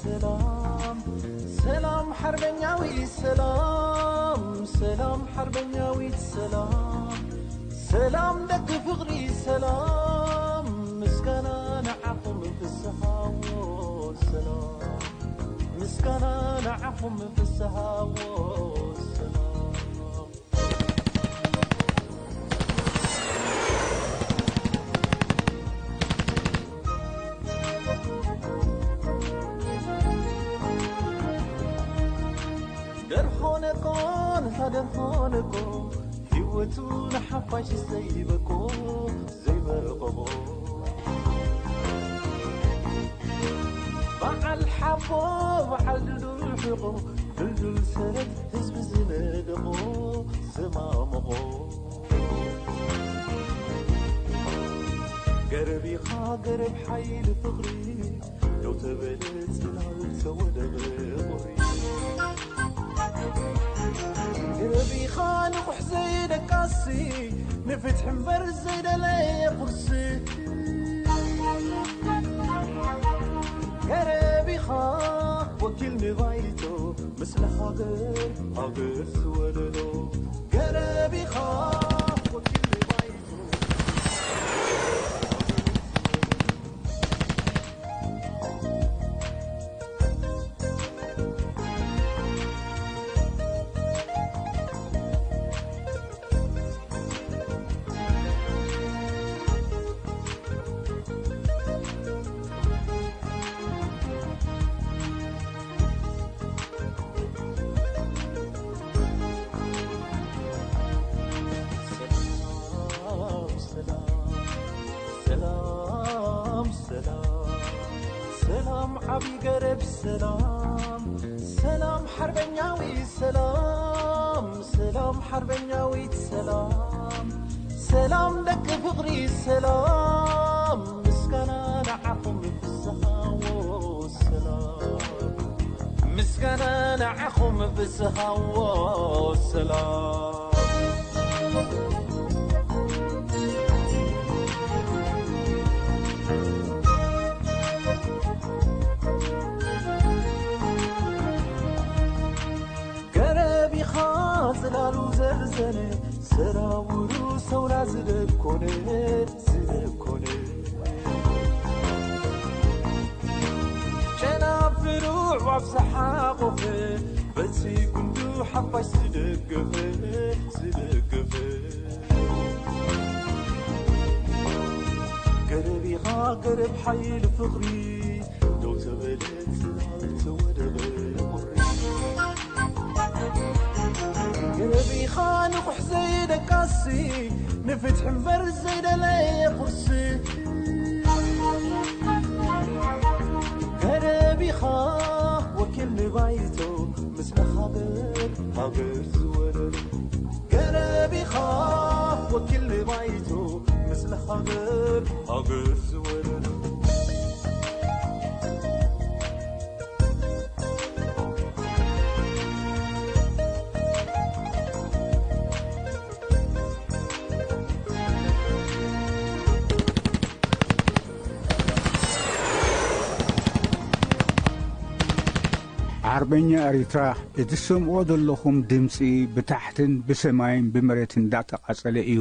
ሰላም ሰላም ሓርበኛዊ ሰላም ሰላም ሓርበኛዊት ሰላም ሰላም ደቂ ፍቕሪ ሰላም ምስጋና ንዓኹም ፍስሃዎ ሰላም ምስጋና ንዓኹም ፍስሃዎ ሰላም ደርሆነኮ ንታ ደርሆነኮ ህይወቱ ንሓፋሽ ዘይበቆ ዘይበቆቦ በዓል ሓቦ በዓል ድዱል ሕቆ ድልዱል ሰረት ህዝቢ ዝነደቆ ዝማምቆ ገረብ ኢኻ ገረብ ሓይሊ ፍቕሪ ደው ተበለ ጽላል ተወደበ ቁሪ ገረብ ኢኻ ንቑሕ ዘይደቃሲ ንፍትሒ እምበር ዘይደለየ ቁርሲ ገረብ ኢኻ ወኪል ንባይቶ ምስለ ሃገር ሃገር ዝወለዶ ገረብ ኢኻ ወኪል ንባይቶ ሰላም ሰላም ሰላም ሰላም ዓቢ ገረብ ሰላም ሰላም ሓርበኛዊ ሰላም ሰላም ሓርበኛዊት ሰላም ሰላም ደቂ ፍቕሪ ሰላም ምስጋና ንዓኹም ፍስሃዎ ሰላም ምስጋና ንዓኹም ፍስሃዎ ሰላም ገረብ ኢኻ ጽላሉ ዘርዘነ ሰራውሩ ሰውራ ዝደኮነ ዝደኮነ ጨናፍሩ ኣዕዋፍ ዝሓቆፈ በቲ ጉንዱ ሓፋሽ ዝደገፈ ዝደገፈ ገረብ ኢኻ ገረብ ሓይሊ ፍቕሪ ደው ተበለ ጽላል ተወደበ ቁሪ ገረብ ኢኻ ንቑሕ ዘይደቃሲ ንፍትሒ እምበር ዘይደለየ ቁርሲ ገረብ ኢኻ ወኪል ንባይቶ ምስለ ሃገር ሃገር ዝወረረ ገረብ ኢኻ ወኪል ንባይቶ ምስለ ሃገር ሃገር ዝወረረ ሓርበኛ ኤሪትራ፣ እቲ ትሰምዕዎ ዘለኹም ድምጺ ብታሕትን ብሰማይን ብመሬትን እንዳተቓጸለ እዩ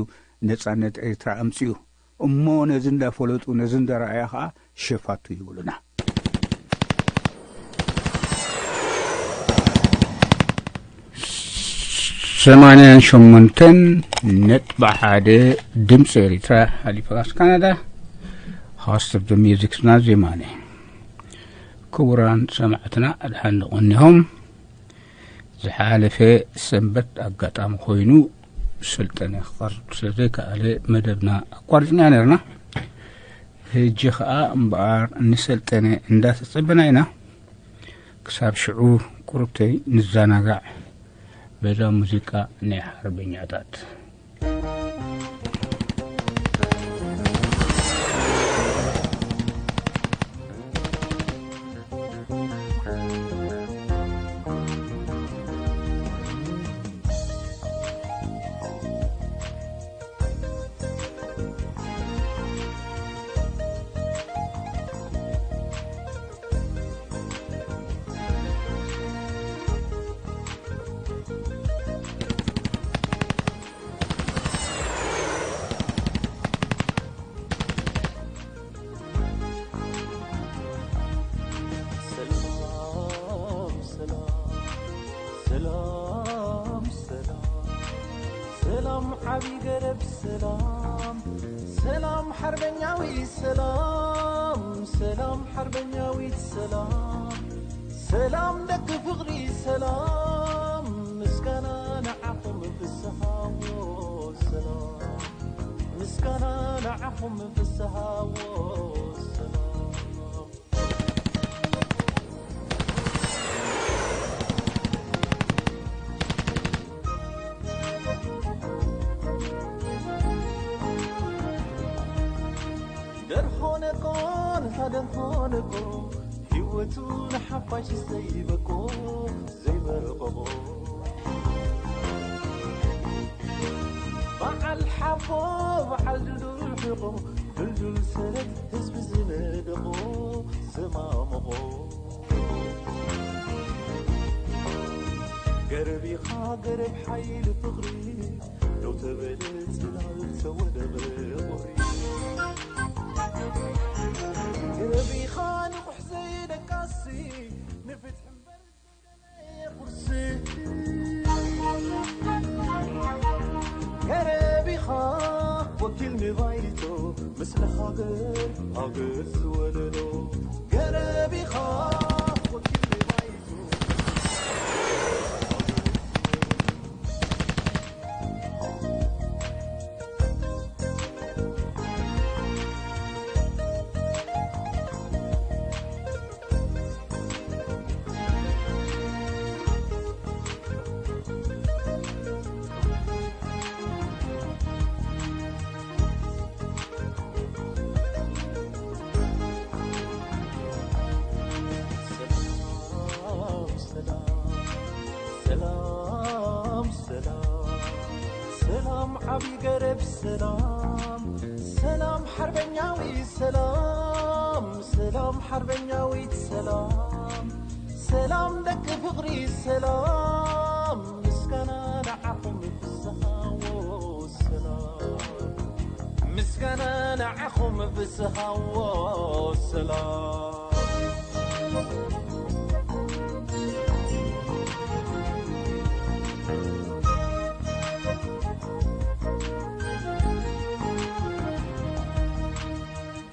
ነጻነት ኤሪትራ ኣምጺኡ። እሞ ነዚ እንዳፈለጡ ነዚ እንዳረኣያ ኸኣ ሸፋቱ ይብሉና። ሰማንያን ሸሞንተን ነጥቢ ሓደ ድምፂ ኤሪትራ፣ ሃሊፋክስ ካናዳ። ሆስት ኦፍ ሚዚክስና ዜማነ። ክቡራን ሰማዕትና፣ ኣድሓን ንቕኒኹም። ዝሓለፈ ሰንበት ኣጋጣሚ ኮይኑ ሰልጠነ ክቐርብ ስለ ዘይከኣለ መደብና ኣቋሪፅና ነርና። ሕጂ ኸኣ እምበኣር ንሰልጠነ እንዳተጸበና ኢና። ክሳብ ሽዑ ቁሩብተይ ንዘናጋዕ በዛ ሙዚቃ ናይ ሓርበኛታት። ዓቢ ገረብ ሰላም፣ ሰላም ሓርበኛዊ ሰላም፣ ሰላም ሓርበኛዊት ሰላም፣ ሰላም ደቂ ፍቕሪ ሰላም፣ ምስጋና ንዓኹም ፍስሃዎ ሰላም፣ ምስጋና ንዓኹም ፍስሃዎ ሰላም። ደርሆ ነቆን ሃደንኮ ነቆ፣ ህይወቱ ንሓፋሽ ዘይበቆ፣ ዘይበረቐቆ። በዓል ሓቦ፣ በዓል ድልዱል ሕቖ፣ ድልዱል ሰረት ህዝቢ ዝነደቖ፣ ዘማመቖ። ገረብ ኢኻ ገረብ ሓይሊ ፍቕሪ፣ ደው ተበለ ጽላል ተወደበ ቁሪ። ገረብ ኢኻ ንቑሕ ዘይደቃሲ፣ ንፍትሒ እምበር ዘይደለየ ቁርሲ። ገረብ ኢኻ ወኪል ንባይቶ፣ ምስለ ሃገር ሃገር ዝወለዶ። ገረብ ኢኻ ወኪል ንባይቶ። ሰላም፣ ሰላም፣ ሰላም፣ ሰላም፣ ሰላም፣ ዓቢ ገረብ ሰላም፣ ሰላም፣ ሓርበኛዊ ሰላም፣ ሰላም፣ ሓርበኛዊት ሰላም፣ ሰላም፣ ደቂ ፍቕሪ ሰላም፣ ምስጋና ንዓኹም ፍስሃዎ ሰላም፣ ምስጋና ንዓኹም ፍስሃዎ ሰላም።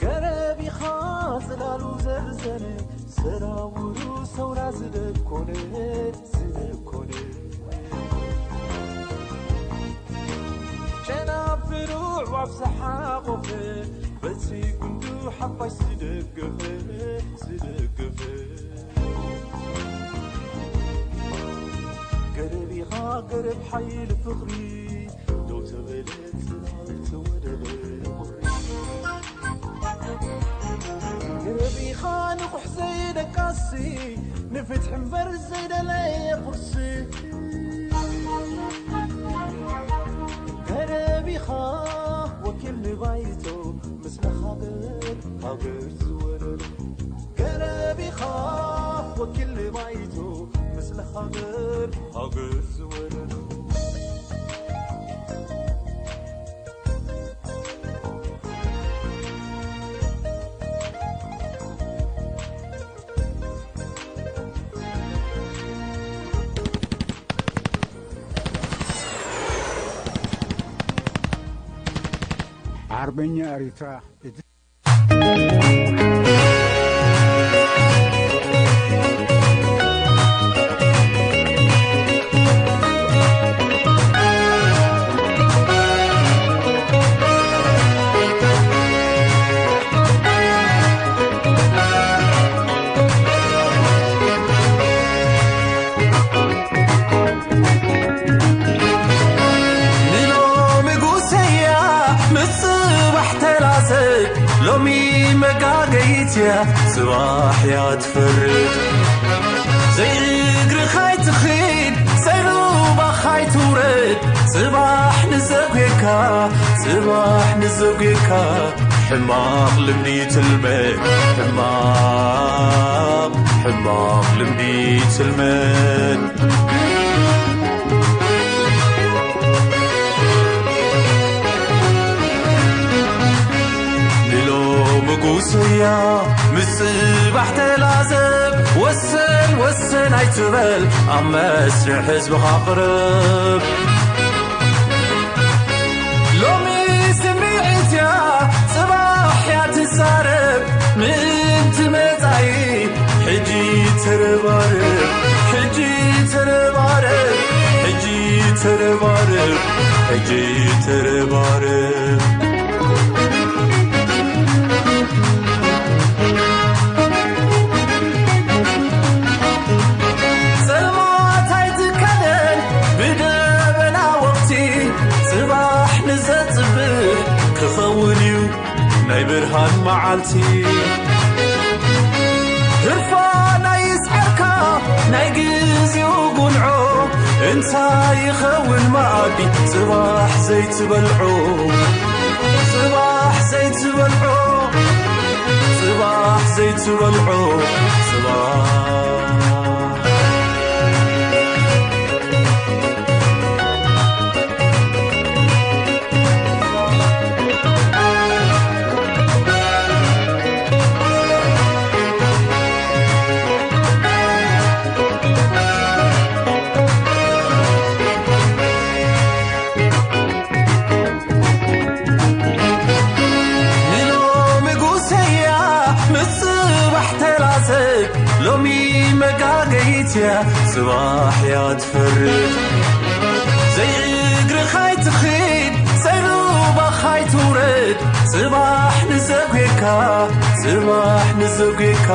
ገረብ ኢኻ ጽላሉ ዘርዘነ፣ ሰራውሩ ሰውራ ዝደኮነ፣ ዝደኮነ። ጨናፍሩ ኣዕዋፍ ዝሓቖፈ፣ በቲ ጉንዱ ሓፋሽ ዝደገፈ፣ ዝደገፈ። ገረብ ኢኻ ገረብ ሓይሊ ፍቕሪ፣ ደው ተበለ ጽላል ተወደበ ቁሪ። ገረብ ኢኻ ንቑሕ ዘይደቃሲ፣ ንፍትሒ እምበር ዘይደለየ ቁርሲ። ገረብ ኢኻ ወኪል ንባይቶ፣ ምስለ ሃገር ሃገር ዝወለዶ። ገረብ ኢኻ ወኪል ንባይቶ፣ ምስለ ሃገር ሃገር ዝወለዶ። ዓርበኛ ኤሪትራ። ንሎሚ ጉሰያ፣ ምስ ጽባሕ ተላዘብ። ሎሚ መጋገይት እያ፣ ጽባሕ እያ ትፈርድ። ዘይእግርኻ ኣይትኺድ፣ ዘይሩባኻ ኣይትውረድ። ጽባሕ ንዘጉየካ፣ ጽባሕ ንዘጉየካ። ሕማቕ ልምዲ ትልመድ፣ ሕማቕ፣ ሕማቕ ልምዲ ትልመድ። ንሎሚ ጉስያ፣ ምስ ጽባሕ ተላዘብ። ወሰን፣ ወሰን ኣይትበል፣ ኣብ መስርሕ ህዝብኻ ቅረብ። ዛረብ ምእንቲ መጻኢ ሕጂ ተረባረብ፣ ሕጂ ተረባረብ፣ ሕጂ ተረባረብ፣ ሕጂ ተረባረብ። ጸልማት ኣይትካደን ብደበና ወቕቲ፣ ጽባሕ ንዘጽብሕ ክኸውን እዩ ናይ ብርሃን መዓልቲ። ህርፋን ኣይስዓርካ ናይ ግዜኡ ጉንዖ፣ እንታይ ይኸውን መኣዲ ጽባሕ ዘይትበልዖ፣ ጽባሕ ዘይትበልዖ፣ ጽባሕ ዘይትበልዖ፣ ጽባሕ ንሎሚ ጉሰያ ምስ ጽባሕ ተላሰይ፣ ሎሚ መጋገይትያ ጽባሕ እያ ትፈርድ። ዘይእግርኻ ኣይትኺድ፣ ዘይሩባኻ ኣይትውረድ፣ ጽባሕ ንዘጉየካ፣ ጽባሕ ንዘጉየካ፣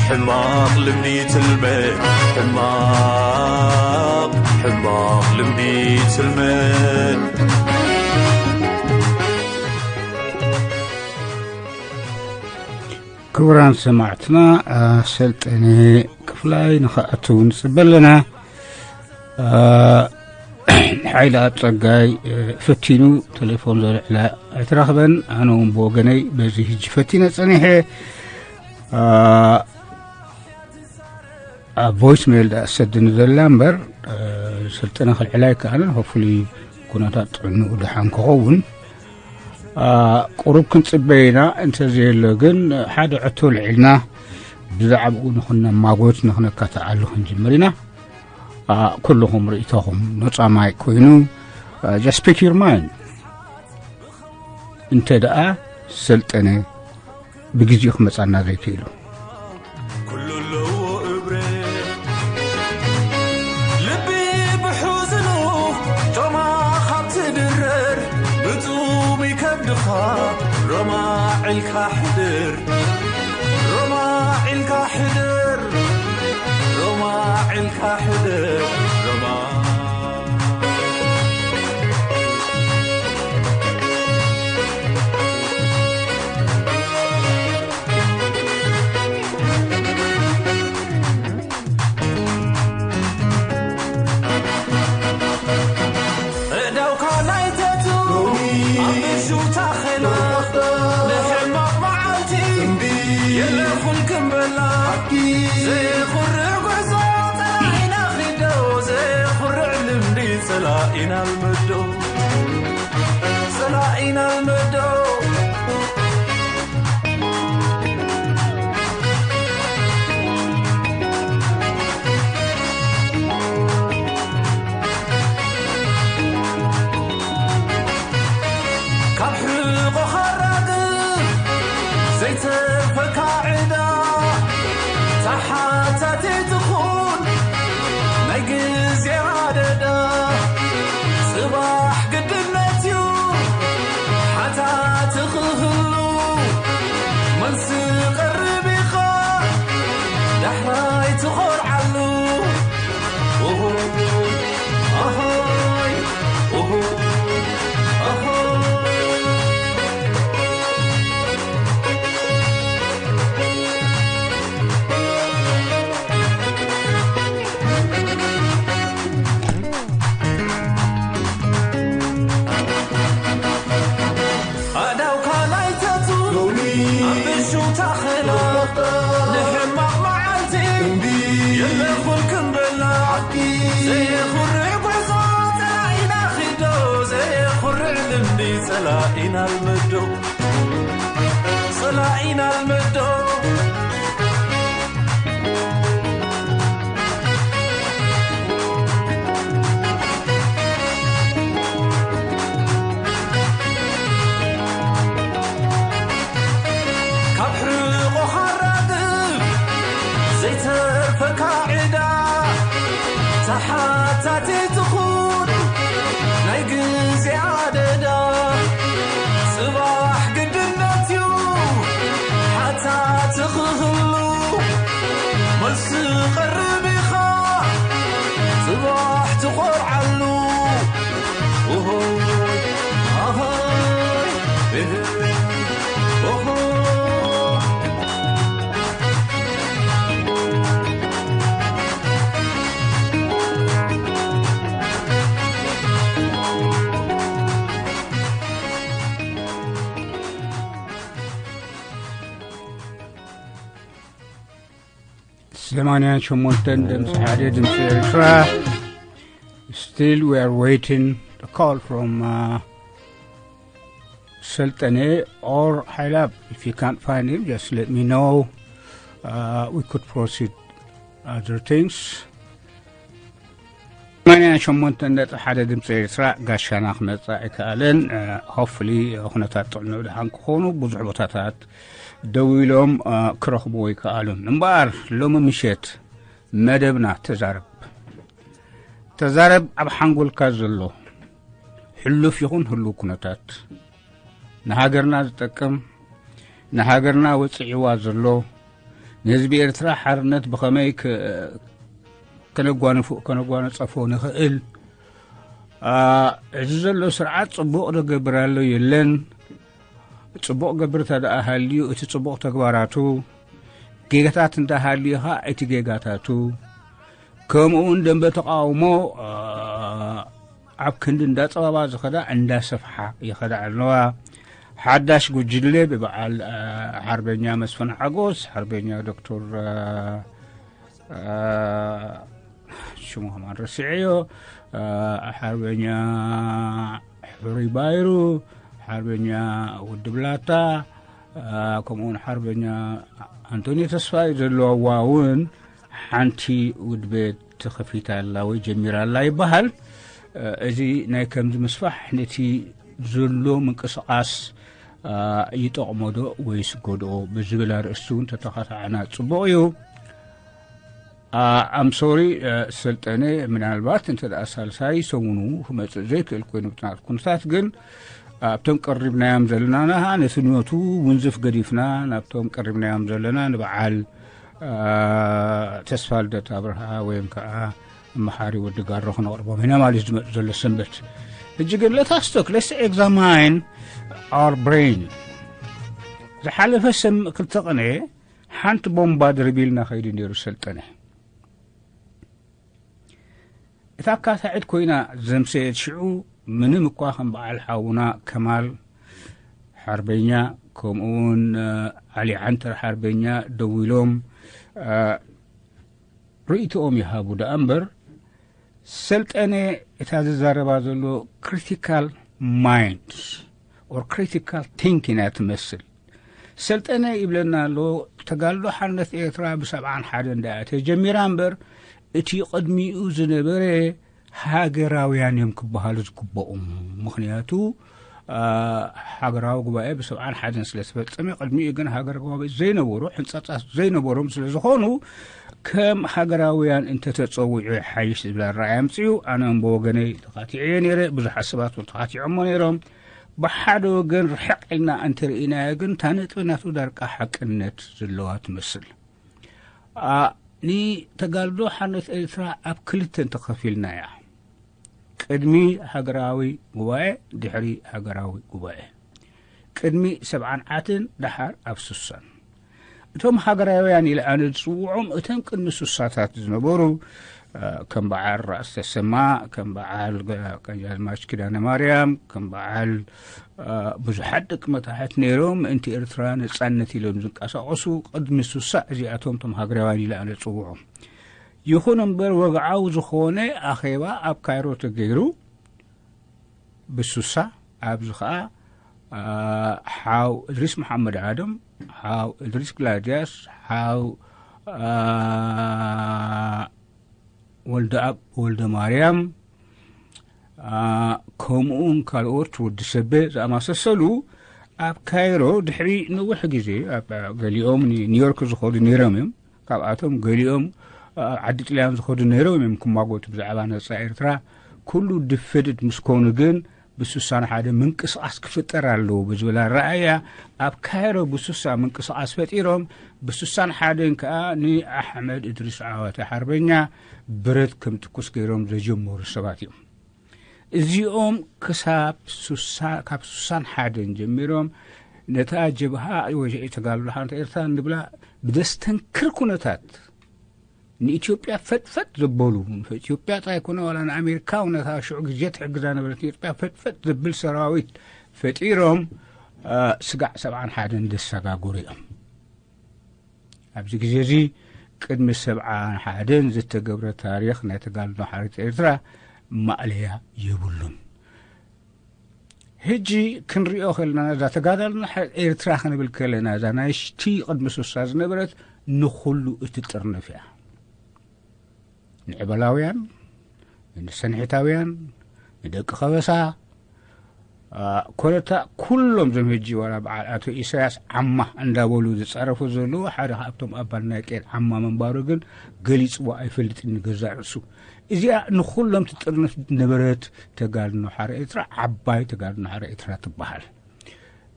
ሕማቕ ልምዲ ትልመድ፣ ሕማቕ፣ ሕማቕ ልምዲ ትልመድ። ክቡራን ሰማዕትና፣ አ፣ ሰልጠነ ክፍላይ ንኽኣቱ ንጽበ ኣለና። አ፣ ሓይለኣብ ጸጋይ፣ እ፣ ፈቲኑ ቴሌፎን ዘልዕላ ኣይተረኽበን። ኣነ እውን ብወገነይ በዚ ሕጂ ፈቲነ ጸኒሐ። አ፣ ኣብ ቮይስ ሜል ደኣ ትሰድኒ ዘላ እምበር፣ እ፣ ሰልጠነ ክልዕላ ኣይከኣለን። ሆፕፉሊ ኩነታት ጥዕንኡ ደሓን ክኸውን፣ አ፣ ቁሩብ ክንጽበ ኢና። እንተዘየሎ ግን ሓደ ዕቶ ልዒልና ብዛዕባኡ ንኽነማጎት ንኽነካትዓሉ ክንጅምር ኢና። አ፣ ኩልኹም ርእይቶኹም ነጻ ማይክ ኮይኑ፣ አ፣ just speak your mind። እንተ ደኣ ሰልጠነ ብግዜኡ ክመጻና ዘይክእሉ። ኩሉ ኣለዎ እብረ ልቢ ብሕዝኑ ጮማ ካብ ትድረር ብጹም ይከብድኻ ሮማ ዒልካ ሕድር ሮማ ዒልካ ሕድር ሮማ ዒልካ ሕድር ሮማ እዳውካ ናይተቱ ኣብ ብሹ ታኸላ ንሕማቕ መዓልቲ የለኹን ክንበላ ዘየኹርዕ ጉዕዞ ጸላኢና ኺዶ ዘየኹርዕ ልምዲ ጸላኢና ልመዶ ጸላኢና ልመዶ ካብ ሕቆኻ ራግፍ ዘይተርፈካ ዕዳ ተሓታቲ ትኹን ናይ ግዜ ኣደዳ ጽባሕ ግድነት እዩ ሓታቲ ክህሉ መልሲ ቀርብ ኢኻ ዳሕራይ ትኾርዓሉ ኦሆ ኣሆይ ኦሆ ኣሆይ ኣእዳውካ ናይተቱ ሎሚ ኣብ ብሹ ታኸላ ንሕማቕ መዓልቲ እምቢ የለኹን ክንበላ ሓቂ ዘየኹርዕ ጉዕዞ ጸላኢና ኺዶ ዘየኹርዕ ልምዲ ጸላኢና ልመዶ ጸላኢና ልመዶ ተሓታቲ ትኹን ናይ ግዜ ኣደዳ፣ ጽባሕ ግድነት እዩ ሓታቲ ክህሉ። መልሲ ቀርብ ኢኻ ጽባሕ ትኾርዓሉ። ኦሆይ፣ ኣሃይ፣ እህ፣ ኦሆ። ሰማንያን ሸሞንተን ድምፂ ሓደ ድምፂ ኤርትራ። Still we are waiting a call from uh, ሰልጠነ or ሓይላብ. If you can't find him, just let me know. Uh, we could proceed other things. ሰማንያን ሸሞንተን ነጥቢ ሓደ ድምፂ ኤርትራ ጋሻና ክመፅእ ኣይከኣለን። Hopefully ኩነታት ጥዕንኡ ደሓን ክኾኑ ብዙሕ ቦታታት ደው ኢሎም ክረኽብዎ ይከኣሉን። እምበኣር ሎሚ ምሸት መደብና ተዛረብ ተዛረብ ኣብ ሓንጎልካ ዘሎ ሕሉፍ ይኹን ህሉው ኩነታት፣ ንሃገርና ዝጠቅም፣ ንሃገርና ወጽዒዋ ዘሎ፣ ንህዝቢ ኤርትራ ሓርነት ብኸመይ ከነጓንፎ ንኽእል፣ እዚ ዘሎ ስርዓት ጽቡቕ ዶ ገብር ኣሎ የለን፣ ጽቡቕ ገብር እንተ ደኣ ሃልዩ እቲ ጽቡቕ ተግባራቱ፣ ጌጋታት እንተ ሃልዩ ኸኣ እቲ ጌጋታቱ፣ ከምኡውን ደንበ ተቓውሞ ኣብ ክንዲ እንዳጸባባ ዝኸዳ እንዳሰፍሓ ይኸዳ ኣለዋ። ሓዳሽ ጉጅለ ብበዓል ሓርበኛ መስፍን ሓጎስ፣ ሓርበኛ ዶክተር ሽሙ ከማን ረሲዐዮ፣ ሓርበኛ ሕሩይ ባይሩ፣ ሓርበኛ ውድብ ላታ፣ ከምኡውን ሓርበኛ ኣንቶኒ ተስፋይ ዘለዋ እውን ሓንቲ ውድብ ተኸፊታ ኣላ ወይ ጀሚራ ኣላ ይበሃል። እዚ ናይ ከምዚ ምስፋሕ ነቲ ዘሎ ምንቅስቓስ ይጠቕሞ ዶ ወይስ ጎድኦ ብዝብል ኣርእስቲ እውን ተተኻታዕና ጽቡቕ እዩ። ኣም ሶሪ ሰልጠነ፣ ምናልባት እንተ ደኣ ሳልሳይ ሰሙኑ ክመጽእ ዘይክእል ኮይኑ ብጥናት ኩነታት ግን ኣብቶም ቀሪብናዮም ዘለና ነቲ ንወቱ ውንዝፍ ገዲፍና ናብቶም ቀሪብናዮም ዘለና ንበዓል ተስፋ ልደት ኣብርሃ ወይም ከዓ መሓሪ ወዲ ጋሮ ክነቕርቦም ኢና ማለት ዝመጽእ ዘሎ ሰንበት። ሕጂ ግን let us talk, let's examine our brain. ዝሓለፈ ሰም ክልተ ቅነ ሓንቲ ቦምባ ድርቢልና ከይዱ ነይሩ ሰልጠነ። እታ ኣካታዒት ኮይና ዘምሰየት ሽዑ ምንም እኳ ከም በዓል ሓውና ከማል ሓርበኛ ከምኡውን ዓሊ ዓንተር ሓርበኛ ደው ኢሎም ርእይትኦም ይሃቡ ደኣ እምበር ሰልጠነ እታ ዝዛረባ ዘሎ critical mind or critical thinking እያ ትመስል። ሰልጠነ ይብለና ኣሎ፣ ተጋድሎ ሓርነት ኤርትራ ብሰብዓን ሓደን ደኣ ተጀሚራ እምበር እቲ ቅድሚኡ ዝነበረ ሃገራውያን እዮም ክበሃሉ ዝግበኦም። ምኽንያቱ ሃገራዊ ጉባኤ ብሰብዓን ሓደን ስለ ዝተፈጸመ ቅድሚኡ ግን ሃገራዊ ጉባኤ ዘይነበሩ ሕንጻጻት ዘይነበሮም ስለ ዝኾኑ ከም ሃገራውያን እንተተጸዊዑ ይሓይሽ ዝብል ኣረኣእያ ኣምጺኡ። ኣነ እውን ብወገነይ ተኻቲዐዮ ነይረ። ብዙሓት ሰባት እውን ተኻቲዖሞ ነይሮም። ብሓደ ወገን ርሕቕ ኢልና እንተርኢናዮ ግን እታ ነጥቢ ናቱ ዳርቃ ሓቅነት ዘለዋ ትመስል። ንተጋድሎ ሓርነት ኤርትራ ኣብ ክልተ እንተኸፊልና እያ። ቅድሚ ሃገራዊ ጉባኤ፣ ድሕሪ ሃገራዊ ጉባኤ። ቅድሚ ሰብዓን ዓትን ደሓር ኣብ ሱሳን። እቶም ሃገራውያን ኢለ ኣነ ዝጽውዖም እቶም ቅድሚ ሱሳታት ዝነበሩ ከም በዓል ራእሲ ተሰማ፣ ከም በዓል ቀኛዝማች ኪዳነ ማርያም፣ ከም በዓል ብዙሓት ደቂ መታሕት ነይሮም ምእንቲ ኤርትራ ነጻነት ኢሎም ዝንቀሳቐሱ ቅድሚ ሱሳ እዚኣቶም እቶም ሃገራውያን ኢለ ኣነ ዝጽውዖም። ይኹን እምበር ወግዓዊ ዝኾነ ኣኼባ ኣብ ካይሮ ተገይሩ ብሱሳ ኣብዚ ኸኣ ሓው እድሪስ መሓመድ ኣደም፣ ሓው እድሪስ ግላድያስ፣ ሓው ወልደኣብ ወልደ ማርያም ከምኡውን ካልኦት ወዲ ሰበ ዝኣማሰሰሉ ኣብ ካይሮ ድሕሪ ነዊሕ ግዜ ኣብ ገሊኦም ኒውዮርክ ዝኸዱ ነይሮም እዮም። ካብኣቶም ገሊኦም ዓዲ ጥልያን ዝኸዱ ነይሮም እዮም ክማጎቱ ብዛዕባ ነጻ ኤርትራ። ኩሉ ድፍድድ ምስ ኮኑ ግን ብስሳን ሓደ ምንቅስቓስ ክፍጠር ኣለዎ ብዝብል ኣረኣእያ ኣብ ካይሮ ብስሳ ምንቅስቓስ ፈጢሮም፣ ብስሳን ሓደን ከኣ ንኣሕመድ እድሪስ ዓዋተ ሓርበኛ ብረት ከም ትኩስ ገይሮም ዘጀመሩ ሰባት እዮም። እዚኦም ክሳብ ሱሳ-፣ ካብ ስሳን ሓደን ጀሚሮም ነታ ጀብሃ ወይ ተጋድሎ ሓርነት ኤርትራ ንብላ ብደስተንክር ኩነታት ንኢትዮጵያ ፈጥፈጥ ዘበሉ፣ ኢትዮጵያ ጥራይ ኮነ ዋላ ንኣሜሪካ እውን ነታ ሽዑ ግዜ ትሕግዛ ነበረት ኢትዮጵያ ፈጥፈጥ ዘብል ሰራዊት ፈጢሮም፣ አ፣ ስጋዕ ሰብዓን ሓደን ዘሰጋገሩ እዮም። ኣብዚ ግዜ እዚ ቅድሚ ሰብዓን ሓደን ዝተገብረ ታሪኽ ናይ ተጋድሎ ሓርነት ኤርትራ ማእለያ የብሉን። ሕጂ ክንሪኦ ከለና እዛ ተጋዳሎ ሓርነት ኤርትራ ክንብል ከለና እዛ ናይ ሽቲ ቅድሚ ሱሳ ዝነበረት ንኹሉ እትጥርንፍ እያ። ንዕበላውያን፣ ንሰንሒታውያን፣ ንደቂ ከበሳ፣ አ፣ ኮነታ ኩሎም ዞም ሕጂ ዋላ በዓል ኣቶ ኢሳያስ ዓማ እንዳበሉ ዝጻረፉ ዘለዉ ሓደ ካብቶም ኣባል ናይ ቄድ ዓማ ምንባሩ ግን ገሊጽዎ ኣይፈልጥን ንገዛእ ርእሱ። እዚኣ ንኹሎም ትጥርንፍ ነበረት ተጋድሎ ሓርነት ኤርትራ፣ ዓባይ ተጋድሎ ሓርነት ኤርትራ ትበሃል።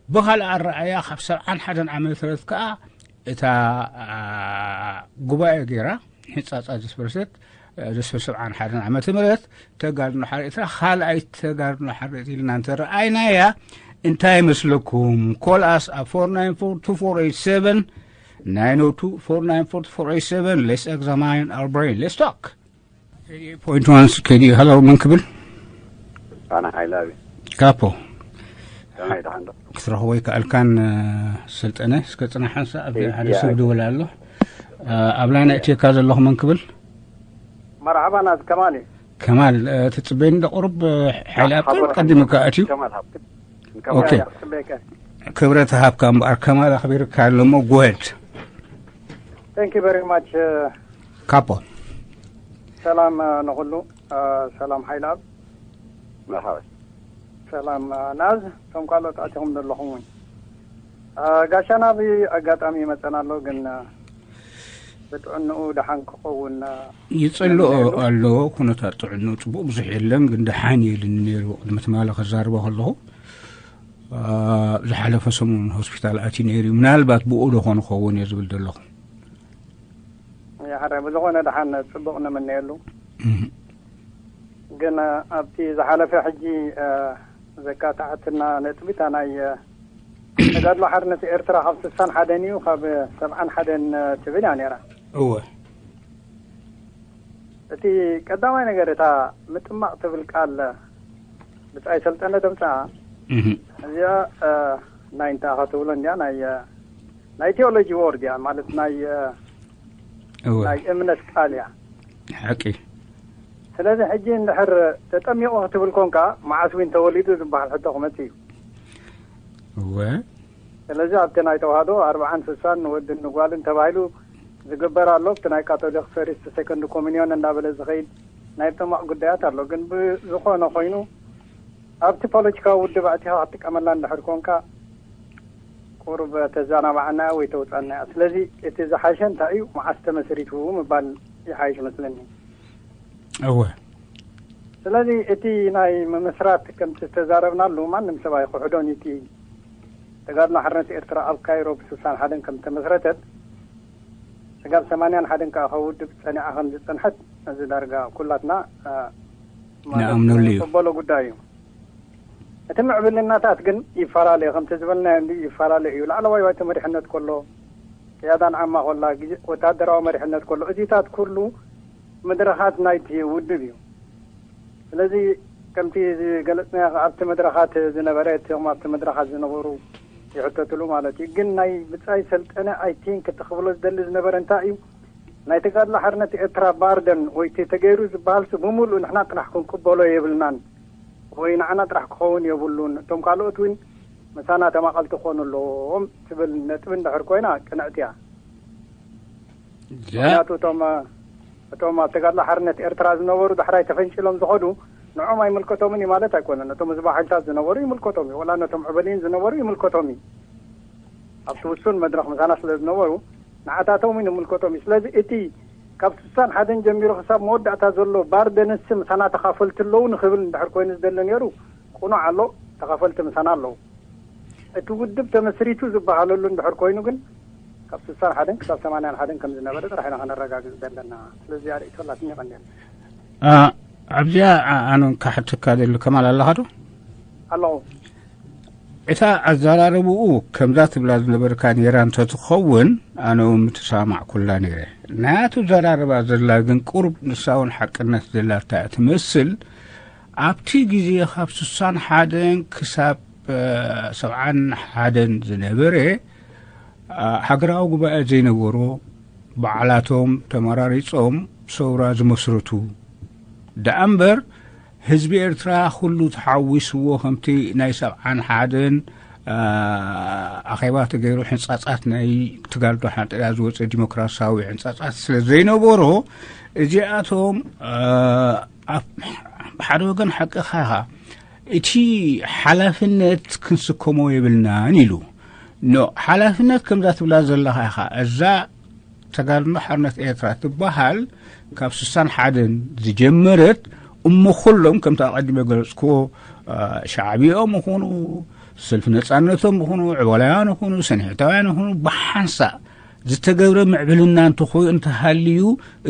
ብኻልእ ኣረኣእያ ካብ ሰብዓን ሓደን ዓመተ ምህረት ከኣ እታ፣ አ፣ ጉባኤ ገይራ ሕንጻጻ ዘስፈርሰት፣ እ፣ ዘስፈር ሰብዓን ሓደን ዓመተ ምህረት ተጋድሎ ሓርነት ኤርትራ፣ ካልኣይ ተጋድሎ ሓርነት ኤርትራ ኢልና እንተ ረኣይናያ እንታይ ይመስለኩም? Call us at four nine four two four eight seven, nine oh two four nine four two four eight seven. Let's examine our brain. Let's talk. Point one, ከዲ ሃሎ፣ መን ክብል? ኣነ ሓይለ ኣብ። ካፖ። ከመይ ደሓን ዶ? ክትረኽቦ ይከኣልካን፣ እ፣ ሰልጠነ፣ እስከ ጽናሕ ሓንሳእ፣ ኣብ እ፣ ሓደ ያ። ሰብ ድወል ኣሎ። እ፣ ኣብ ላይን ኣእትየካ ዘለኹ መን ክብል? መርሓባ ናት ከማል እዩ። ከማል፣ እ፣ ትጽበይኒ ዶ ቁሩብ፣ እ፣ ሓይለ ኣብ ሓቦ ቀዲሙ ደሓን። ከኣትዩ? ከማል ሃብት። ከማል ኦኬ። ሃብት ጽበየካ። ክብረት ሃብካ እምበኣር ከማል ኣኽቢርካ ኣሎ እሞ፣ go ahead። Thank you very much. ካፖ። ሰላም፣ እ፣ ንኹሉ፣ እ፣ ሰላም ሓይለ ኣብ። መርሓባ። ሰላም፣ እ፣ ናዝ፣ እቶም ካልኦት ኣቲኹም ዘለኹም እውን። እ፣ ጋሻ ናብ ኣጋጣሚ ይመጸና ኣሎ፣ ግን፣ እ፣ ብጥዕንኡ ደሓን ክኸውን፣ እ፣ ይጸልኦ ይምነየሉ። ኣሎ። ኩነታት ጥዕንኡ ጽቡቕ ብዙሕ የለን፣ ግን ደሓን እዩ ኢሉኒ ነይሩ ቅድሚ ትማሊ ከዛርቦ ከለኹ። እ፣ ዝሓለፈ ሰሙን ሆስፒታል ኣትዩ ነይሩ እዩ። ምናልባት ብኡ ዶ ኾን ኸውን እየ ዝብል ዘለኹ። ይሓራይ፣ ብዝኾነ ደሓን ጽቡቕ ንምነየሉ። እህ። ግን ኣብቲ ዝሓለፈ ሕጂ፣ እ፣ ዘካትዓትና ነጥቢ እታ ናይ፣ እ፣ ተጋድሎ ሓርነት ኤርትራ ካብ ስሳን ሓደን እዩ፣ ካብ ሰብዓን ሓደን፣ እ፣ ትብል እያ ነይራ። እወ። እቲ ቀዳማይ ነገር እታ ምጥማቕ ትብል ቃል ብጻይ ሰልጠነ ደምጻ እህ። እዚኣ፣ እ፣ ናይ እንታይ ኢኻ ትብሎ እንድያ፣ ናይ፣ እ፣ ናይ ቴዎሎጂ ወርድ እያ፣ ማለት ናይ፣ እ፣ እወ። ናይ እምነት ቃል እያ። ሓቂ። ስለዚ ሕጂ እንድሕር ተጠሚቑ ክትብል ኮንካ፣ መዓስ ዊን ተወሊዱ ዝበሃል ሕቶ ክመጽእ እዩ። እወ። ስለዚ ኣብቲ ናይ ተዋህዶ ኣርብዓን ስሳን ንወድን ንጓልን ተባሂሉ ዝግበር ኣሎ። ኣብቲ ናይ ካቶሊክ ፈርስት ሰከንድ ኮሚኒዮን እንዳበለ ዝኸይድ ናይ ምጥማቕ ጉዳያት ኣሎ። ግን ብዝኾነ ኮይኑ ኣብቲ ፖለቲካዊ ውድብ ኣእቲኻ ክትጥቀመላ እንድሕር ኮንካ ቁሩብ ተዘናባዕና ወይ ተውጻና እያ። ስለዚ እቲ ዝሓሸ እንታይ እዩ፣ መዓስ ተመስሪቱ ምባል ይሓይሽ መስለኒ። እወ። ስለዚ እቲ ናይ ምምስራት ከምቲ ዝተዛረብናሉ ማንም ሰብ ኣይክሕዶን እዩ። እቲ ተጋድሎ ሓርነት ኤርትራ ኣብ ካይሮ ብስሳን ሓደን ከም ተመስረተት ስጋብ ሰማንያን ሓደን ከኣ ካብ ውድብ ጸኒዓ ከም ዝጸንሐት እዚ ዳርጋ ኩላትና፣ እ፣ ማለት ንኣምነሉ እዩ። ንቕበሎ ጉዳይ እዩ። እቲ ምዕብልናታት ግን ይፈላለ እዩ። ከምቲ ዝበልናዮ እንዲ ይፈላለ እዩ። ላዕለዋይ ባይቶ መሪሕነት ከሎ፣ ቅያዳን ዓማ ከላ፣ ግዜ ወተሃደራዊ መሪሕነት ከሎ፣ እዚታት ኩሉ መድረኻት ናይቲ ውድብ እዩ። ስለዚ ከምቲ ዝገለጽናዮ ከኣ ኣብቲ መድረኻት ዝነበረ፣ እቶም ኣብቲ መድረኻት ዝነበሩ ይሕተትሉ ማለት እዩ። ግን ናይ ብጻይ ሰልጠነ፣ I think፣ እቲ ክብሎ ዝደሊ ዝነበረ እንታይ እዩ፣ ናይ ተጋድሎ ሓርነት ኤርትራ ባርደን ወይ እቲ ተገይሩ ዝበሃል ሱ ብምሉእ ንሕና ጥራሕ ክንቅበሎ የብልናን ወይ ንዓና ጥራሕ ክኸውን የብሉን፣ እቶም ካልኦት እውን ምሳና ተማቐልቲ ክኾኑ ኣለዎም ትብል ነጥቢ እንድሕር ኮይና ቅንዕቲ እያ። ያ። ምኽንያቱ እቶም፣ እቶም ኣብ ተጋድሎ ሓርነት ኤርትራ ዝነበሩ ዳሕራይ ተፈንጭሎም ዝኸዱ ንዖም ኣይምልከቶምን እዩ ማለት ኣይኮነን። እቶም ህዝባዊ ሓይልታት ዝነበሩ ይምልከቶም እዩ። ወላ ነቶም ዕበሊን ዝነበሩ ይምልከቶም እዩ። ኣብቲ ውሱን መድረኽ ምሳና ስለ ዝነበሩ ንዓታቶም እውን ይምልከቶም እዩ። ስለዚ እቲ ካብ ስሳን ሓደን ጀሚሩ ክሳብ መወዳእታ ዘሎ ባርደንስ ምሳና ተኻፈልቲ ኣለዉ ንኽብል እንድሕር ኮይኑ ዝደሊ ነይሩ፣ ቅኑዕ ኣሎ። ተኻፈልቲ ምሳና ኣለዉ። እቲ ውድብ ተመስሪቱ ዝበሃለሉ እንድሕር ኮይኑ ግን ካብ ስሳን ሓደን ክሳብ ሰማንያን ሓደን ከም ዝነበረ ጥራሕ ኢና ከነረጋግጽ ዘለና። ስለዚኣ ርእይቶ ኣላትኒ። ይቐንየልና። ኣብዚኣ ኣነ ክሓተካ ደሊ ከማል ኣለኻ ዶ? ኣለኹ። እታ ኣዘራረብኡ ከምዛ ትብላ ዝነበርካ ነይራ እንተትኸውን ኣነ እውን ምተሰማዕኩላ ነይረ። ናቱ ዘራረባ ዘላ ግን ቁሩብ ንሳ እውን ሓቅነት ዘላታ እያ ትመስል። ኣብቲ ግዜ ካብ ስሳን ሓደን ክሳብ ሰብዓን ሓደን ዝነበረ ሃገራዊ ጉባኤ ዘይነበሮ፣ ባዕላቶም ተመራሪጾም ሰውራ ዝመስረቱ ደኣ እምበር ህዝቢ ኤርትራ ኩሉ ተሓዊስዎ ከምቲ ናይ ሰብዓን ሓደን ኣኼባ ተገይሩ ሕንጻጻት ናይ ትጋልዶ ሓንጥላ ዝወፀ ዲሞክራሲያዊ ሕንጻጻት ስለ ዘይነበሮ እዚኣቶም ብሓደ ወገን ሓቅኻ ኢኻ፣ እቲ ሓላፍነት ክንስከሞ የብልናን ኢሉ። ኖ ሓላፍነት ከምዛ ትብላ ዘለኻ ኢኻ። እዛ ተጋድሎ ሓርነት ኤርትራ ትበሃል ካብ ስሳን ሓደን ዝጀመረት እሞ ኩሎም ከምቲ ኣቐዲመ ገለጽክዎ ሻዕብያኦም ይኹኑ ሰልፊ ነጻነቶም ይኹኑ ዕበላውያን ይኹኑ ሰንሒታውያን ይኹኑ ብሓንሳእ ዝተገብረ ምዕብልና እንተኾዩ እንተሃልዩ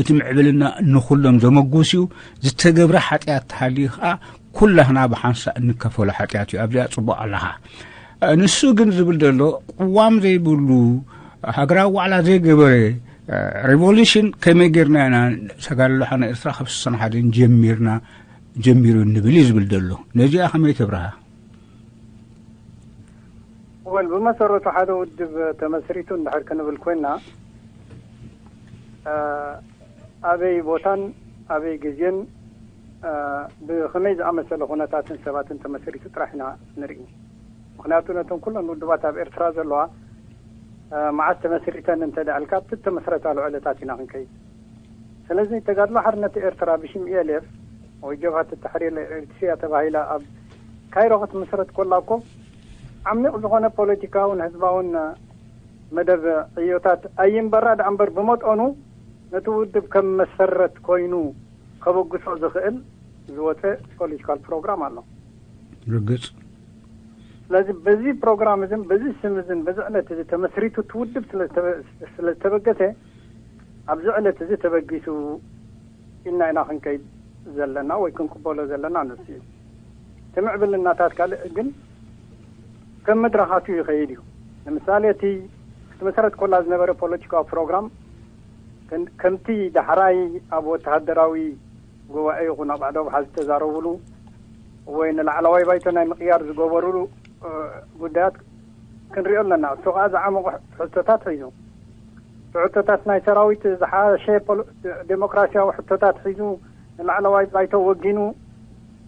እቲ ምዕብልና ንኹሎም ዘመጉስ እዩ። ዝተገብረ ሓጢኣት ተሃልዩ ከዓ ኩላህና ብሓንሳእ እንከፈሎ ሓጢኣት እዩ። ኣብዚኣ ጽቡቕ ኣለኻ። ንሱ ግን ዝብል ዘሎ ቅዋም ዘይብሉ ሃገራዊ ዋዕላ ዘይገበረ ሬቮሉሽን ከመይ ጌርና ኢና ተጋድሎ ሓርነት ኤርትራ ካብ ስሳን ሓደን ጀሚርና ጀሚሩ ንብል እዩ ዝብል ዘሎ። ነዚኣ ከመይ ተብርሃ? ወል ብመሰረቱ ሓደ ውድብ ተመስሪቱ እንድሕር ክንብል ኮይና ኣበይ ቦታን ኣበይ ግዜን ብኸመይ ዝኣመሰለ ኩነታትን ሰባትን ተመስሪቱ ጥራሕ ኢና ንርኢ። ምኽንያቱ ነቶም ኩለን ውድባት ኣብ ኤርትራ ዘለዋ መዓስ ተመስሪተን እንተ ደኣልካ ኣብቲ ተመስረታሉ ዕለታት ኢና ክንከይድ። ስለዚ ተጋድሎ ሓርነት ኤርትራ ብሽም ኢኤልኤፍ ወይ ጀብሃት ተሕሪር ኤሪትሪያ ተባሂላ ኣብ ካይሮ ክትምስረት ኮላ እኮ ዓሚቕ ዝኾነ ፖለቲካውን ህዝባውን መደብ ዕዮታት ኣይንበራ ደኣ እምበር ብመጠኑ ነቲ ውድብ ከም መሰረት ኮይኑ ከበግሶ ዝኽእል ዝወፀ ፖለቲካል ፕሮግራም ኣሎ። ርግጽ። ስለዚ በዚ ፕሮግራም እዝን በዚ ስም እዝን በዚ ዕለት እዚ ተመስሪቱ እቲ ውድብ ስለ ዝተበገሰ ኣብዚ ዕለት እዚ ተበጊሱ ኢልና ኢና ክንከይድ ዘለና ወይ ክንቅበሎ ዘለና ንሱ እዩ። እቲ ምዕብልናታት ካልእ ግን ከም መድረኻቱ ይኸይድ እዩ። ንምሳሌ እቲ ክትመሰረት ኮላ ዝነበረ ፖለቲካዊ ፕሮግራም ከምቲ ዳሕራይ ኣብ ወተሃደራዊ ጉባኤ ይኹን ኣብ ኣዕዳው ብሓ ዝተዛረቡሉ ወይ ንላዕለዋይ ባይቶ ናይ ምቕያር ዝገበሩሉ ጉዳያት ክንሪኦ ኣለና። እሱ ከዓ ዝዓመቑ ሕቶታት ሒዙ ሕቶታት ናይ ሰራዊት ዝሓሸ ዴሞክራሲያዊ ሕቶታት ሒዙ ንላዕለዋይ ባይቶ ወጊኑ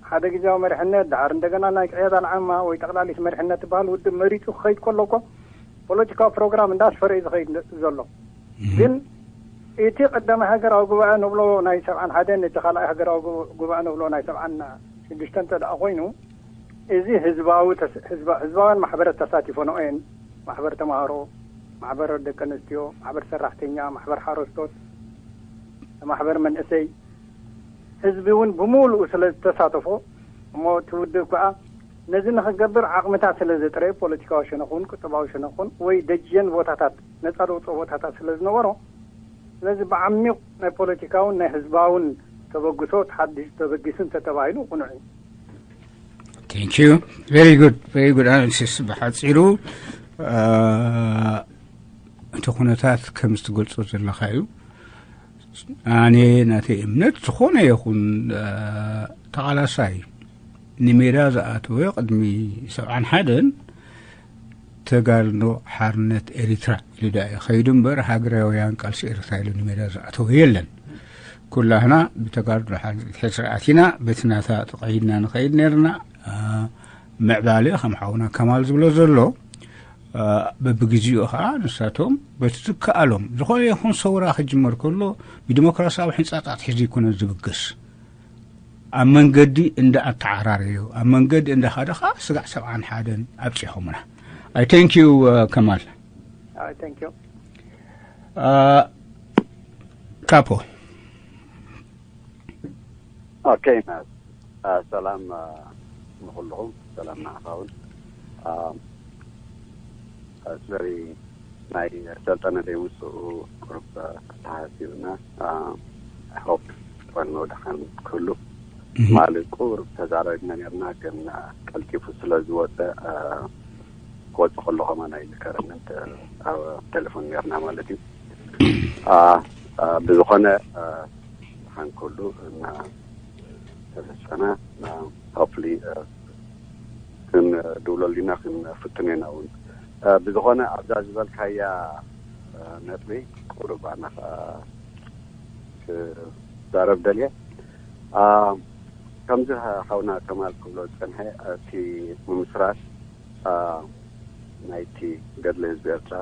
ሓደ ግዜያዊ መሪሕነት ድሓር እንደገና ናይ ቅያዳ ልዓማ ወይ ጠቕላሊት መሪሕነት ትበሃል ውድብ መሪፁ ክኸይድ ከሎ እኮ ፖለቲካዊ ፕሮግራም እንዳስፈረ እዩ ዝኸይድ ዘሎ። ግን እቲ ቀዳማይ ሃገራዊ ጉባኤ ንብሎ ናይ ሰብዓን ሓደን እቲ ካልኣይ ሃገራዊ ጉባኤ ንብሎ ናይ ሰብዓን ሽዱሽተ እንተ ደኣ ኮይኑ እዚ ህዝባዊ ህዝባውያን ማሕበረት ተሳቲፎ ንኦየን ማሕበር ተማሃሮ፣ ማሕበር ደቂ ኣንስትዮ፣ ማሕበር ሰራሕተኛ፣ ማሕበር ሓረስቶት፣ ማሕበር መንእሰይ ህዝቢ እውን ብምሉኡ ስለ ዝተሳተፎ እሞ እቲ ውድብ ከዓ ነዚ ንክገብር ዓቕምታት ስለ ዘጥረየ ፖለቲካዊ ሸነኹን ቁጠባዊ ሸነኹን ወይ ደጀን ቦታታት ነፃ ደውፅኦ ቦታታት ስለ ዝነበሮ ስለዚ ብዓሚቕ ናይ ፖለቲካውን ናይ ህዝባውን ተበግሶ ሓዲሽ ተበጊሱ እንተተባሂሉ ቅኑዕ እዩ። Thank you. Very good. Very good analysis. ብሓፂሩ እቲ ኩነታት ከም ዝትገልፆ ዘለካ እዩ። ኣነ ናተይ እምነት ዝኾነ ይኹን ተቓላሳይ ንሜዳ ዝኣተወ ቅድሚ ሰብዓን ሓደን ተጋድሎ ሓርነት ኤሪትራ ኢሉ ዳ እዩ ከይዱ እምበር ሃገራውያን ቃልሲ ኤርትራ ኢሉ ንሜዳ ዝኣተወ የለን። ኩላህና ብተጋድሎ ሓርነት ኤርትራ ኣቲና በቲ ናታ ተቐይድና ንኸይድ ነርና። ምዕባለ ከም ሓውና ከማል ዝብሎ ዘሎ በብግዜኡ ከዓ ንሳቶም በቲ ዝከኣሎም ዝኾነ ይኹን ሰውራ ክጅመር ከሎ ብዲሞክራሲያዊ ሕንፃፃት ሒዙ ይኮነ ዝብገስ ኣብ መንገዲ እንዳ ኣተዓራረዮ ኣብ መንገዲ እንዳ ካደ ከዓ ስጋዕ ሰብዓን ሓደን ኣብፂሖምና። I thank you ከማል። I thank you። ካፖ። ኦኬ፣ ና- አ፣ ሰላም፣ አ፣ ንኹልኹም፣ ሰላም ንዓኻ እውን። አ፣ አ፣ ስለዚ ናይ ሰልጠነ ዘይምስኡ ቁሩብ፣ አ፣ ተሓሲብና፣ አ፣ ሆፕ ወን ደሓን ክህሉ ማለት ቁሩብ ተዛረብና ነርና፣ ግን፣ አ፣ ቀልጢፉ ስለ ዝወፀ፣ አ፣ ክወፅእ ከሎ ከማን ኣይዝከረንን፣ ተ- ኣብ ቴሌፎን ነርና ማለት እዩ። አ፣ አ፣ ብዝኾነ፣ አ፣ ደሓን ክህሉ እና ተፈሰና፣ አ፣ ሆፕሊ፣ አ፣ ክንድውለሉ ኢና፣ ክንፍትን ኢና እውን። አ፣ ብዝኾነ ኣብዛ ዝበልካያ፣ አ፣ ነጥቢ ቁሩብ ኣና ክዛረብ ደልየ። አ፣ ከምዚ ሓውና ከማል ክብሎ ዝጸንሐ፣ እቲ ምምስራት፣ አ፣ ናይቲ ገድሊ ህዝቢ ኤርትራ፣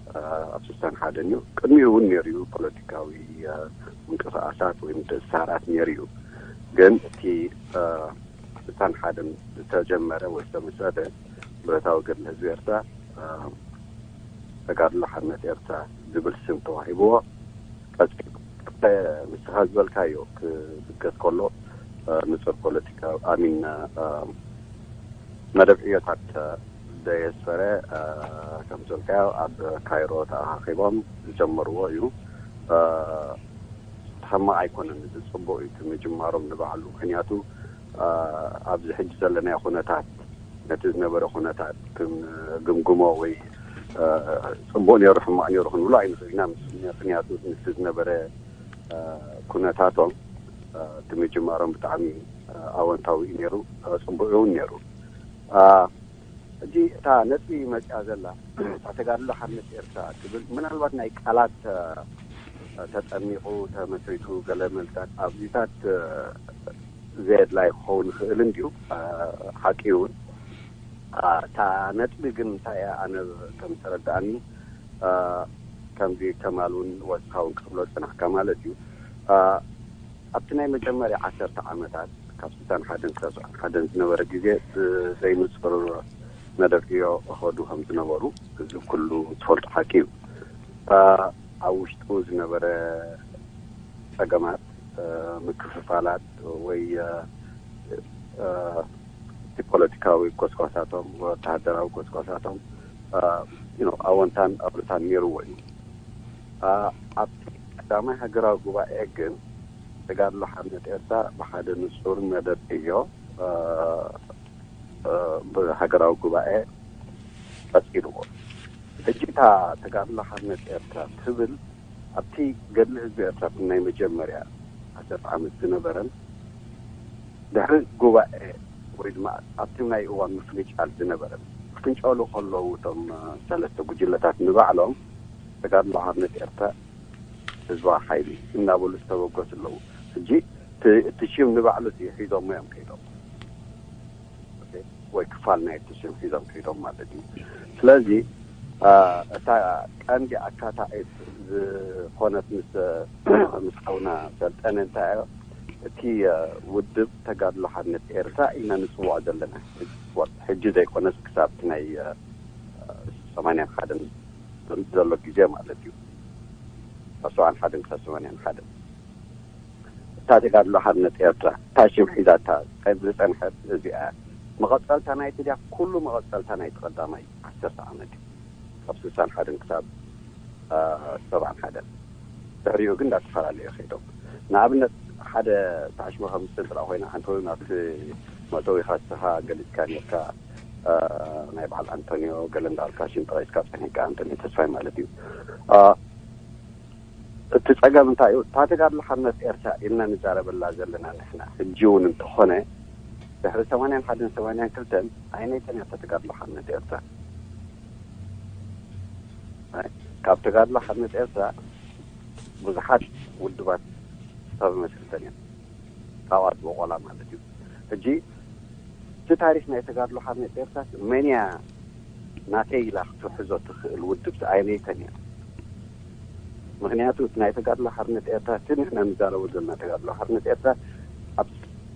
አ፣ ኣብ ስሳን ሓደን እዩ። ቅድሚኡ እውን ነይሩ እዩ፣ ፖለቲካዊ፣ አ፣ ምንቅስቃሳት ወይ ምትእስሳራት ነይሩ እዩ። ግን እቲ፣ አ፣ ስሳን ሓደን ዝተጀመረ ወይ ዝተመስረተ ብረታዊ ገድሊ ህዝቢ ኤርትራ፣ አ፣ ተጋድሎ ሓርነት ኤርትራ ዝብል ስም ተዋሂብዎ። ቀጺሉ፣ ንስኻ ዝበልካዮ ክብገስ ከሎ፣ አ፣ ንጹር ፖለቲካዊ፣ ኣሚን፣ አ፣ መደብ ዕዮታት ዘየስፈረ፣ አ፣ ከም ዝበልካዮ ኣብ ካይሮ ተኣኻኺቦም ዝጀመርዎ እዩ። አ፣ ሕማቕ ኣይኮነን፣ እዚ ጽቡቕ እዩ፣ እቲ ምጅማሮም ንባዕሉ። ምኽንያቱ፣ አ፣ ኣብዚ ሕጂ ዘለናዮ ኩነታት፣ ነቲ ዝነበረ ኩነታት ክንግምግሞ ወይ፣ አ፣ ጽቡቕ ነይሩ፣ ሕማቕ ነይሩ ክንብሎ ኣይንኽእል ኢና። ምስ-፣ ምኽንያቱ፣ ምስቲ ዝነበረ፣ አ፣ ኩነታቶም፣ አ፣ እቲ ምጅማሮም ብጣዕሚ፣ አ፣ ኣወንታዊ እዩ ነይሩ፣ አ፣ ጽቡቕ እውን ነይሩ። አ፣ ሕጂ እታ ነጥቢ መጽያ ዘላ፣ እታ ተጋድሎ ሓርነት ኤርትራ ትብል፣ ምናልባት ናይ ቃላት፣ አ፣ ተጠሚቑ፣ ተመስሪቱ፣ ገለ መልክታት ኣብዚታት፣ አ፣ ዘየድላይ ክኸውን ይኽእል እንድዩ፣ አ፣ ሓቂ እውን። አ፣ እታ ነጥቢ ግን እንታይ እያ? ኣነ ከም ዝተረድኣኒ፣ አ፣ ከምዚ ከማል እውን ወስኻ እውን ክትብሎ ዝጸናሕካ ማለት እዩ። አ፣ ኣብቲ ናይ መጀመርያ ዓሰርተ ዓመታት፣ ካብ ስሳን ሓደን ክሳብ ሰብዓን ሓደን ዝነበረ ግዜ፣ ብዘይንጹር መደብ ዕዮ እኸዱ ከም ዝነበሩ፣ እዚ ኩሉ ትፈልጦ ሓቂ እዩ። አ፣ ኣብ ውሽጡ ዝነበረ ጸገማት፣ አ፣ ምክፍፋላት ወይ፣ አ፣ አ፣ እቲ ፖለቲካዊ ጎስጓሳቶም፣ ወተሃደራዊ ጎስጓሳቶም፣ አ፣ you know፣ ኣወንታን ኣሉታን ነይርዎ እዩ። አ፣ ኣብቲ ቀዳማይ ሃገራዊ ጉባኤ ግን ተጋድሎ ሓርነት ኤርትራ ብሓደ ንጹር መደብ ዕዮ፣ አ፣ አ፣ ብሃገራዊ ጉባኤ ቀጺልዎ። ሕጂ እታ ተጋድሎ ሓርነት ኤርትራ ትብል ኣብቲ ገድሊ ህዝቢ ኤርትራ ናይ መጀመርያ ዓሰርተ ዓመት ዝነበረን ድሕሪ ጉባኤ ወይ ድማ ኣብቲ ናይ እዋን ምፍንጫል ዝነበረን ክፍንጨሉ ከለዉ እቶም፣ አ፣ ሰለስተ ጉጅለታት ንባዕሎም ተጋድሎ ሓርነት ኤርትራ ህዝባዊ ሓይሊ እናበሉ ዝተበገሱ ኣለዉ። ሕጂ እቲ፣ እቲ ሽም ንባዕሉ እቲ ሒዞሞ እዮም ከይዶም። ኦኬ? ወይ ክፋል ናይ እቲ ሽም ሒዞም ከይዶም ማለት እዩ። ስለዚ፣ አ፣ እታ ቀንዲ ኣካታዒት ዝኾነት ምስ፣ ምስ ሓውና ሰልጠነ እንታይ እያ? እቲ፣ አ፣ ውድብ ተጋድሎ ሓርነት ኤርትራ ኢና ንጽውዖ ዘለና። ሕጂ ዘይኮነስ ክሳብ እቲ ናይ፣ አ፣ ሰማንያን ሓደን ዘሎ ግዜ ማለት እዩ። ካብ ሰብዓን ሓደን ክሳብ ሰማንያን ሓደን። እታ ተጋድሎ ሓርነት ኤርትራ፣ እታ ሽም ሒዛታ ዝጸንሐት እዚኣ፣ መቐጸልታ ናይቲ ድያ? ኩሉ መቐጸልታ ናይቲ ቀዳማይ ዓሰርተ ዓመት እዩ። ካብ ስሳን ሓደን ክሳብ፣ አ፣ ሰብዓን ሓደን። ድሕሪኡ ግን እንዳተፈላለዩ ከይዶም። ንኣብነት፣ ሓደ ታሽሞ ከም ምስል ጥራ ኮይና፣ ኣንቶኒ፣ ኣብቲ መእተዊ ካስኻ ገሊጽካ ነርካ፣ አ፣ ናይ በዓል ኣንቶኒዮ ገለ እንዳበልካ ሽም ጠቒስካ ጸኒሕካ፣ ኣንቶኒ ተስፋይ ማለት እዩ። አ፣ እቲ ጸገም እንታይ እዩ? እታ ተጋድሎ ሓርነት ኤርትራ ኢልና ንዛረበላ ዘለና ንሕና፣ ሕጂ እውን እንተኾነ፣ ድሕሪ ሰማንያን ሓደን ሰማንያን ክልተን ኣይነይተን እያ እታ ተጋድሎ ሓርነት ኤርትራ። ኣይ፣ ካብ ተጋድሎ ሓርነት ኤርትራ ብዙሓት ውድባት ዝተመስርተን እየን። ካብኣ ዝበቆላ ማለት እዩ። ሕጂ እቲ ታሪኽ ናይ ተጋድሎ ሓርነት ኤርትራስ መን እያ ናተይ ኢላ ክትውሕዞ ትኽእል ውድብ ኣየነይተን እያ? ምኽንያቱ እቲ ናይ ተጋድሎ ሓርነት ኤርትራ፣ እቲ ንሕና ንዛረቦ ዘለና ተጋድሎ ሓርነት ኤርትራ፣ ኣብ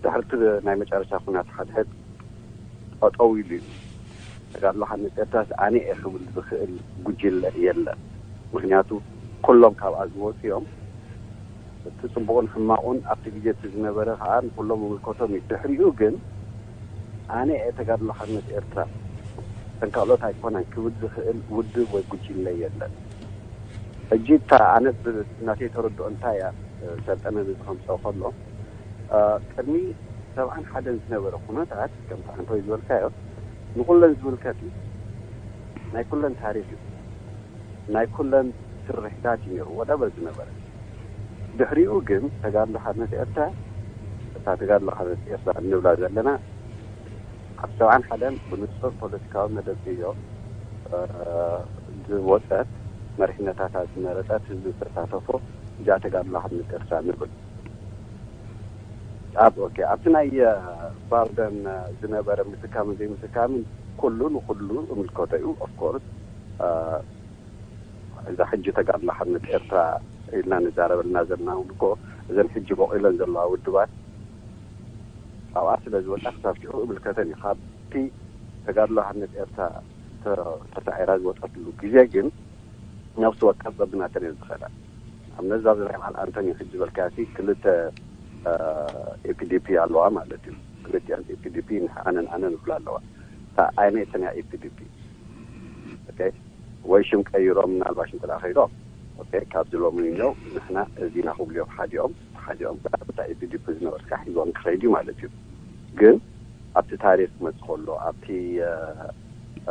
ድሕርቲ ናይ መጨረሻ ኩናት ሓድሕድ ጠጠው ኢሉ እዩ። ተጋድሎ ሓርነት ኤርትራስ ኣነ እየ ክብል ዝኽእል ጉጅለ የለን። ምኽንያቱ ኩሎም ካብኣ ዝወፁ እዮም። እቲ ጽቡቕን ሕማቑን ኣብቲ ግዜ እቲ ዝነበረ ከኣ ንኹሎም ይምልከቶም እዩ። ድሕሪኡ ግን ኣነ እየ ተጋድሎ ሓርነት ኤርትራ፣ እተን ካልኦት ኣይኮናን ክብል ዝኽእል ውድብ ወይ ጉጅለ የለን። ሕጂ እታ ኣነ ብ-፣ ናተይ ተረድኦ እንታይ እያ፣ ሰልጠነ ነዚ ከምጽኦ ከሎ፣ እ፣ ቅድሚ ሰብዓን ሓደን ዝነበረ ኩነታት ከምቲ ኣንቶይ ዝበልካዮ ንኹለን ዝምልከት እዩ። ናይ ኩለን ታሪኽ እዩ። ናይ ኩለን ስርሒታት እዩ ነይሩ፣ ወደበር ዝነበረ። ድሕሪኡ ግን ተጋድሎ ሓርነት ኤርትራ፣ እታ ተጋድሎ ሓርነት ኤርትራ እንብላ ዘለና፣ ኣብ ሰብዓን ሓደን ብንጹር ፖለቲካዊ መደብ ዕዮ፣ እ፣ ዝወጸት፣ መሪሕነታታ ዝመረጸት፣ ህዝቢ ዝተሳተፎ፣ እዚኣ ተጋድሎ ሓርነት ኤርትራ ንብል። ኣብ፣ ኦኬ፣ ኣብቲ ናይ፣ እ፣ ባርደን፣ እ፣ ዝነበረ ምስካምን ዘይምስካምን ኩሉ ንኩሉ እምልከቶ እዩ። ኦፍ ኮርስ፣ እ፣ እዛ ሕጂ ተጋድሎ ሓርነት ኤርትራ ኢልና ንዛረበልና ዘለና እውን እኮ፣ እዘን ሕጂ በቂለን ዘለዋ ውድባት ኣብኣ ስለ ዝወጣ ክሳብ ሽዑ እምልከተን እዩ። ካብቲ ተጋድሎ ሓርነት ኤርትራ ተ-፣ ተሳዒራ ዝወጠትሉ ግዜ ግን ነፍሲ ወከፍ በብናተን እየን ዝኸዳ። ኣብ ነዛ ናይ በዓል ኣንቶኒ ሕጂ ዝበልካሲ ክልተ፣ እ፣ ኤ ፒ ዲ ፒ ኣለዋ ማለት እዩ። ክልቲኣን ኤ ፒ ዲ ፒ ንሕ-፣ ኣነን ኣነን ይብላ ኣለዋ። እታ ኣየነይተን እያ ኤ ፒ ዲ ፒ? ኦኬ። ወይ ሽም ቀይሮም ምናልባሽ እንተ ደኣ ከይዶም፣ ኦኬ፣ ካብዚ ሎሚ ንነው ንሕና እዚና ክብሉ እዮም ሓዲኦም፣ ሓዲኦም ከኣ እታ ኤ ፒ ዲ ፒ ዝነበርካ ሒዞም ክኸይድ እዩ ማለት እዩ። ግን ኣብቲ ታሪኽ ክመጽእ ከሎ፣ ኣብቲ፣ እ፣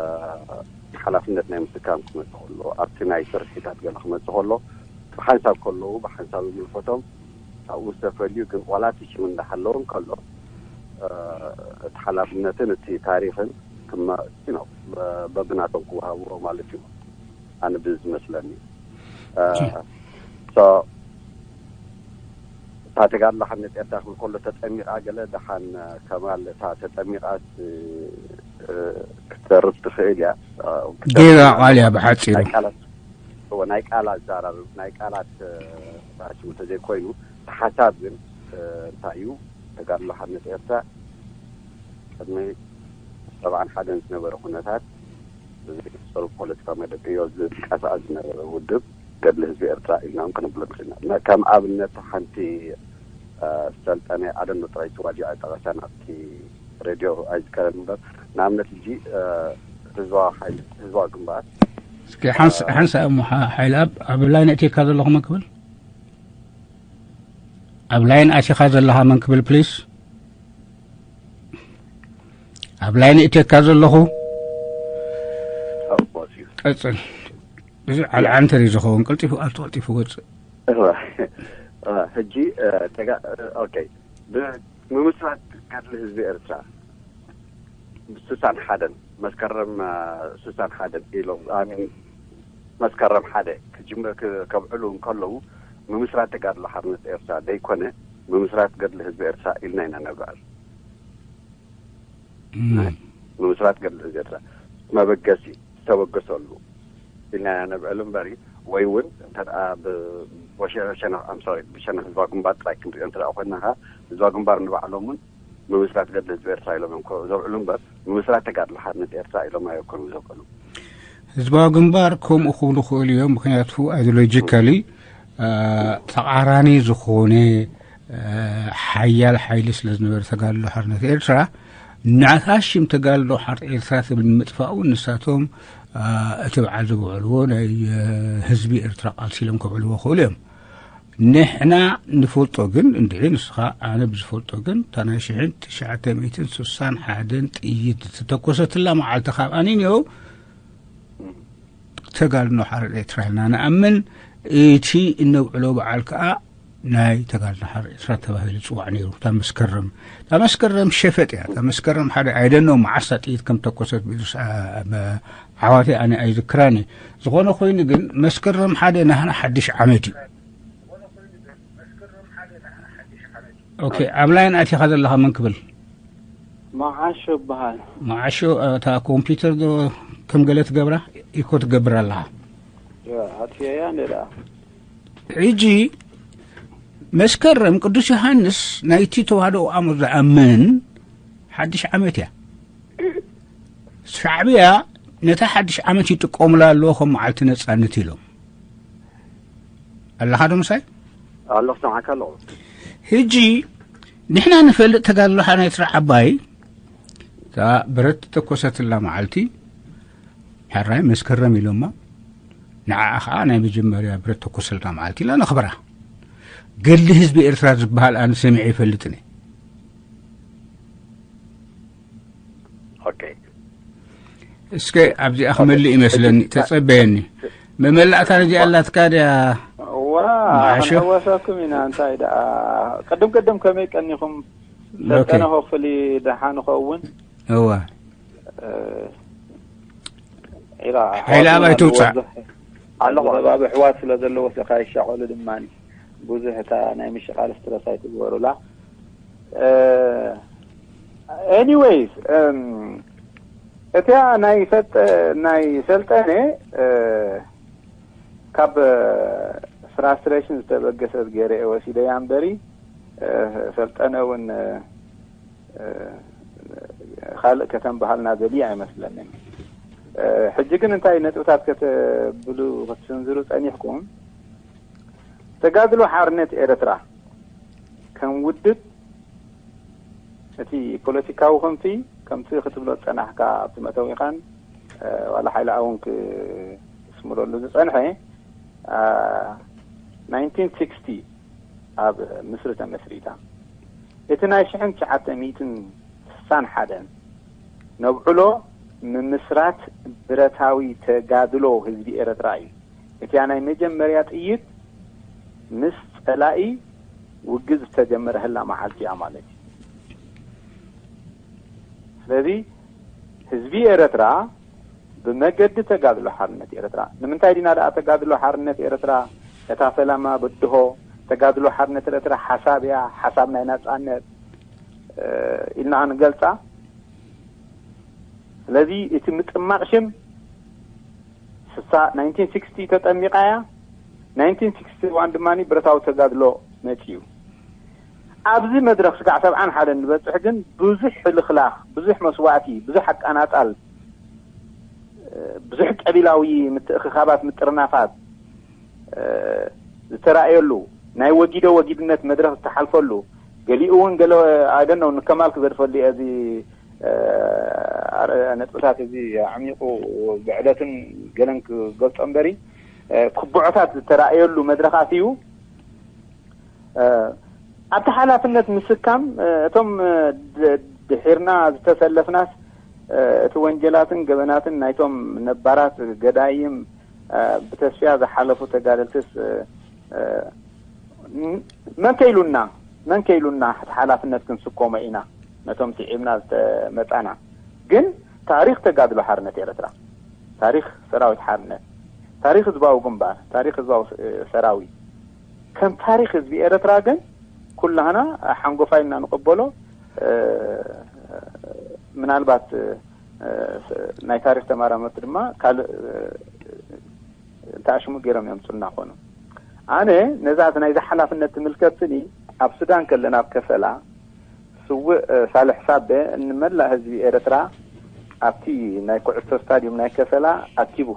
እ፣ ሓላፍነት ናይ ምስካም ክመጽእ ከሎ፣ ኣብቲ ናይ ስርሒታት ገለ ክመጽእ ከሎ፣ ብሓንሳብ ከለዉ ብሓንሳብ ይምልከቶም፣ ኣብኡ ዝተፈልዩ ግን ዋላ እቲ ሽም እንዳሃለዎም ከሎ፣ እ፣ እቲ ሓላፍነትን እቲ ታሪኽን ክመ-፣ you know፣ በ-፣ በብናቶም ክወሃብዎ ማለት እዩ። ኣነ ብዝመስለኒ። እ፣ so፣ እታ ተጋድሎ ሓርነት ኤርትራ ክብል ከሎ ተጠሚቓ ገለ ደሓን ከማል እታ ተጠሚቓስ፣ እ፣ ክትተርፍ ትኽእል እያ። እ፣ ገይራ ቃል እያ ብሓጺሩ። ናይ ቃላት፣ እወ፣ ናይ ቃላት ዛራርብ፣ ናይ ቃላት፣ እ፣ ዛራርብ እንተዘይኮይኑ፣ እቲ ሓሳብ ግን፣ እ፣ እንታይ እዩ? ተጋድሎ ሓርነት ኤርትራ ቅድሚ ሰብዓን ሓደን ዝነበረ ኩነታት ብዘይተጸሩ ፖለቲካዊ መደብ ዕዮ ዝንቀሳቐስ ዝነበረ ውድብ ገድሊ ህዝቢ ኤርትራ ኢልና እውን ከነብሎ ንኽእል ኢና። ከም ኣብነት ሓንቲ፣ እ፣ ሰልጠነ ኣደኖ ጥራይ ተዋዲኣ ጠቐሳ ናብቲ ሬድዮ ኣይዝከረን እምበር፣ ንኣብነት ሕጂ፣ እ፣ ህዝባዊ ሓይሊ፣ ህዝባዊ ግንባር፣ እስኪ ሓንስ-፣ እ፣ ሓንሳእ እሞ ሓ-፣ ሓይልኣብ፣ ኣብ ላይን ኣእቲካ ዘለኹ መን ክብል? ኣብ ላይን ኣቲኻ ዘለኻ መን ክብል ፕሊስ? ኣብ ላይን እቲካ ዘለኹ። ኣብ ቦስ እዩ። ቀጽል። እዚ ዓልዓንተር እዩ ዝኸውን፣ ቀልጢፉ፣ ኣብቲ ቀልጢፉ ወጽእ። እዋ፣ እዋ፣ ሕጂ፣ እ፣ ተጋ-፣ እ፣ ኦኬ። ብ-፣ ምምስራት ገድሊ ህዝቢ ኤርትራ ብስሳን ሓደን፣ መስከረም፣ እ፣ ስሳን ሓደን ኢሎም፣ ኣይ ሚን፣ መስከረም ሓደ ክጅምር፣ ክ-፣ ከብዕሉ እንከለዉ፣ ምምስራት ተጋድሎ ሓርነት ኤርትራ ደይኮነ፣ ምምስራት ገድሊ ህዝቢ ኤርትራ ኢልና ኢና ነብዕል። እም። ምምስራት ገድሊ ህዝቢ ኤርትራ መበገሲ ዝተበገሰሉ ኢልና ኢና ነብዕል እምበሪ፣ ወይ እውን እንተ ደኣ ብ-፣ ብሸ-፣ ሸነኽ፣ I'm sorry፣ ብሸነኽ ህዝባዊ ግንባር ጥራይ ክንሪኦ እንተ ደኣ ኮይንና ከኣ፣ ህዝባዊ ግንባር ንባዕሎም እውን ምምስራት ገድሊ ህዝቢ ኤርትራ ኢሎም እዮም ኮ-፣ ዘብዕሉ እምበር፣ ምምስራት ተጋድሎ ሓርነት ኤርትራ ኢሎም ኣይኮኑን ዘብዕሉ። ህዝባዊ ግንባር ከምኡ ክብሉ ይኽእሉ እዮም። ምኽንያቱ ኣይዲዮሎጂካሊ፣ እ፣ ተቓራኒ ዝኾነ፣ እ፣ ሓያል ሓይሊ ስለ ዝነበረ ተጋድሎ ሓርነት ኤርትራ፣ ናታ ሽም ተጋድሎ ሓርነት ኤርትራ ትብል ንምጥፋኡ ንሳቶም፣ እ፣ እቲ በዓል ዘብዕልዎ ናይ፣ እ፣ ህዝቢ ኤርትራ ቃልሲ ኢሎም ከብዕልዎ ይኽእሉ እዮም። ንሕና ንፈልጦ ግን፣ እንድዒ ንስኻ ኣነ ብዝፈልጦ ግን፣ እታ ናይ ሽሕን ትሽዓተ ሚእትን ስሳን ሓደን ጥይት ዝተተኮሰትላ መዓልቲ ካብ ኣኒንዮ ተጋድሎ ሓርነት ኤርትራ ኢልና ንኣምን። እቲ እነብዕሎ በዓል ከኣ ናይ ተጋድሎ ሓርነት ኤርትራ ተባሂሉ ይጽዋዕ ነይሩ። እታ መስከረም፣ እታ መስከረም ሸፈጥ እያ። እታ መስከረም ሓደ፣ I don't know፣ መዓስ እታ ጥይት ከም ተኮሰት ብኢሉስ፣ ኣ-፣ ብ-፣ ዓዋተይ ኣነ ኣይዝክራን እየ። ዝኾነ ኮይኑ ግን መስከረም ሓደ ናህና ሓድሽ ዓመት እዩ። ኦኬ፣ ኣብ ላይን ኣቲኻ ዘለኻ መን ክብል? መዓሾ ይበሃል። መዓሾ፣ እታ ኮምፒውተር ዶ ከም ገለ ትገብራ? ኢኮ ትገብር ኣለኻ። ያ፣ ኣትየያ እንደ ደኣ። ሕጂ መስከረም ቅዱስ ዮሃንስ ናይቲ ተዋህዶ ኣምር ዝኣምን ሓድሽ ዓመት እያ። ሻዕብያ ነታ ሓድሽ ዓመት ይጥቀሙላ ኣለዎ ከም መዓልቲ ነጻነት ኢሎም። ኣለኻ ዶ ምሳይ? ኣለኹ፣ ሰምዓካ ኣለኹ። ሕጂ ንሕና ንፈልጥ ተጋድሎ ሓርነት ኤርትራ ዓባይ፣ እታ ብረት ተኮሰትላ መዓልቲ፣ ሕራይ መስከረም ኢሎማ፣ ንዓኣ ከዓ ናይ መጀመርያ ብረት ተኮሰልካ መዓልቲ ኢላ ነኽብራ። ገድሊ ህዝቢ ኤርትራ ዝበሃል ኣነ ሰሚዐ ይፈልጥን እየ። ኦኬ። እስከ ኣብዚኣ ክመልእ ይመስለኒ፣ ተጸበየኒ። መመላእታ ነዚኣ ኣላትካ ድያ? ዋ ማዕሾ? ክንሕወሰኩም ኢና። እንታይ ደኣ ቅድም ቅድም ከመይ ቀኒኹም? ሰልጠነ ሆፍሊ ደሓን ኸውን። እዋ። ኢላ ሓይሊ ኣባይ ትውጻእ? ኣለኹ። ኣዘባብ ኣሕዋት ስለ ዘለዎ ሰካ ይሻቐሉ ድማ ብዙሕ እታ ናይ ምሽቓል ስትረስ ኣይትግበሩላ። ኤኒዌይስ፣ እቲያ ናይ ሰጠ ናይ ሰልጠነ፣ ካብ ፍራስትሬሽን ዝተበገሰት ገይረ እየ ወሲደያ እምበሪ፣ ሰልጠነ እውን ካልእ ከተንበሃልና ዘድልዩ ኣይመስለንን። ሕጂ ግን እንታይ ነጥብታት ከተብሉ ክትስንዝሩ ጸኒሕኩም? ተጋድሎ ሓርነት ኤርትራ ከም ውድብ፣ እቲ ፖለቲካዊ ክንፊ፣ ከምቲ ክትብሎ ዝጸናሕካ ኣብቲ መእተዊኻን ዋላ ሓይሊ ኣውን ክስምረሉ ዝጸንሐ፣ ናይንቲን ሲክስቲ ኣብ ምስሪ ተመስሪታ። እቲ ናይ ሽሕን ትሽዓተ ሚእትን ስሳን ሓደን ነብዕሎ ምምስራት ብረታዊ ተጋድሎ ህዝቢ ኤርትራ እዩ። እቲያ ናይ መጀመርያ ጥይት ምስ ጸላኢ ውግእ ዝተጀመረህላ መዓልቲ እያ ማለት እዩ። ስለዚ ህዝቢ ኤርትራ ብመገዲ ተጋድሎ ሓርነት ኤርትራ፣ ንምንታይ ዲና ደኣ ተጋድሎ ሓርነት ኤርትራ፣ እታ ፈላማ ብድሆ፣ ተጋድሎ ሓርነት ኤርትራ ሓሳብ እያ፣ ሓሳብ ናይ ናጻነት ኢልና ንገልጻ። ስለዚ እቲ ምጥማቕ ሽም ስሳ ናይንቲን ሲክስቲ ተጠሚቓ እያ። ናይንቲን ሲክስቲ ዋን ድማ ብረታዊ ተጋድሎ መጺኡ። ኣብዚ መድረኽ ስጋዕ ሰብዓን ሓደን ንበጽሕ ግን ብዙሕ ሕልኽላኽ፣ ብዙሕ መስዋእቲ፣ ብዙሕ ኣቃናጻል፣ ብዙሕ ቀቢላዊ ምትእኽኻባት፣ ምጥርናፋት ዝተራእየሉ፣ ናይ ወጊዶ ወጊድነት መድረኽ ዝተሓልፈሉ፣ ገሊኡ እውን ገለ ኣይደነው ንከማል ክገድፈሉ እየ እዚ ነጥብታት እዚ ዓሚቑ ብዕለትን ገለን ክገልጾ እምበሪ ክቡዖታት ዝተራእየሉ መድረኻት እዩ። ኣብቲ ሓላፍነት ምስካም እቶም ድሒርና ዝተሰለፍናስ እቲ ወንጀላትን ገበናትን ናይቶም ነባራት ገዳይም ብተስፍያ ዝሓለፉ ተጋደልትስ መን ከይሉና መን ከይሉና እቲ ሓላፍነት ክንስከሞ ኢና። ነቶም ስዒብና ዝተመጻና ግን ታሪኽ ተጋድሎ ሓርነት ኤርትራ፣ ታሪኽ ሰራዊት ሓርነት፣ ታሪኽ ህዝባዊ ግንባር፣ ታሪኽ ህዝባዊ ሰራዊት ከም ታሪኽ ህዝቢ ኤርትራ ግን ኩላህና ሓንጎፋይ እና ንቕበሎ። ምናልባት ናይ ታሪኽ ተመራመርቲ ድማ ካልእ ተኣሽሙ ገይሮም የምፁልና ኮኑ። ኣነ ነዛ ናይዚ ሓላፍነት ትምልከት ስኒ ኣብ ሱዳን ከለና ኣብ ከሰላ ስውእ ሳልሕ ሳበ ንመላእ ህዝቢ ኤርትራ ኣብቲ ናይ ኩዕሶ ስታዲዩም ናይ ከሰላ ኣኪቡ።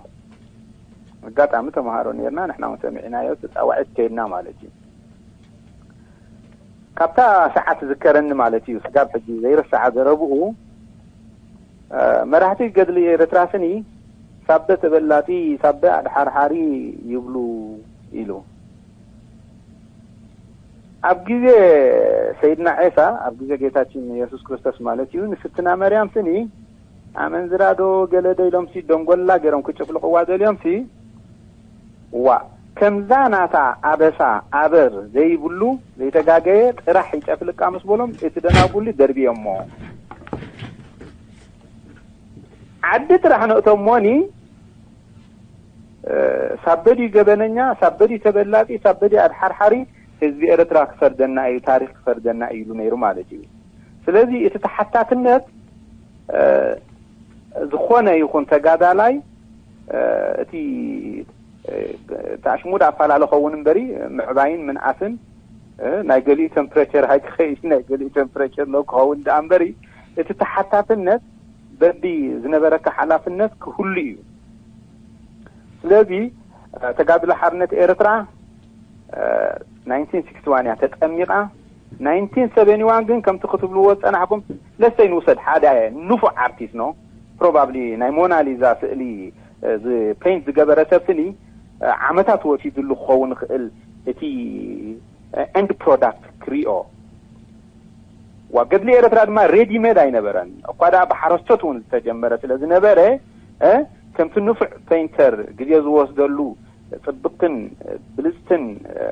ኣጋጣሚ ተምሃሮ ነርና፣ ንሕና እውን ሰሚዕናዮ፣ ተጻዋዒት ከይድና ማለት እዩ። ካብታ ሰዓት ዝከረኒ ማለት እዩ፣ ስጋብ ሕጂ ዘይረስዓ ዘረብኡ፣ መራሕቲ ገድሊ ኤርትራ ስኒ ሳበ ተበላጺ፣ ሳበ ኣድሓርሓሪ ይብሉ ኢሉ። ኣብ ግዜ ሰይድና ዒሳ፣ ኣብ ግዜ ጌታችን የሱስ ክርስቶስ ማለት እዩ፣ ንስትና መርያም ስኒ ኣመንዝራ ዶ ገለ ዶ ኢሎም ሲ ደንጎላ ገይሮም ክጭፍልቕዋ ደልዮም ሲ ዋ ከምዛ ናታ ኣበሳ ኣበር ዘይብሉ ዘይተጋገየ ጥራሕ ይጨፍልቃ ምስ በሎም እቲ ደናጉሊ ደርብዮሞ። ዓዲ ጥራሕ ነእቶሞኒ ሳበዲ ገበነኛ ሳበዲ ተበላጢ ሳበዲ ኣድሓርሓሪ ህዝቢ ኤርትራ ክፈርደና እዩ ታሪኽ ክፈርደና እዩ ኢሉ ነይሩ ማለት እዩ። ስለዚ እቲ ተሓታትነት ዝኾነ ይኹን ተጋዳላይ እቲ ታሽሙድ ኣፈላለ ኸውን እምበሪ ምዕባይን ምንኣስን ናይ ገሊኡ ቴምፕሬቸር ሃይ ክኸይድ ናይ ገሊኡ ቴምፕሬቸር ሎ ክኸውን ደኣ እምበሪ እቲ ተሓታትነት በቢ ዝነበረካ ሓላፍነት ክህሉ እዩ። ስለዚ ተጋድሎ ሓርነት ኤርትራ ናይንቲን ሲክስቲ ዋን እያ ተጠሚቓ። ናይንቲን ሰቨንቲ ዋን ግን ከምቲ ክትብልዎ ዝጸናሕኩም፣ ለሰይ ንውሰድ ሓደ ንፉዕ ኣርቲስት ነው፣ ፕሮባብሊ ናይ ሞናሊዛ ስእሊ ፔንት ዝገበረ ሰብ ስኒ ዓመታት ወሲድሉ ክኸውን ይኽእል እቲ ኤንድ ፕሮዳክት ክሪኦ። ዋ ገድሊ ኤርትራ ድማ ሬዲ ሜድ ኣይነበረን እኳ ደኣ ብሓረስቶት እውን ዝተጀመረ ስለ ዝነበረ፣ ከምቲ ንፉዕ ፔንተር ግዜ ዝወስደሉ ጽብቕትን ብልጽትን፣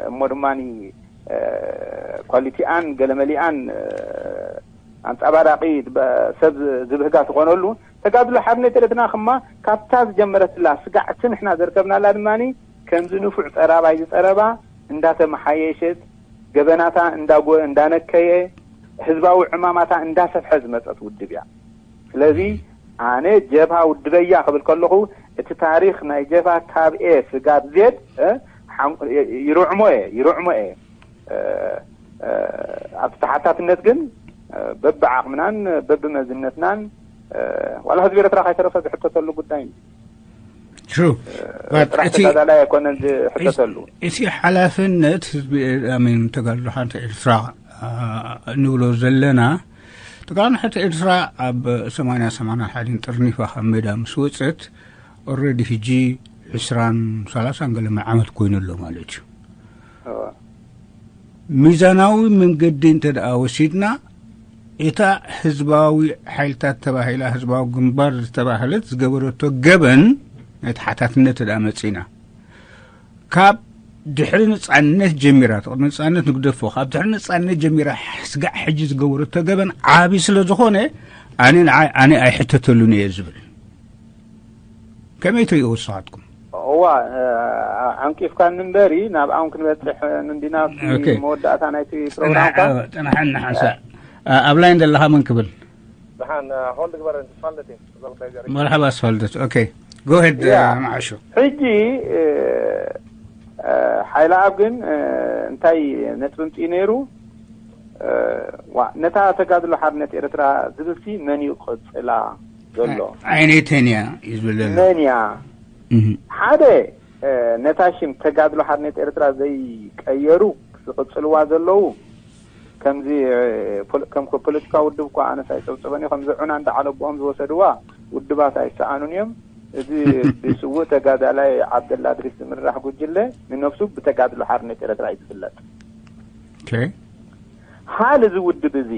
እሞ ድማ ኳሊቲኣን ገለመሊኣን ኣንጸባራቒ ሰብ ዝብህጋ ትኾነሉ፣ ተጋድሎ ሓርነት ኤርትራ ክማ ካብታ ዝጀመረትላ ስጋዕቲ ንሕና ዘርከብናላ ድማ ከምዚ ንፉዕ ጸራባይ ዝጸረባ እንዳተመሓየሸት፣ ገበናታ እንዳጎ እንዳነከየ፣ ህዝባዊ ዕማማታ እንዳሰፍሐ ዝመጸት ውድብ እያ። ስለዚ ኣነ ጀብሃ ውድበያ ክብል ከለኹ፣ እቲ ታሪኽ ናይ ጀብሃ ካብ ኤ ስጋብ ዜድ ይርዕሞ እየ ይርዕሞ እየ። ኣብቲ ተሓታትነት ግን በብዓቕምናን በብመዝነትናን ዋላ ህዝቢ ኤርትራ ከይተረፈ ዝሕተተሉ ጉዳይ እዩ። True. ጥራሕ ተጋዳላይ ኣይኮነን ዝሕተተሉ። እቲ ሓላፍነት ህዝቢ ተጋድሎ ሓርነት ኤርትራ እንብሎ ዘለና፣ ተጋድሎ ሓርነት ኤርትራ ኣብ ሰማንያ ሰማንያ ሓደን ጥርኒፋ ካብ ሜዳ ምስ ወፀት፣ ኦረዲ ሕጂ ዕስራን ሰላሳን ገለ ዓመት ኮይኑ ኣሎ ማለት እዩ። ሚዛናዊ መንገዲ እንተ ደኣ ወሲድና፣ እታ ህዝባዊ ሓይልታት ተባሂላ፣ ህዝባዊ ግንባር ዝተባህለት ዝገበረቶ ገበን ናይ ተሓታትነት ደኣ መጺና፣ ካብ ድሕሪ ነጻነት ጀሚራ፣ ቅድሚ ነጻነት ንግደፎ፣ ካብ ድሕሪ ነጻነት ጀሚራ ስጋዕ ሕጂ ዝገበረቶ ገበን ዓቢ ስለ ዝኾነ፣ ኣነ ንዓይ ኣነ ኣይሕተተሉን እየ ዝብል። ከመይ ትሪእዎ ንስኻትኩም? እዋ፣ ዓንቂፍካኒ እምበሪ፣ ናብኣውን ክንበጽሕ እንዲና ኣብቲ መወዳእታ ናይቲ ፕሮግራምካ። ጥንሓን ንሓንሳ ኣብ ላይን ዘለኻ መን ክብል? ደሓን ሆልድ ግበር። ተስፋልደት እየ። መርሓባ ኣስፋልደት። ኦኬ፣ ጎ ሄድ። መዓሾ። ሕጂ ሓይለኣብ ግን እንታይ ነጥቢ ምፅኡ ነይሩ? ዋ፣ ነታ ተጋድሎ ሓርነት ኤርትራ ዝብልሲ መን እዩ ክቕጽላ ዘሎ? ዓይነይተን እያ እዩ ዝብል ዘሎ። መን እያ? ሓደ፣ ነታ ሽም ተጋድሎ ሓርነት ኤርትራ ዘይቀየሩ ዝቕጽልዋ ዘለዉ፣ ከምዚ ከም ፖለቲካ ውድብ እኳ ኣነስ ኣይጸብጸበን እዩ። ከምዚ ዑና እንዳ ዓለቦኦም ዝወሰድዋ ውድባት ኣይሰኣኑን እዮም። እዚ ብስዉእ ተጋዳላይ ዓብደላ ድሪስ ዝምራሕ ጉጅለ ንነብሱ ብተጋድሎ ሓርነት ኤርትራ እዩ ዝፍለጥ። ኦኬ። ሓል እዚ ውድብ እዚ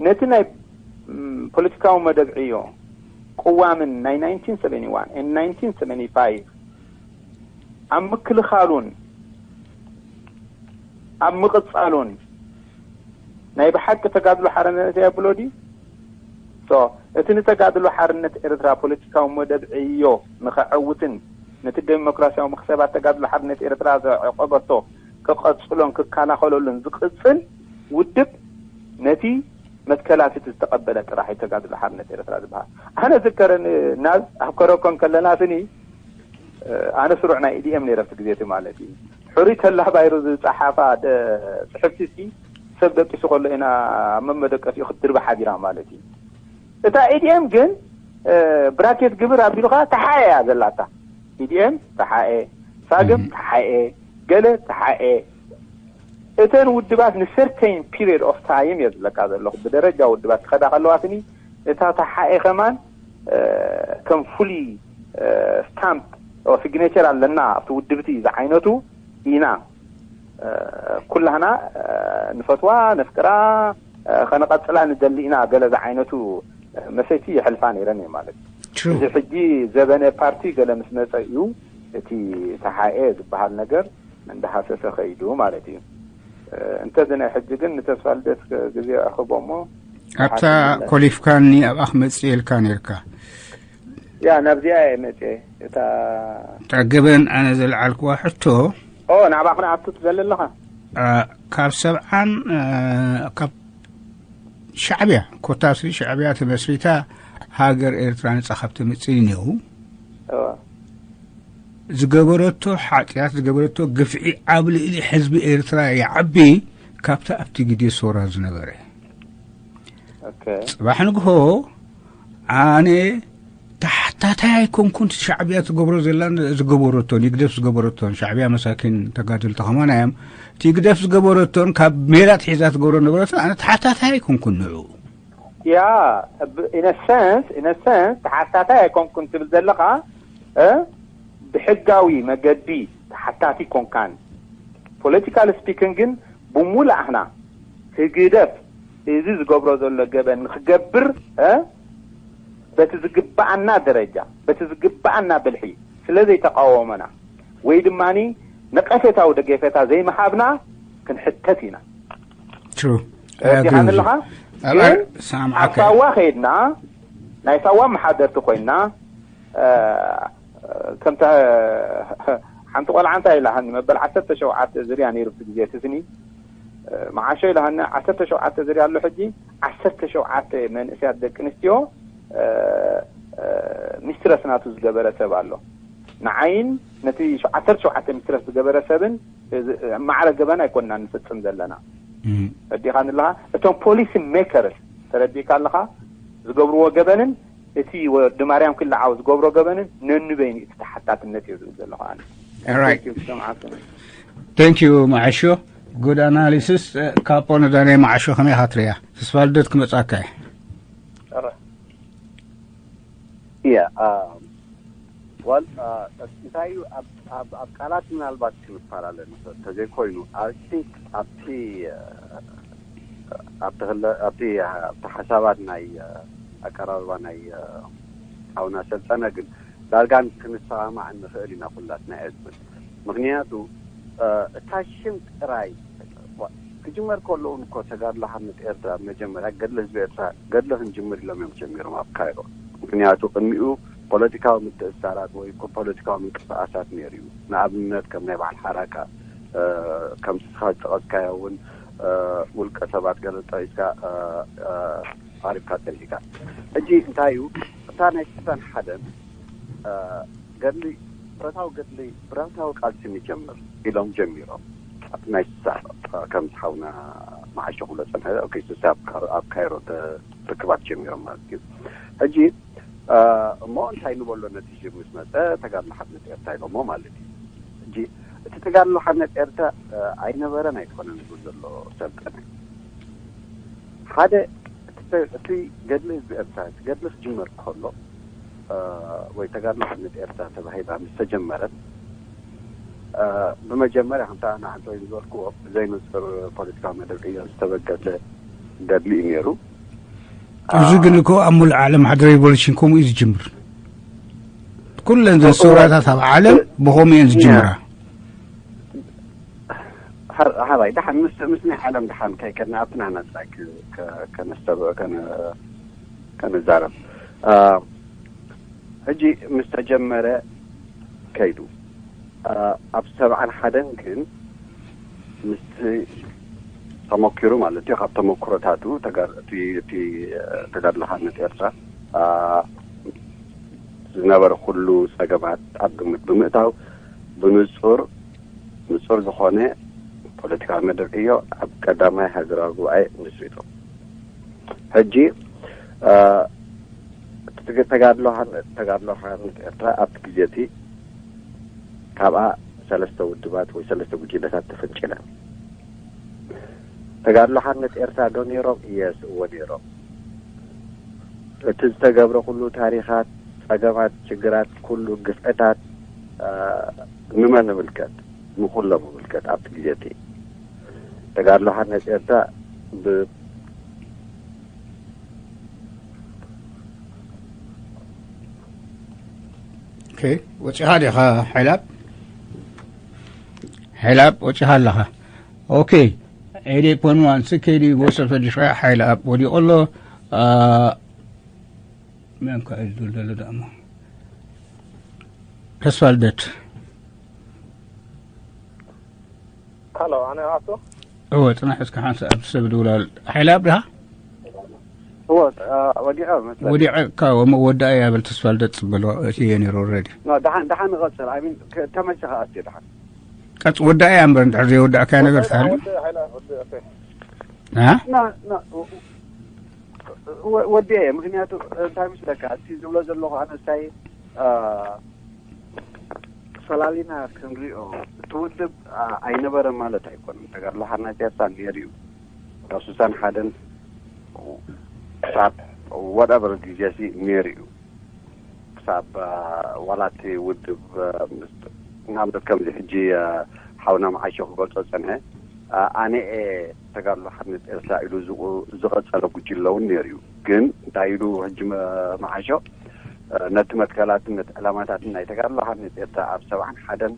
ነቲ ናይ ፖለቲካዊ መደብ ዕዮ ቅዋምን ናይ ናይንቲን ሰቨንቲ ዋን and ናይንቲን ሰቨንቲ ፋይቭ ኣብ ምክልኻሉን ኣብ ምቕጻሉን ናይ ብሓቂ ተጋድሎ ሓርነት እያ ብሎ ድዩ? So፣ እቲ ንተጋድሎ ሓርነት ኤርትራ ፖለቲካዊ መደብ ዕዮ ንኸዐውትን ነቲ ደሞክራሲያዊ መኽሰባት ተጋድሎ ሓርነት ኤርትራ ዘዕቆበቶ ክቐጽሎን ክከላኸለሉን ዝቕጽል ውድብ ነቲ መትከላት እቲ ዝተቐበለ ጥራሕ እዩ ተጋድሎ ሓርነት ኤርትራ ዝበሃል። ኣነ ዝከረኒ ናብ ኣብ ከረኮን ከለና ስኒ ኣነ ስሩዕ ናይ ኢዲኤም ነይረ ኣብቲ ግዜ እቲ ማለት እዩ። ሕሩይ ተላ ባይሩ ዝጸሓፋ ጽሕፍቲ ሲ ሰብ ደቂሱ ከሎ ኢና ኣብ መመደቀሲኡ ክትድርባ ሓዲራ ማለት እዩ። እታ ኢዲኤም ግን ብራኬት ግብር ኣቢሉካ ተሓኤ እያ ዘላታ። ኢዲኤም ተሓኤ፣ ሳግም ተሓኤ፣ ገለ ተሓኤ። እተን ውድባት ንሰርተይን ፒሪድ ኦፍ ታይም እየ ዝብለካ ዘለኹ። ብደረጃ ውድባት ክኸዳ ከለዋ ስኒ እታ ተሓኤ ከማን ከም ፍሉይ ስታምፕ ሲግኔቸር ኣለና ኣብቲ ውድብቲ ዝዓይነቱ ኢና ኩላህና ንፈትዋ ነፍቅራ ከነቐጽላ ንደሊ ኢና ገለ ዝዓይነቱ መሰይቲ የሕልፋ ነይረን እዩ ማለት እዩ። እዚ ሕጂ ዘበነ ፓርቲ ገለ ምስ መጸ እዩ እቲ ተሓኤ ዝበሃል ነገር እንዳሃሰሰ ከይዱ ማለት እዩ። እንተዚ ናይ ሕጂ ግን ንተስፋ ልደት ግዜ ኣኽቦ እሞ ኣብታ ኮሊፍካኒ ኣብኣ ክመጽእ ኢልካ ነርካ። ያ ናብዚኣ እየ መጽእ እታ ጠገበን ኣነ ዘልዓልክዋ ሕቶ ኦ ናብኣ ክንኣቱ ትደሊ ኣለኻ። ካብ ሰብዓን ካብ ሻዕብያ ኮታስ ሻዕብያ ተመስሪታ ሃገር ኤርትራ ነጻ ካብ ተመጽእ ነው ዝገበረቶ ሓጢኣት ዝገበረቶ ግፍዒ ኣብ ልዕሊ ሕዝቢ ኤርትራ ይዓቢ ካብታ ኣብቲ ግዜ ሶራ ዝነበረ። ጽባሕ ንግሆ ኣነ ታሕቲ ተሓታታይ ኣይኮንኩን። እቲ ሻዕብያ ትገብሮ ዘላን ዝገበረቶን፣ ይግደፍ ዝገበረቶን፣ ሻዕብያ መሳኪን ተጋደልቲ ከማና እዮም። እቲ ይግደፍ ዝገበረቶን ካብ ሜላ ትሒዛ ትገብሮ ነበረትን ኣነ ተሓታታይ ኣይኮንኩን ንዑ። ያ ኢነሰንስ ኢነሰንስ ተሓታታይ ኣይኮንኩን ትብል ዘለኻ እ ብሕጋዊ መገዲ ተሓታቲ ኮንካን። ፖለቲካል ስፒክን ግን ብሙላእና ህግደፍ እዚ ዝገብሮ ዘሎ ገበን ንክገብር እ በቲ ዝግባኣና ደረጃ በቲ ዝግባኣና ብልሒ ስለ ዘይተቃወመና ወይ ድማ ነቀፌታዊ ደገፈታ ዘይምሃብና ክንሕተት ኢና። True. ረዲኻኒ ኣለኻ? ግን ሳምዓካ። ኣብ ሳዋ ከይድና ናይ ሳዋ መሓደርቲ ኮይና ከምታ ሓንቲ ቆልዓ እንታይ ኢላሃኒ መበል ዓሰርተ ሸውዓተ ዝርያ ነይሩ ብቲ ግዜ ትስኒ መዓሾ ኢላሃኒ። ዓሰርተ ሸውዓተ ዝርያ ኣሎ ሕጂ። ዓሰርተ ሸውዓተ መንእስያት ደቂ ኣንስትዮ ሚስትረስ ናቱ ዝገበረ ሰብ ኣሎ። ንዓይን ነቲ ዓሰርተ ሸውዓተ ሚስትረስ ዝገበረ ሰብን ማዕረ ገበን ኣይኮንና ንፍጽም ዘለና። ረዲኻኒ ኣለኻ? እቶም ፖሊሲ ሜከርስ ተረዲእካ ኣለኻ? ዝገብርዎ ገበንን እቲ ወዲ ማርያም ክልዓው ዝገብሮ ገበንን ነንበይኑ እቲ ተሓታትነት እየ ዝብል ዘለኹ ኣነ። Alright. Thank you መዓሾ። Good analysis. ካፖ ነዛ ናይ መዓሾ ከመይ ኢኻ ትሪያ? ተስፋ ልደት ክመጻካ እየ። እያ ዋል እንታይ እዩ ኣብ ቃላት ምናልባት ክንፈላለ ንኽእል ተዘይኮይኑ I think ኣብቲ ኣብቲ ሓሳባት ናይ ኣቀራርባ ናይ ሓውና ሰልጠነ ግን ዳርጋ ክንሰማማዕ ንኽእል ኢና ኩላትና እየ ዝብል። ምኽንያቱ እታ ሽም ጥራይ ክጅመር ከሎ እውን እኮ ተጋድሎ ሓርነት ኤርትራ መጀመርያ ገድሊ ህዝቢ ኤርትራ ገድሊ ክንጅምር ኢሎም እዮም ጀሚሮም ኣብ ካይሮ። ምኽንያቱ ቅድሚኡ ፖለቲካዊ ምትእስሳራት ወይ ፖለቲካዊ ምንቅስቃሳት ነይሩ እዩ። ንኣብነት ከም ናይ በዓል ሓራካ ከምቲ ስኻ ዝጠቐስካዮ እውን ውልቀ ሰባት ገለ ጠቂስካ ኣሪፍካ ጸኒሕካ። ሕጂ እንታይ እዩ እታ ናይ ስሳን ሓደን ገድሊ ብረታዊ ገድሊ ብረታዊ ቃልሲ ንጀምር ኢሎም ጀሚሮም ኣብቲ ናይ ስሳ ከም ሓውና መዓሾ ክብሎ ጸንሐ ስሳ ኣብ ካይሮ ርክባት ጀሚሮም ማለት እዩ። ሕጂ እሞ እንታይ ንበሎ ነቲ ሽም ምስ መጸ ተጋድሎ ሓርነት ኤርትራ ኢሎሞ ማለት እዩ። ሕጂ እቲ ተጋድሎ ሓርነት ኤርትራ ኣይነበረን ኣይኮነን ዝብል ዘሎ ሰልጠነ ሓደ እቲ ገድሊ ህዝቢ ኤርትራ እቲ ገድሊ ክጅመር ከሎ ወይ ተጋድሎ ሓርነት ኤርትራ ተባሂላ ምስ ተጀመረት ብመጀመርያ ከምታ ኣነ ዓንተ ወይ ዝበልክዎ ብዘይንጹር ፖለቲካዊ መደብ ዕዮ ዝተበገሰ ገድሊ እዩ ነይሩ። እዚ ግን እኮ ኣብ ሙሉእ ዓለም ሓደ ሬቮሉሽን ከምኡ እዩ ዝጅምር። ኩለን ዘን ሰውራታት ኣብ ዓለም ብኸምኡ እየን ዝጅምራ። ሓባይ ደሓን ምስ ምስ ናይ ዓለም ደሓን ከይከድና ኣብቲ ናህና ጥራይ ከነስተብ ከነዛረብ ሕጂ ምስ ተጀመረ ከይዱ ኣብ ሰብዓን ሓደን ግን ምስቲ ተመኪሩ ማለት እዩ ካብ ተመክሮታቱ እቲ ተጋድሎ ሓርነት ኤርትራ ዝነበረ ኩሉ ጸገማት ኣብ ግምት ብምእታው ብንጹር ንጹር ዝኾነ ፖለቲካዊ መደብ ዕዮ ኣብ ቀዳማይ ሃገራዊ ጉባኤ መስሪቶም። ሕጂ ተጋድሎ ሓርነት ኤርትራ ኣብቲ ግዜ እቲ ካብኣ ሰለስተ ውድባት ወይ ሰለስተ ጉጅለታት ተፈንጭለን። ተጋድሎ ሓርነት ኤርትራ ዶ ነይሮም? የስ እወ ነይሮም። እቲ ዝተገብረ ኩሉ ታሪኻት፣ ጸገማት፣ ሽግራት፣ ኩሉ ግፍዕታት ንመን ይምልከት? ንኹሎም ይምልከት። ኣብቲ ግዜ እቲ ተጋድሎ ሓርነት ኤርትራ ብ ወፂኻ ዲኻ ሓይላብ? ሓይላብ ወፂኻ ኣለኻ። ኦኬ ኤዲ ፖንዋንስ ኬዲ ወሰፈ ድሽቃ ሓይላብ ወዲቑ ኣሎ። መን ከ እዩ ዝብል ዘሎ ደሞ ተስፋ ልደት ሃሎ ኣነ ኣቶ እወ ጽናሕ እስከ ሓንሳእ ኣብቲ ሰብ ድውላል ሓይላብ ድኻ እወ ወዲዐ መስለኒ ወዲዐ እካ ወዳኣ እያ በል ተስፋ ልደት ጽበሎ እቲ እየ ነይሩ ኦልሬዲ ደሓን ደሓን ንቐጽል ኣይ ሚን ተመቸኻ ኣትዮ ደሓን ቀጽ ወዳኣ እያ እምበር እንድሕር ዘይወዳእካያ ነገር ትሃሉ ወዲየ ምክንያቱ እንታይ ምስለካ እቲ ዝብሎ ዘለኹ ኣነስታይ ፈላሊና ክንሪኦ እቲ ውድብ ኣይነበረ ማለት ኣይኮነን። ተጋድሎ ሓርነት ኤርትራ ነይሩ እዩ። ካብ ስሳን ሓደን ክሳብ ወዳበር ግዜ ሲ ነይሩ እዩ። ክሳብ ዋላ እቲ ውድብ ንኣብነት ከምዚ ሕጂ ሓውና መዓሾ ክገልጾ ዝጸንሐ ኣነ ተጋድሎ ሓርነት ኤርትራ ኢሉ ዝቐጸለ ጉጅለ እውን ነይሩ እዩ። ግን እንታይ ኢሉ ሕጂ መዓሾ ነቲ መትከላትን ነቲ ዕላማታትን ናይ ተጋድሎ ሓርነት ኤርትራ ኣብ ሰብዓን ሓደን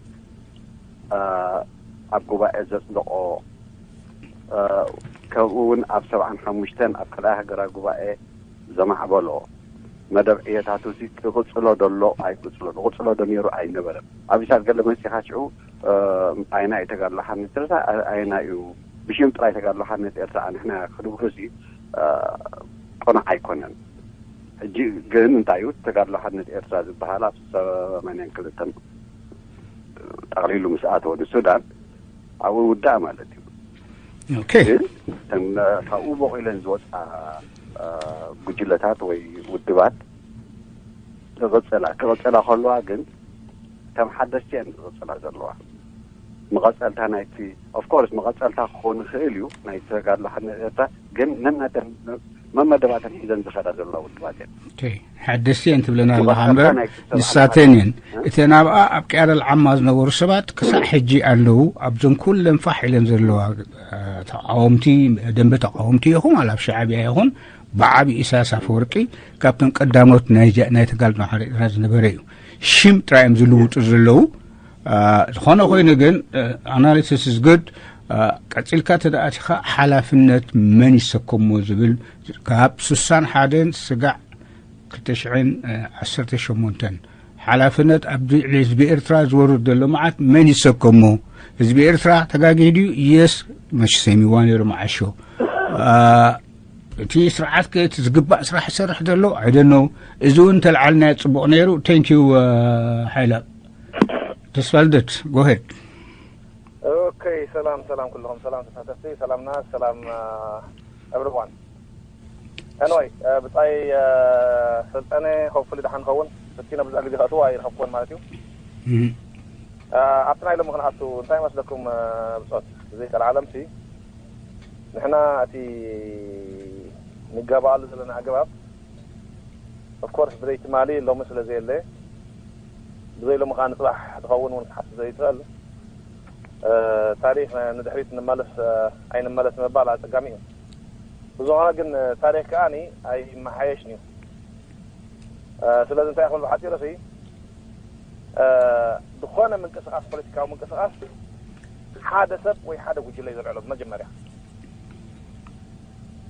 ኣብ ጉባኤ ዘጽደቆ፣ ከምኡ እውን ኣብ ሰብዓን ሓሙሽተን ኣብ ካልኣይ ሃገራዊ ጉባኤ ዘማዕበሎ መደብ ዕየታቱ ሲ ክቕጽሎ ደሎ ኣይቅጽሎ፣ ንቕጽሎ ዶ ነይሩ ኣይነበረን። ኣብ ኢሳት ገለ መጺኻ ሽዑ ኣይና እዩ ተጋድሎ ሓርነት ኤርትራ፣ ኣይና እዩ ብሽም ጥራይ ተጋድሎ ሓርነት ኤርትራ ንሕና ክንብሉ ሲ ቅኑዕ ኣይኮነን። ሕጂ ግን እንታይ እዩ ተጋድሎ ሓርነት ኤርትራ ዝበሃል ኣብ ሰማንያን ክልተን ጠቕሊሉ ምስ ኣተወ ንሱዳን ኣብኡ ውዳእ ማለት እዩ። ኦኬ ግን እተን ካብኡ ቦቂለን ዝወፃ ጉጅለታት ወይ ውድባት ክቕፅላ ክቕፅላ ከለዋ ግን ከም ሓደስቲ እየን ዝቕፅላ ዘለዋ። መቐፀልታ ናይቲ ኦፍኮርስ መቐፀልታ ክኸውን ይኽእል እዩ ናይ ተጋድሎ ሓርነት ኤርትራ ግን ነናተን መመደባተን ሒዘን ዝኸዳ ዘለዋ ውድባት እየን። ሓደስቲ እየን ትብለና ኣለኻ እምበር ንሳተን እየን። እተን ኣብኣ ኣብ ቅያር ኣልዓማ ዝነበሩ ሰባት ክሳዕ ሕጂ ኣለዉ። ኣብዘን ኩለን ፋሕ ኢለን ዘለዋ ተቃወምቲ፣ ደንበ ተቃወምቲ ይኹን ዋላ ኣብ ሻዕብያ ይኹን ብዓቢ ኢሳያስ ኣፈወርቂ ካብቶም ቀዳሞት ናይ ተጋድሎ ሓርነት ኤርትራ ዝነበረ እዩ። ሽም ጥራይ እዮም ዝልውጡ ዘለዉ። ዝኾነ ኮይኑ ግን ኣናሊሲስ is good። ቀጺልካ ተደኣቲኻ ሓላፍነት መን ይሰከሞ ዝብል ካብ ስሳን ሓደን ስጋዕ ክልተ ሽሕን ዓሰርተ ሸሞንተን ሓላፍነት ኣብ ልዕሊ ህዝቢ ኤርትራ ዝወርድ ዘሎ መዓት መን ይሰከሞ? ህዝቢ ኤርትራ ተጋጊዩ ድዩ? የስ መሽ ሰሚዋ ነይሩ መዓሾ። እቲ ስርዓት ከ እቲ ዝግባእ ስራሕ ይሰርሕ ዘሎ ኣይደነው። እዚ እውን እንተልዓልናዮ ፅቡቕ ነይሩ። Thank you ሓይለ ተስፋልደት። Go ahead። ኦኬ ሰላም ሰላም ኩልኹም ሰላም ተሳተፍቲ ሰላምና ሰላም everyone። Anyway ብጻይ ሰልጠነ hopefully ደሓን ኸውን ስቲና ብዙሕ ግዜ ከእትዎ ኣይረኸብኩዎን ማለት እዩ። ኣብቲ ናይ ሎሚ ክንኣቱ እንታይ መስለኩም ብጾት ብዘይ ቀልዓለም ሲ ንሕና እቲ ንገባሉ ዘለና ኣገባብ of course ብዘይ ትማሊ ሎሚ ስለ ዘየለ ብዘይ ሎሚ ከዓ ንፅባሕ ዝኸውን እውን ክትሓስብ ዘይትኽእል ታሪክ ንድሕሪት ንመለስ ኣይንመለስ ምባል ኣፀጋሚ እዩ። ብዝኾነ ግን ታሪክ ከዓ ኣይመሓየሽን እዩ። ስለዚ እንታይ ክብል ብሓፂሩ ሲ ዝኾነ ምንቅስቃስ ፖለቲካዊ ምንቅስቃስ ሓደ ሰብ ወይ ሓደ ጉጅለ እዩ ዘልዕሎ ብመጀመርያ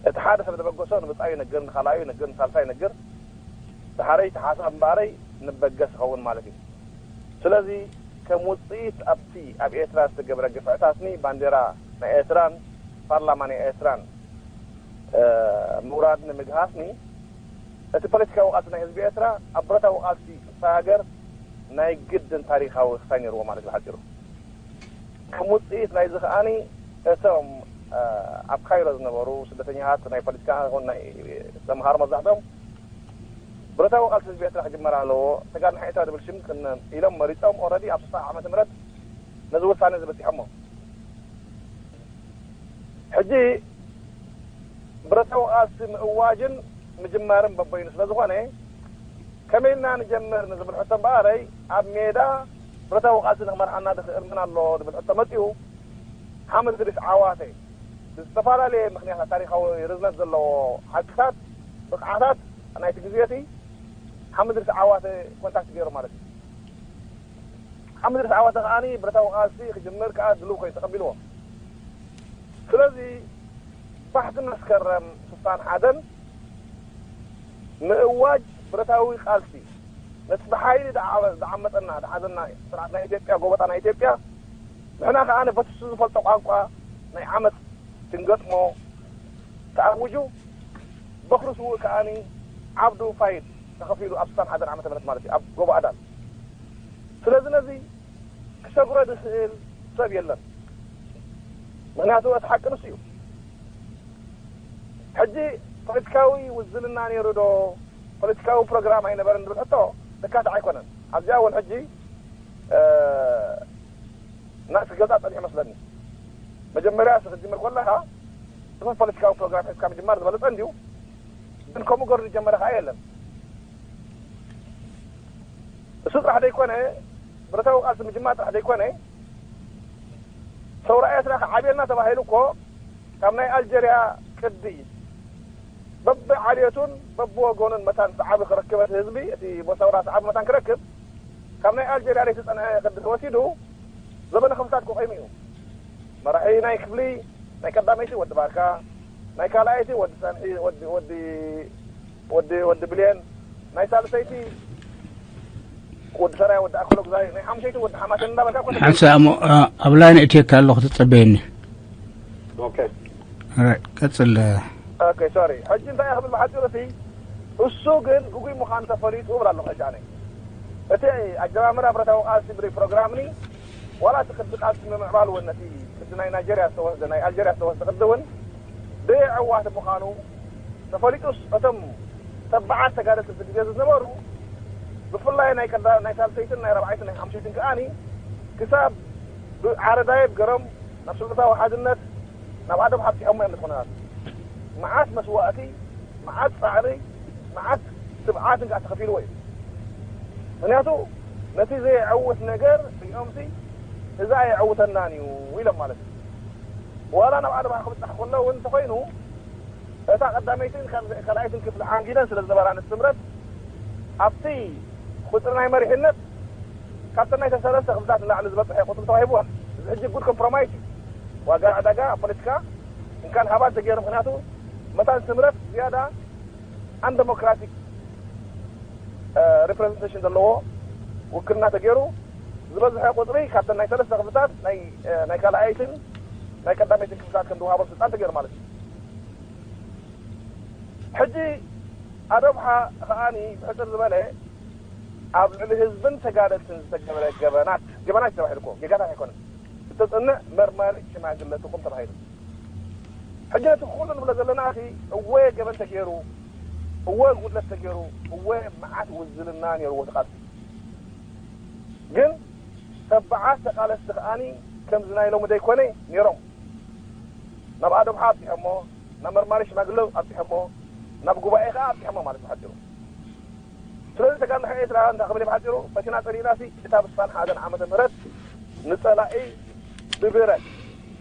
እቲ ሓደ ሰብ ዝበገሶ ንብፃዩ ይነግር ንካልኣዩ ይነግር ንሳልሳይ ይነግር ድሓረይ እቲ ሓሳብ እምበኣረይ ንበገስ ይኸውን ማለት እዩ። ስለዚ ከም ውፅኢት ኣብቲ ኣብ ኤርትራ ዝተገብረ ግፍዕታትኒ ባንዴራ ናይ ኤርትራን ፓርላማ ናይ ኤርትራን ምውራድኒ ምግሃስኒ እቲ ፖለቲካዊ ቃልሲ ናይ ህዝቢ ኤርትራ ኣብ ብረታዊ ቃልሲ ክሰጋገር ናይ ግድን ታሪካዊ ክሳይ ነይርዎ ማለት እዩ ብሓፂሩ። ከም ውፅኢት ናይዚ ከዓኒ እቶም ኣብ ካይሮ ዝነበሩ ስደተኛታት ናይ ፖለቲካ ይኹን ናይ ተምሃሮ መብዛሕትኦም ብረታዊ ቃልሲ ህዝቢ ኤርትራ ክጅመር ኣለዎ ተጋድሎ ሓይታ ዝብል ሽም ኢሎም መሪፆም already ኣብ ስሳ ዓመተ ምህረት ነዚ ውሳነ ዝበፂሖሞ። ሕጂ ብረታዊ ቃልሲ ምእዋጅን ምጅማርን በበይኑ ስለ ዝኾነ ከመይ ኢልና ንጀምር ንዝብል ሕቶ እምበኣረይ ኣብ ሜዳ ብረታዊ ቃልሲ ንክመርሓና ዝኽእል መን ኣሎ ዝብል ሕቶ መፂኡ ሓምድ እድሪስ ዓዋተ ብዝተፈላለየ ምኽንያታት ታሪኻዊ ርዝነት ዘለዎ ሓቅታት ብቕዓታት ናይቲ ግዜ እቲ ሓምድ እድሪስ ዓዋተ ኮንታክት ገይሩ ማለት እዩ። ሓምድ እድሪስ ዓዋተ ከዓኒ ብረታዊ ቃልሲ ክጅምር ከዓ ድልው ኮይኑ ተቐቢልዎ። ስለዚ ባሕቲ መስከረም ስሳን ሓደን ምእዋጅ ብረታዊ ቃልሲ ነቲ ብሓይሊ ዝዓመፀና ዝሓዘና ስርዓት ናይ ኢትዮጵያ ጎበጣ ናይ ኢትዮጵያ ንሕና ከዓ በቲ እሱ ዝፈልጦ ቋንቋ ናይ ዓመፅ ክንገጥሞ ተኣውጁ። በክሪ ስውእ ከዓኒ ዓብዱ ፋይድ ተኸፊሉ ኣብ ስሳን ሓደን ዓመተ ምህረት ማለት እዩ ኣብ ጎቦ ኣዳል። ስለዚ ነዚ ክሰግሮ ዝኽእል ሰብ የለን። ምክንያቱ እቲ ሓቂ ንሱ እዩ። ሕጂ ፖለቲካዊ ውዝልና ነይሩ ዶ ፖለቲካዊ ፕሮግራም ኣይነበረን ዝብል ሕቶ ተካትዕ ኣይኮነን። ኣብዚኣ እውን ሕጂ ናእሲ ገዛ ጸኒሑ መስለኒ። መጀመርያ ስ ክትጅምር ከለኻ ጽፉፍ ፖለቲካዊ ፕሮግራም ሒዝካ ምጅማር ዝበለጸ እንድዩ። ግን ከምኡ ገሩ ዝጀመረ ከዓ የለን። እሱ ጥራሕ ዘይኮነ፣ ብረታዊ ቃልሲ ምጅማር ጥራሕ ዘይኮነ፣ ሰውራ ኤርትራ ክዓብየልና ተባሂሉ እኮ ካብ ናይ ኣልጀርያ ቅዲ በብዓልየቱን በብወገኑን መታን ሰዓቢ ክረክብ፣ እቲ ህዝቢ፣ እቲ ሰውራ ሰዓቢ መታን ክረክብ ካብ ናይ ኣልጀርያ ዘይተጸንዐ ቅዲ ተወሲዱ ዘበነ ክፍልታት ክቆይሙ እዩ። መራሒ ናይ ክፍሊ ናይ ቀዳመይቲ ወዲ ባርካ፣ ናይ ካልኣይቲ ወዲ ሰንሒ፣ ወዲ ወዲ ወዲ ወዲ ብልየን፣ ናይ ሳልሰይቲ ወዲ ሰራይ፣ ወዲ ኣክሎ ግዛይ፣ ናይ ሓሙሸይቲ ወዲ ሓማሴን እንዳበልካ ኮነ ሓንሳ እሞ፣ ኣ፣ ኣብ ላይን እትየካ ኣለኹ፣ ትጸበየኒ። ኦኬ። ኦራይት፣ ቀጽል። ኦኬ፣ ሶሪ። ሕጂ እንታይ ክብል ብሓጺሩ፣ እቲ እሱ ግን ግጉይ ምዃኑ ተፈሊጡ እብል ኣለኹ። ሕጂ ኣነ እቲ ኣጀማምራ ብረታዊ ቃልሲ ብዘይ ፕሮግራምኒ፣ ዋላ እቲ ቅዲ ቃልሲ ንምምዕባል እውን ነቲ ቅዲ ናይ ናይጀርያ ዝተወስደ፣ ናይ ኣልጀርያ ዝተወስደ ቅዲ እውን ብዕዋት ምዃኑ ተፈሊጡስ፣ እቶም ተባዓት ተጋደልቲ እቲ ግዜ ዝነበሩ፣ ብፍላይ ናይ ቀዳ-፣ ናይ ሳልሰይትን ናይ ራብዓይትን ናይ ሓምሸይትን ከኣኒ፣ ክሳብ ብዓረዳየብ ገሮም ናብ ስልታዊ ሓድነት ናብ ኣደብ ሓብቲዖሞ እዮም። ዝኾነታት መዓት መስዋእቲ፣ መዓት ጻዕሪ፣ መዓት ስብዓትን ከዓ ተኸፊልዎ እዩ። ምክንያቱ ነቲ ዘየዐውት ነገር ሪኦምሲ፣ "እዛ ኣየዐውተናን እዩ" ኢሎም ማለት እዩ። ዋላ ናብ ኣድማ ክብጻሕ ከሎ እውን እንተኾይኑ፣ እታ ቀዳመይትን ካል-፣ ካልኣይትን ክፍሊ ዓንጊለን ስለ ዝነበራ፣ ንስምረት ኣብቲ ቁጽሪ ናይ መሪሕነት ካብተን ናይ ሰለስተ ክፍልታት ንላዕሊ ዝበጽሐ ቁጽሪ ተዋሂብወን። እዚ ሕጂ ጉድ ኮምፕሮማይስ እዩ። ዋጋ ዕዳጋ ኣብ ፖለቲካ እንካን ሃባን ተገይሩ። ምክንያቱ መታን ስምረት ዝያዳ ኣን ዴሞክራቲክ፣ እ፣ ሪፕሬዘንቴሽን ዘለዎ ውክልና ተገይሩ፣ ዝበዝሐ ቁጽሪ ካብተን ናይ ሰለስተ ክፍልታት ናይ፣ እ፣ ናይ ካልኣይትን ናይ ቀዳመይትን ክፍልታት ከም ዝወሃቦም ስልጣን ተገይሩ ማለት እዩ። ሕጂ ኣዶብሓ ከኣኒ ብሕጽር ዝበለ ኣብ ልዕሊ ህዝብን ተጋደልትን ዝተገበረ ገበናት፣ ገበናት ተባሂሉ እኮ ጌጋታት ኣይኮነን፣ ዝተጽንዕ መርማሪ ሽማግለ ትኹም ተባሂሉ። ሕጂ ነቲ ኩሉ ንብሎ ዘለና፣ እቲ እወ ገበን ተገይሩ፣ እወ ጉድለት ተገይሩ፣ እወ መዓት ውዝልና ነይርዎ እቲ ቃልሲ። ግን ተባዓት ተቃለስቲ ከኣኒ ከምዚ ናይ ሎሚ ዘይኮነ ነይሮም። ናብ ኣዶብሓ ኣብጺሖሞ፣ ናብ መርማሪ ሽማግለ ኣብጺሖሞ፣ ናብ ጉባኤ ከኣ ኣብጺሖሞ ማለት ብሓጺሩ። ስለዚ ተጋድሎ ኤርትራ እንታይ ክብል እዩ ብሓጺሩ፣ ፈቲና ጸሊእናሲ እታ ብስሳን ሓደን ዓመተ ምህረት ንጸላኢ ብብረት፣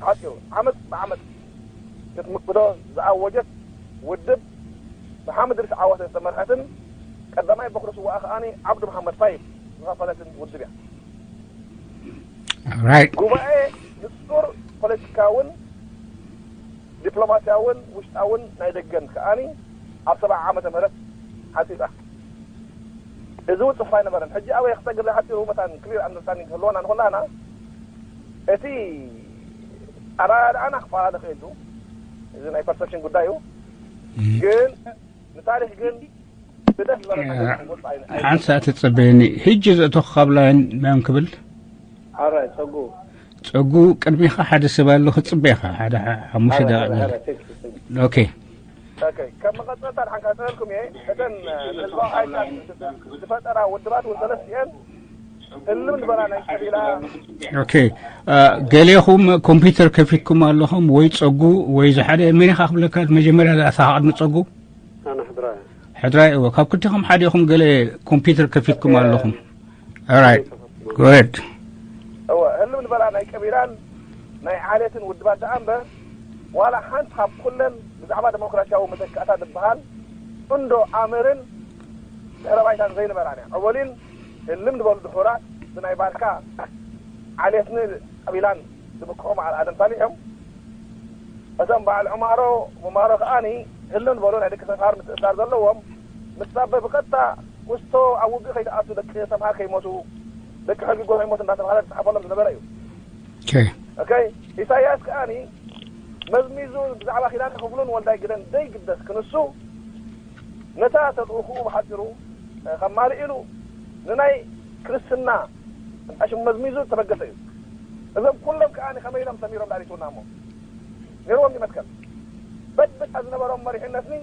ብሓጺሩ ዓመጽ ብዓመጽ ክትምክቶ ዝኣወጀት ውድብ፣ ብሓምድ ድሪስ ዓወተ ዝተመርሐትን ቀዳማይ በኩሪ ስዋኣ ከኣኒ ዓብዱ መሓመድ ፋይፍ ዝኸፈለትን ውድብ እያ። ራይት። ጉባኤ ንጹር ፖለቲካውን ዲፕሎማስያውን ውሽጣውን ናይ ደገን ከኣኒ ኣብ ሰብዓ ዓመተ ምህረት ሓንጺጻ። እዚ እውን ጽፉፍ ኣይነበረን። ሕጂ ኣበይ ክሰግር ሓጺሩ መታን ክሊር ኣንደርስታንዲንግ ክህልወና ንኹላና፣ እቲ ኣረኣእያና ክፈላለ ክእል እዩ። እዚ ናይ ፐርሰፕሽን ጉዳይ እዩ። ግን ንታሪኽ ግን ብደስ ዝበለ ነገር ክንገልጾ ኣይን-፣ ኣይን-፣ ሓንሳ ትጽበየኒ። ሕጂ ዘእተኹ ካብ ላይን መን ክብል? ሓራይ ጸጉ። ጸጉ፣ ቅድሚኻ ሓደ ሰብ ኣሎ ክጽበየኻ። ሓደ ሓ-፣ ሓሙሽተ ሓራይ፣ ደቂቕ ሓራይ፣ ገለ። ሓራይ፣ ቴክስት ስም። ኦኬ። ኦኬ፣ ከም መቐጸልታ ድሓን ካጸለልኩም እየ። እተን፣ እ፣ ንህዝባዊ ሓይልታት ዝፈጠራ ውድባት እውን ሰለስቲኤን እልም ዝበላ ናይ ቀቢላ ኦኬ። እ፣ ገሌኹም ኮምፒውተር ከፊትኩም ኣለኹም ወይ ጸጉ ወይ ዝሓደ መን ኢኻ ክብለካ መጀመርያ ዝኣሳኻ ቅድሚ ጸጉ? ኣነ ሕድራ እየ። ሕድራይ እወ፣ ካብ ክልቲኹም ሓዲኹም ገለ ኮምፒውተር ከፊትኩም ኣለኹም። ኦራይት። ጎድ። እወ፣ ህልም ዝበላ ናይ ቀቢላን ናይ ዓሌትን ውድባት ደኣ እምበር፣ ዋላ ሓንቲ ካብ ኩለን ብዛዕባ ደሞክራሲያዊ መተካእታ ዝበሃል እንዶ ኣምርን ድሕረ ባይታን ዘይነበራን እያ። ዕወሊን ህልም ዝበሉ ድሑራት ብናይ ባርካ ዓሌትን ቀቢላን ዝምክሑ በዓል ኣደም ሳሊሕ እዮም። እቶም በዓል ዑማሮ፣ ዑማሮ ከኣኒ ህልም ዝበሉ ናይ ደቂ ሰምሃር ምትእስሳር ዘለዎም፣ ምስ ሳበ ብቐጥታ ውስቶ ኣብ ውግእ ከይተኣቱ፣ ደቂ ሰምሃር ከይሞቱ፣ ደቂ ሕጊጎ ከይሞቱ እንዳተባሃለ ዝጽሓፈሎም ዝነበረ እዩ። ኦኬ። ኦኬ፣ ኢሳያስ ከኣኒ መዝሚዙ ብዛዕባ ኪዳነ ክፍሉን ወልዳይ ግደን ዘይግደስ ክንሱ፣ ነታ ተልእኹኡ ብሓጺሩ፣ እ፣ ከማልእ ኢሉ ንናይ ክርስትና እንታይ ሽሙ መዝሚዙ ዝተበገሰ እዩ። እዞም ኩሎም ከኣ ከመይ ኢሎም ሰሚሮም ዳሪቱና እሞ ነይርዎም ይመትከል። በብታ ዝነበሮም መሪሕነትኒ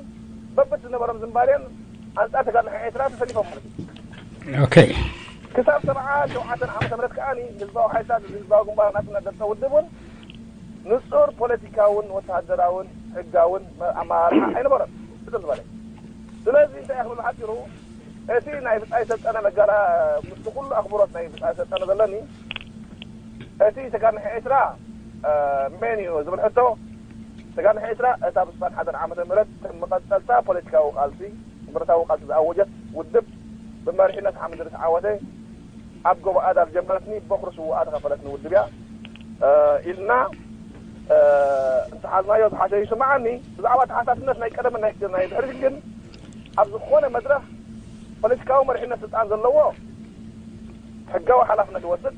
በብቲ ዝነበሮም ዝንባሌን ኣንጻር ተጋድሎ ኤርትራ ተሰሊፎም ማለት እዩ። ኦኬ። ክሳብ ሰብዓ ሸውዓተን ዓመተ ምህረት ከኣ ህዝባዊ ሓይልታት ህዝባዊ ግንባር ናጽነት ዘተ ውድብ እውን ንጹር ፖለቲካውን ወተሃደራውን ሕጋውን ኣመራርሓ ኣይነበረን። ብጥም ዝበለ ስለዚ እንታይ ክብል ሓፂሩ እቲ ናይ ብጻይ ሰልጠነ መጋላ ምስቲ ኩሉ ኣኽብሮት ናይ ብጻይ ሰልጠነ ዘለኒ እቲ ተጋንሒ ኤርትራ መን እዩ ዝብል ሕቶ ተጋንሒ ኤርትራ እታ ብስፋን ሓደን ዓመተ ምህረት ከም መቐጸልታ ፖለቲካዊ ቃልሲ ምረታዊ ቃልሲ ዝኣወጀት ውድብ ብመሪሕነት ሓምድ ርስ ዓወተ ኣብ ጎቦ ኣዳል ጀመረትኒ በኩሪ ስውኣ ተኸፈለትኒ ውድብ እያ ኢልና እንተሓዝናዮ ዝሓሸ ይስምዓኒ። ብዛዕባ ተሓሳስነት ናይ ቀደምን ናይ ድሕሪትን ግን ኣብ ዝኾነ መድረኽ ፖለቲካዊ መሪሕነት ስልጣን ዘለዎ ሕጋዊ ሓላፍነት ይወስድ።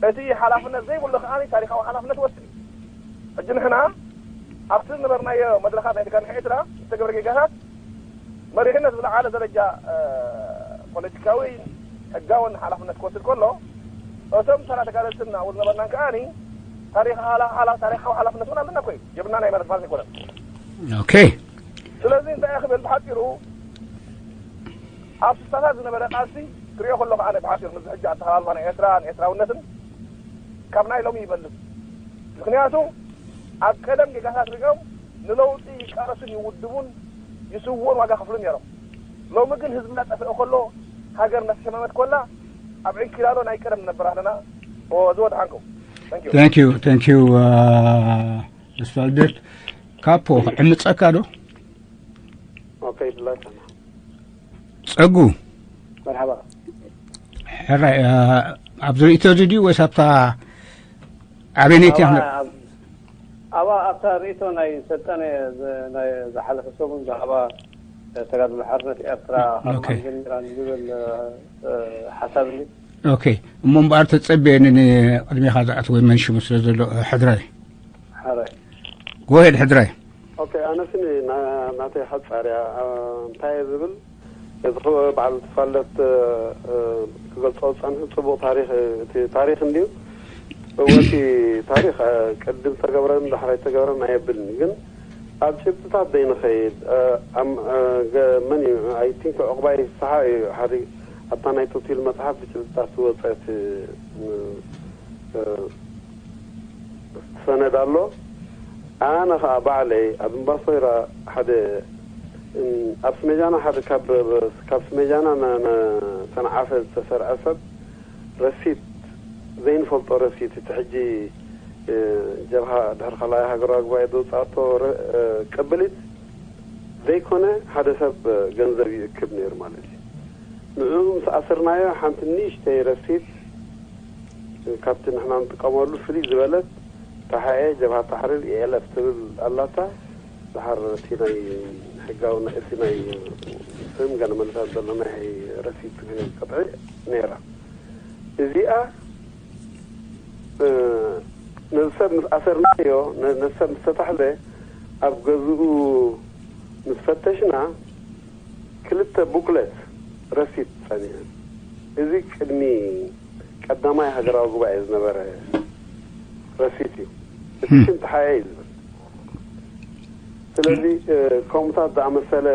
እቲ ሓላፍነት ዘይብሉ ከኣ ታሪኻዊ ሓላፍነት ይወስድ እዩ። ሕጂ ንሕና ኣብቲ ዝነበርናዮ መድረኻት ናይ ተጋንሒ ኤርትራ ዝተገብረ ጌጋታት መሪሕነት ዝለዓለ ደረጃ ፖለቲካዊ ሕጋውን ሓላፍነት ክወስድ ከሎ እቶም ተራ ተጋደልትን ኣብኡ ዝነበርናን ከኣ ታሪኻዊ ሓላፍነት እውን ኣለና እኮ እዩ። የብልና ናይ ማለት ማለት ኣይኮነን። ኦኬ። ስለዚ እንታይ ክብል ብሓፂሩ ኣብ ስሳታት ዝነበረ ቃልሲ ክሪኦ ከሎ ከዓ ብሓፂሩ ምስ ሕጂ ኣተሃላልባ ናይ ኤርትራ ንኤርትራውነትን ካብ ናይ ሎሚ ይበልፅ። ምክንያቱ ኣብ ቀደም ጌጋታት ሪኦም ንለውጢ ይቃለሱን ይውድቡን ይስውኡን ዋጋ ከፍሉ ነይሮም። ሎሚ ግን ህዝብና ጠፍእ ከሎ ሃገር እናተሸመመት ኮላ ኣብ ዕንኪላሎ ናይ ቀደም ንነብር ኣለና። ዝወድሓንኩም። Thank you። Thank you, thank you. ኣስፋልደት ካፖ ክዕምፀካ ዶ? ኦኬ ብላታ ፀጉ መርሓባ ሕራይ ኣብዚ ርእቶ ድዩ ወይስ ኣብታ ኣበይነይቲ ኣብ ኣብታ ርእቶ ናይ ሰልጠነ ናይ ዝሓለፈ ሰሙን ብዛዕባ ተጋድሎ ሓርነት ኤርትራ ካብ ጀሚራ ዝብል ሓሳብ እንዲ ኦኬ እሞ እምበኣር ተፀበየኒ ንቅድሜኻ ዝኣትወ መንሽሙ ስለ ዘሎ ሕድራይ ሓራይ ጎሄድ ሕድራይ ኦኬ ኣነ ስኒ ናተይ ሓፃር እያ እንታይ እየ ዝብል እዚ ክበ በዓል ትፋለት ክገልፆ ዝፀንሑ ፅቡቅ ታሪክ እቲ ታሪክ እንድዩ እወቲ ታሪክ ቅድም ዝተገብረን ዳሕራይ ዝተገብረን ኣየብልን ግን ኣብ ጭብጥታት ዘይንኸይድ መን እዩ ኣይ ቲንክ ዕቁባይ ሰሓ እዩ ሓደ ኣብታ ናይ ቶቲል መፅሓፍ ብጭብጥታት ዝወፀት ሰነድ ኣሎ ኣነ ከዓ ባዕለይ ኣብ እምባሶይራ ሓደ ኣብ ስሜጃና ሓደ ካብ ካብ ስሜጃና ተነዓፈ ዝተሰርዐ ሰብ ረሲት ዘይንፈልጦ ረሲት እቲ ሕጂ ጀብሃ ድሕሪ ካልኣይ ሃገራዊ ጉባኤ ዘውፅኣቶ ቅብሊት ዘይኮነ ሓደ ሰብ ገንዘብ ይእክብ ነይሩ ማለት እዩ ንዕኡ ምስ ኣሰርናዮ ሓንቲ ንእሽተይ ረሲት ካብቲ ንሕና ንጥቀመሉ ፍልይ ዝበለት ተሓኤ ጀብሃ ታሕሪር ኤኤልኤፍ ትብል ኣላታ ድሓር እቲ ናይ ሕጋዊ እቲ ናይ ስም ገለ መለታት ዘሎ ናይ ረሲት ቅጥዒ ነይራ እዚኣ ነዚ ሰብ ምስ ኣሰርናዮ ነዚ ሰብ ምስ ተታሕዘ ኣብ ገዝኡ ምስ ፈተሽና ክልተ ቡክለት ረሲት ጸኒሐን። እዚ ቅድሚ ቀዳማይ ሃገራዊ ጉባኤ ዝነበረ ረሲት እዩ። እቲ ሽም ተሓኤ እዩ ዝብል። ስለዚ ከምኡታት ዝኣመሰለ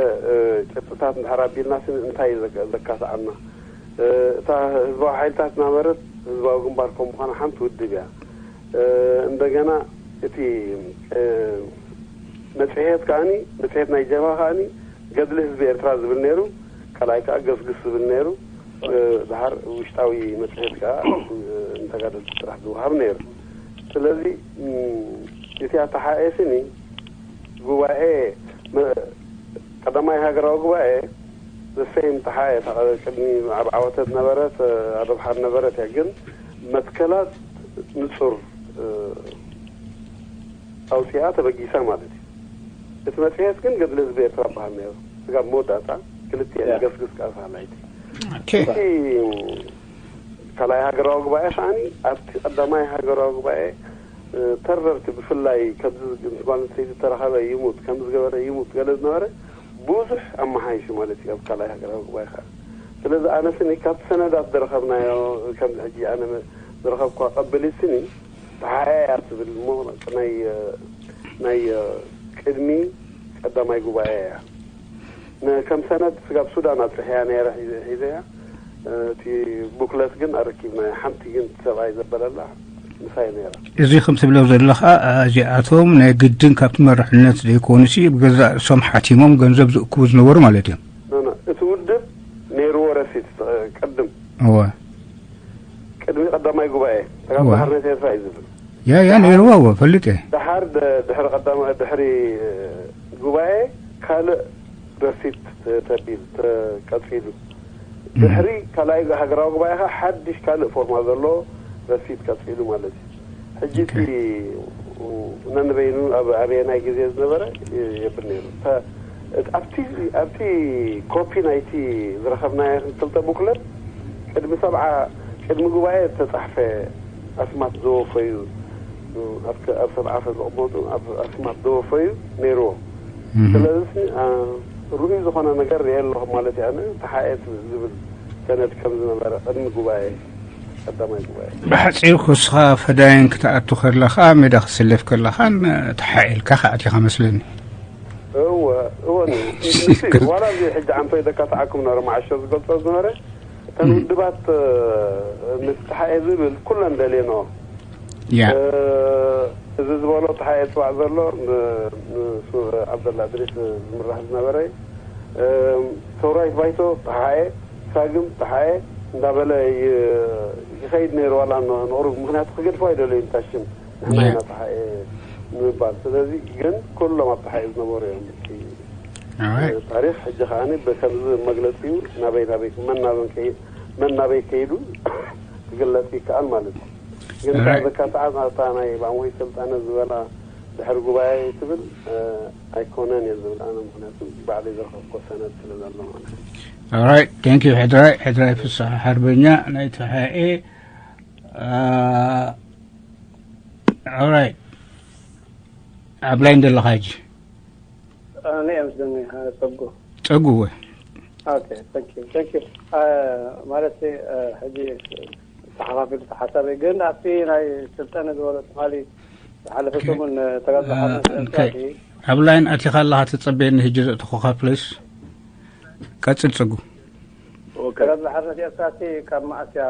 ጭብጥታት እንድሕር ኣቢልና ስኒ እንታይ እዩ ዘካስዓና? እታ ህዝባዊ ሓይልታት ዝነበረት ህዝባዊ ግንባር ከም ምዃና ሓንቲ ውድብ እያ። እንደገና እቲ መፅሄት ከዓኒ መፅሄት ናይ ጀብሃ ከዓኒ ገድሊ ህዝቢ ኤርትራ ዝብል ነይሩ ካልኣይ ከዓ ገስግስ ዝብል ነይሩ ድሓር ውሽጣዊ መፅሄት ከዓ ንተጋደልቲ ስራሕ ዝወሃብ ነይሩ ስለዚ እቲ ኣተሓኤስኒ ጉባኤ ቀዳማይ ሃገራዊ ጉባኤ ዘሰይም ተሓኤ ቅድሚ ኣብ ዓወተ ዝነበረት ኣደብሓር ነበረት እያ ግን መትከላት ንፁር ኣውፂኣ ተበጊሳ ማለት እዩ እቲ መፅሄት ግን ገድሊ ህዝቢ ኤርትራ በሃል ነይሩ ስጋብ መወዳእታ ክልቲኤን ገስግስ ቃልሲ ሃላይቲ እቲ ካልኣይ ሃገራዊ ጉባኤ ከዓኒ ኣብቲ ቀዳማይ ሃገራዊ ጉባኤ ተረርቲ ብፍላይ ከምዚ ምስ ጓል ኣንስተይቲ ዝተረኸበ ይሙት ከም ዝገበረ ይሙት ገለ ዝነበረ ብዙሕ ኣመሓይሹ ማለት እዩ ኣብ ካልኣይ ሃገራዊ ጉባኤ ከዓ ስለዚ ኣነ ስኒ ካብቲ ሰነዳት ዝረኸብናዮ ከምዚ ሕጂ ኣነ ዝረኸብኳ ቀብል ስኒ ተሓያ እያ ትብል እሞ ናይ ናይ ቅድሚ ቀዳማይ ጉባኤ እያ ከም ሰነድ ስጋብ ሱዳን ኣብፅሕያ ነይረ፣ ሒዘያ። እቲ ቡክለት ግን ኣረኪብናዮ። ሓንቲ ግን ሰብኣይ ዘበለላ ምሳይ ነይራ። እዚ ከም ትብሎ ዘለኻ እዚኣቶም ናይ ግድን ካብቲ መርሕነት ዘይኮኑሲ ብገዛእ ርእሶም ሓቲሞም ገንዘብ ዝእክቡ ዝነበሩ ማለት እዮም። እቲ ውድብ ነይርዎ ረሲት ቅድም እወ ቅድሚ ቀዳማይ ጉባኤ ተጋድሎ ሓርነት ኤርትራ እዩ ዝብል። ያ ያ ነይርዎ እወ ፈልጥ እየ። ደሓር ድሕሪ ቀዳማይ ድሕሪ ጉባኤ ካልእ ረሲት ተቢል ተቀጺሉ። ድሕሪ ካልኣይ ሃገራዊ ጉባኤ ከዓ ሓድሽ ካልእ ፎርማ ዘሎ ረሲት ቀጺሉ ማለት እዩ። ሕጂ እቲ ነንበይኑ ኣብ ኣበየናይ ግዜ ዝነበረ የብል ነይሩ። ኣብቲ ኣብቲ ኮፒ ናይቲ ዝረኸብናዮ ክልተ ቡክለት ቅድሚ ሰብዓ ቅድሚ ጉባኤ ዝተጻሕፈ ኣስማት ዘወፈዩ ኣብ ሰብዓ ዝቕመጡ ኣስማት ዘወፈዩ ነይርዎ። ስለዚ ርኡይ ዝኾነ ነገር ርኤ ኣለኹ ማለት እያ። ተሓኤት ዝብል ሰነድ ከም ዝነበረ ቅድሚ ጉባኤ ቀዳማይ ጉባኤ። ብሓጺሩ ክስኻ ፈዳይን ክትኣቱ ከለኻ ሜዳ ክትስለፍ ከለኻን ተሓኤልካ ከኣቲኻ መስለኒ። እወ እወ ዋላ እዚ ሕጂ ዓንቶ ይደካ ተዓኩም ነበረ መዓሾ ዝገልጾ ዝነበረ እተን ውድባት ምስ ተሓኤ ዝብል ኩለን ደልየንኦ። ያ እዚ ዝበሎ ተሓኤ ዝፅዋዕ ዘሎ ንሱ ዓብደላ እድሪስ ዝምራሕ ዝነበረ ሰውራዊት ባይቶ ተሓኤ ሳግም ተሓኤ እንዳበለ ይኸይድ ነይሩ። ዋላ ንቕሩብ ምክንያቱ ክገድፎ ኣይደለዩ ታሽም ንሕና ኢና ተሓኤ ንምባል። ስለዚ ግን ኩሎም ኣብ ተሓኤ ዝነበሩ እዮም። ታሪክ ሕጂ ከዓኒ ብከምዚ መግለፂ እዩ ናበይ ናበይ መን ናበን ከይ- መን ናበይ ከይዱ ክግለፅ ይከኣል ማለት እዩ። ግን እታ ዘካትዓት ናታ ናይ ባንወይ ስልጣነ ዝበላ ድሕሪ ጉባኤ ትብል ኣይኮነን እየ ዝብል ኣነ። ምክንያቱ ባዕለይ ዝረኸብኮ ሰነድ ስለ ዘሎ ማለት እዩ። Alright, thank you ሕድራይ ሕድራይ ፍስሓ ሓርበኛ ናይ ተሓኤ። Alright, ኣብ ላይን ዘለኻ ሕጂ እኔ ምስለኒ ጸጉ ጸጉ ወይ ኦኬ ታንክ ዩ ታንክ ዩ ማለት ሕጂ ተሓፋፊሉ ሓሳበይ ግን ኣብቲ ናይ ስልጠነ ዝበሎ ትማሊ ዝሓለፈ ሰሙን ተጋድሎ ሓርነት ኤርትራ ኣብ ላይን ኣቲኻ ኣለኻ ትጸበየኒ ሕጂ ዘእትኹኻ ፕሊስ ቀጽል ጸጉ ተጋድሎ ሓርነት ኤርትራ እቲ ካብ መዓስ እያ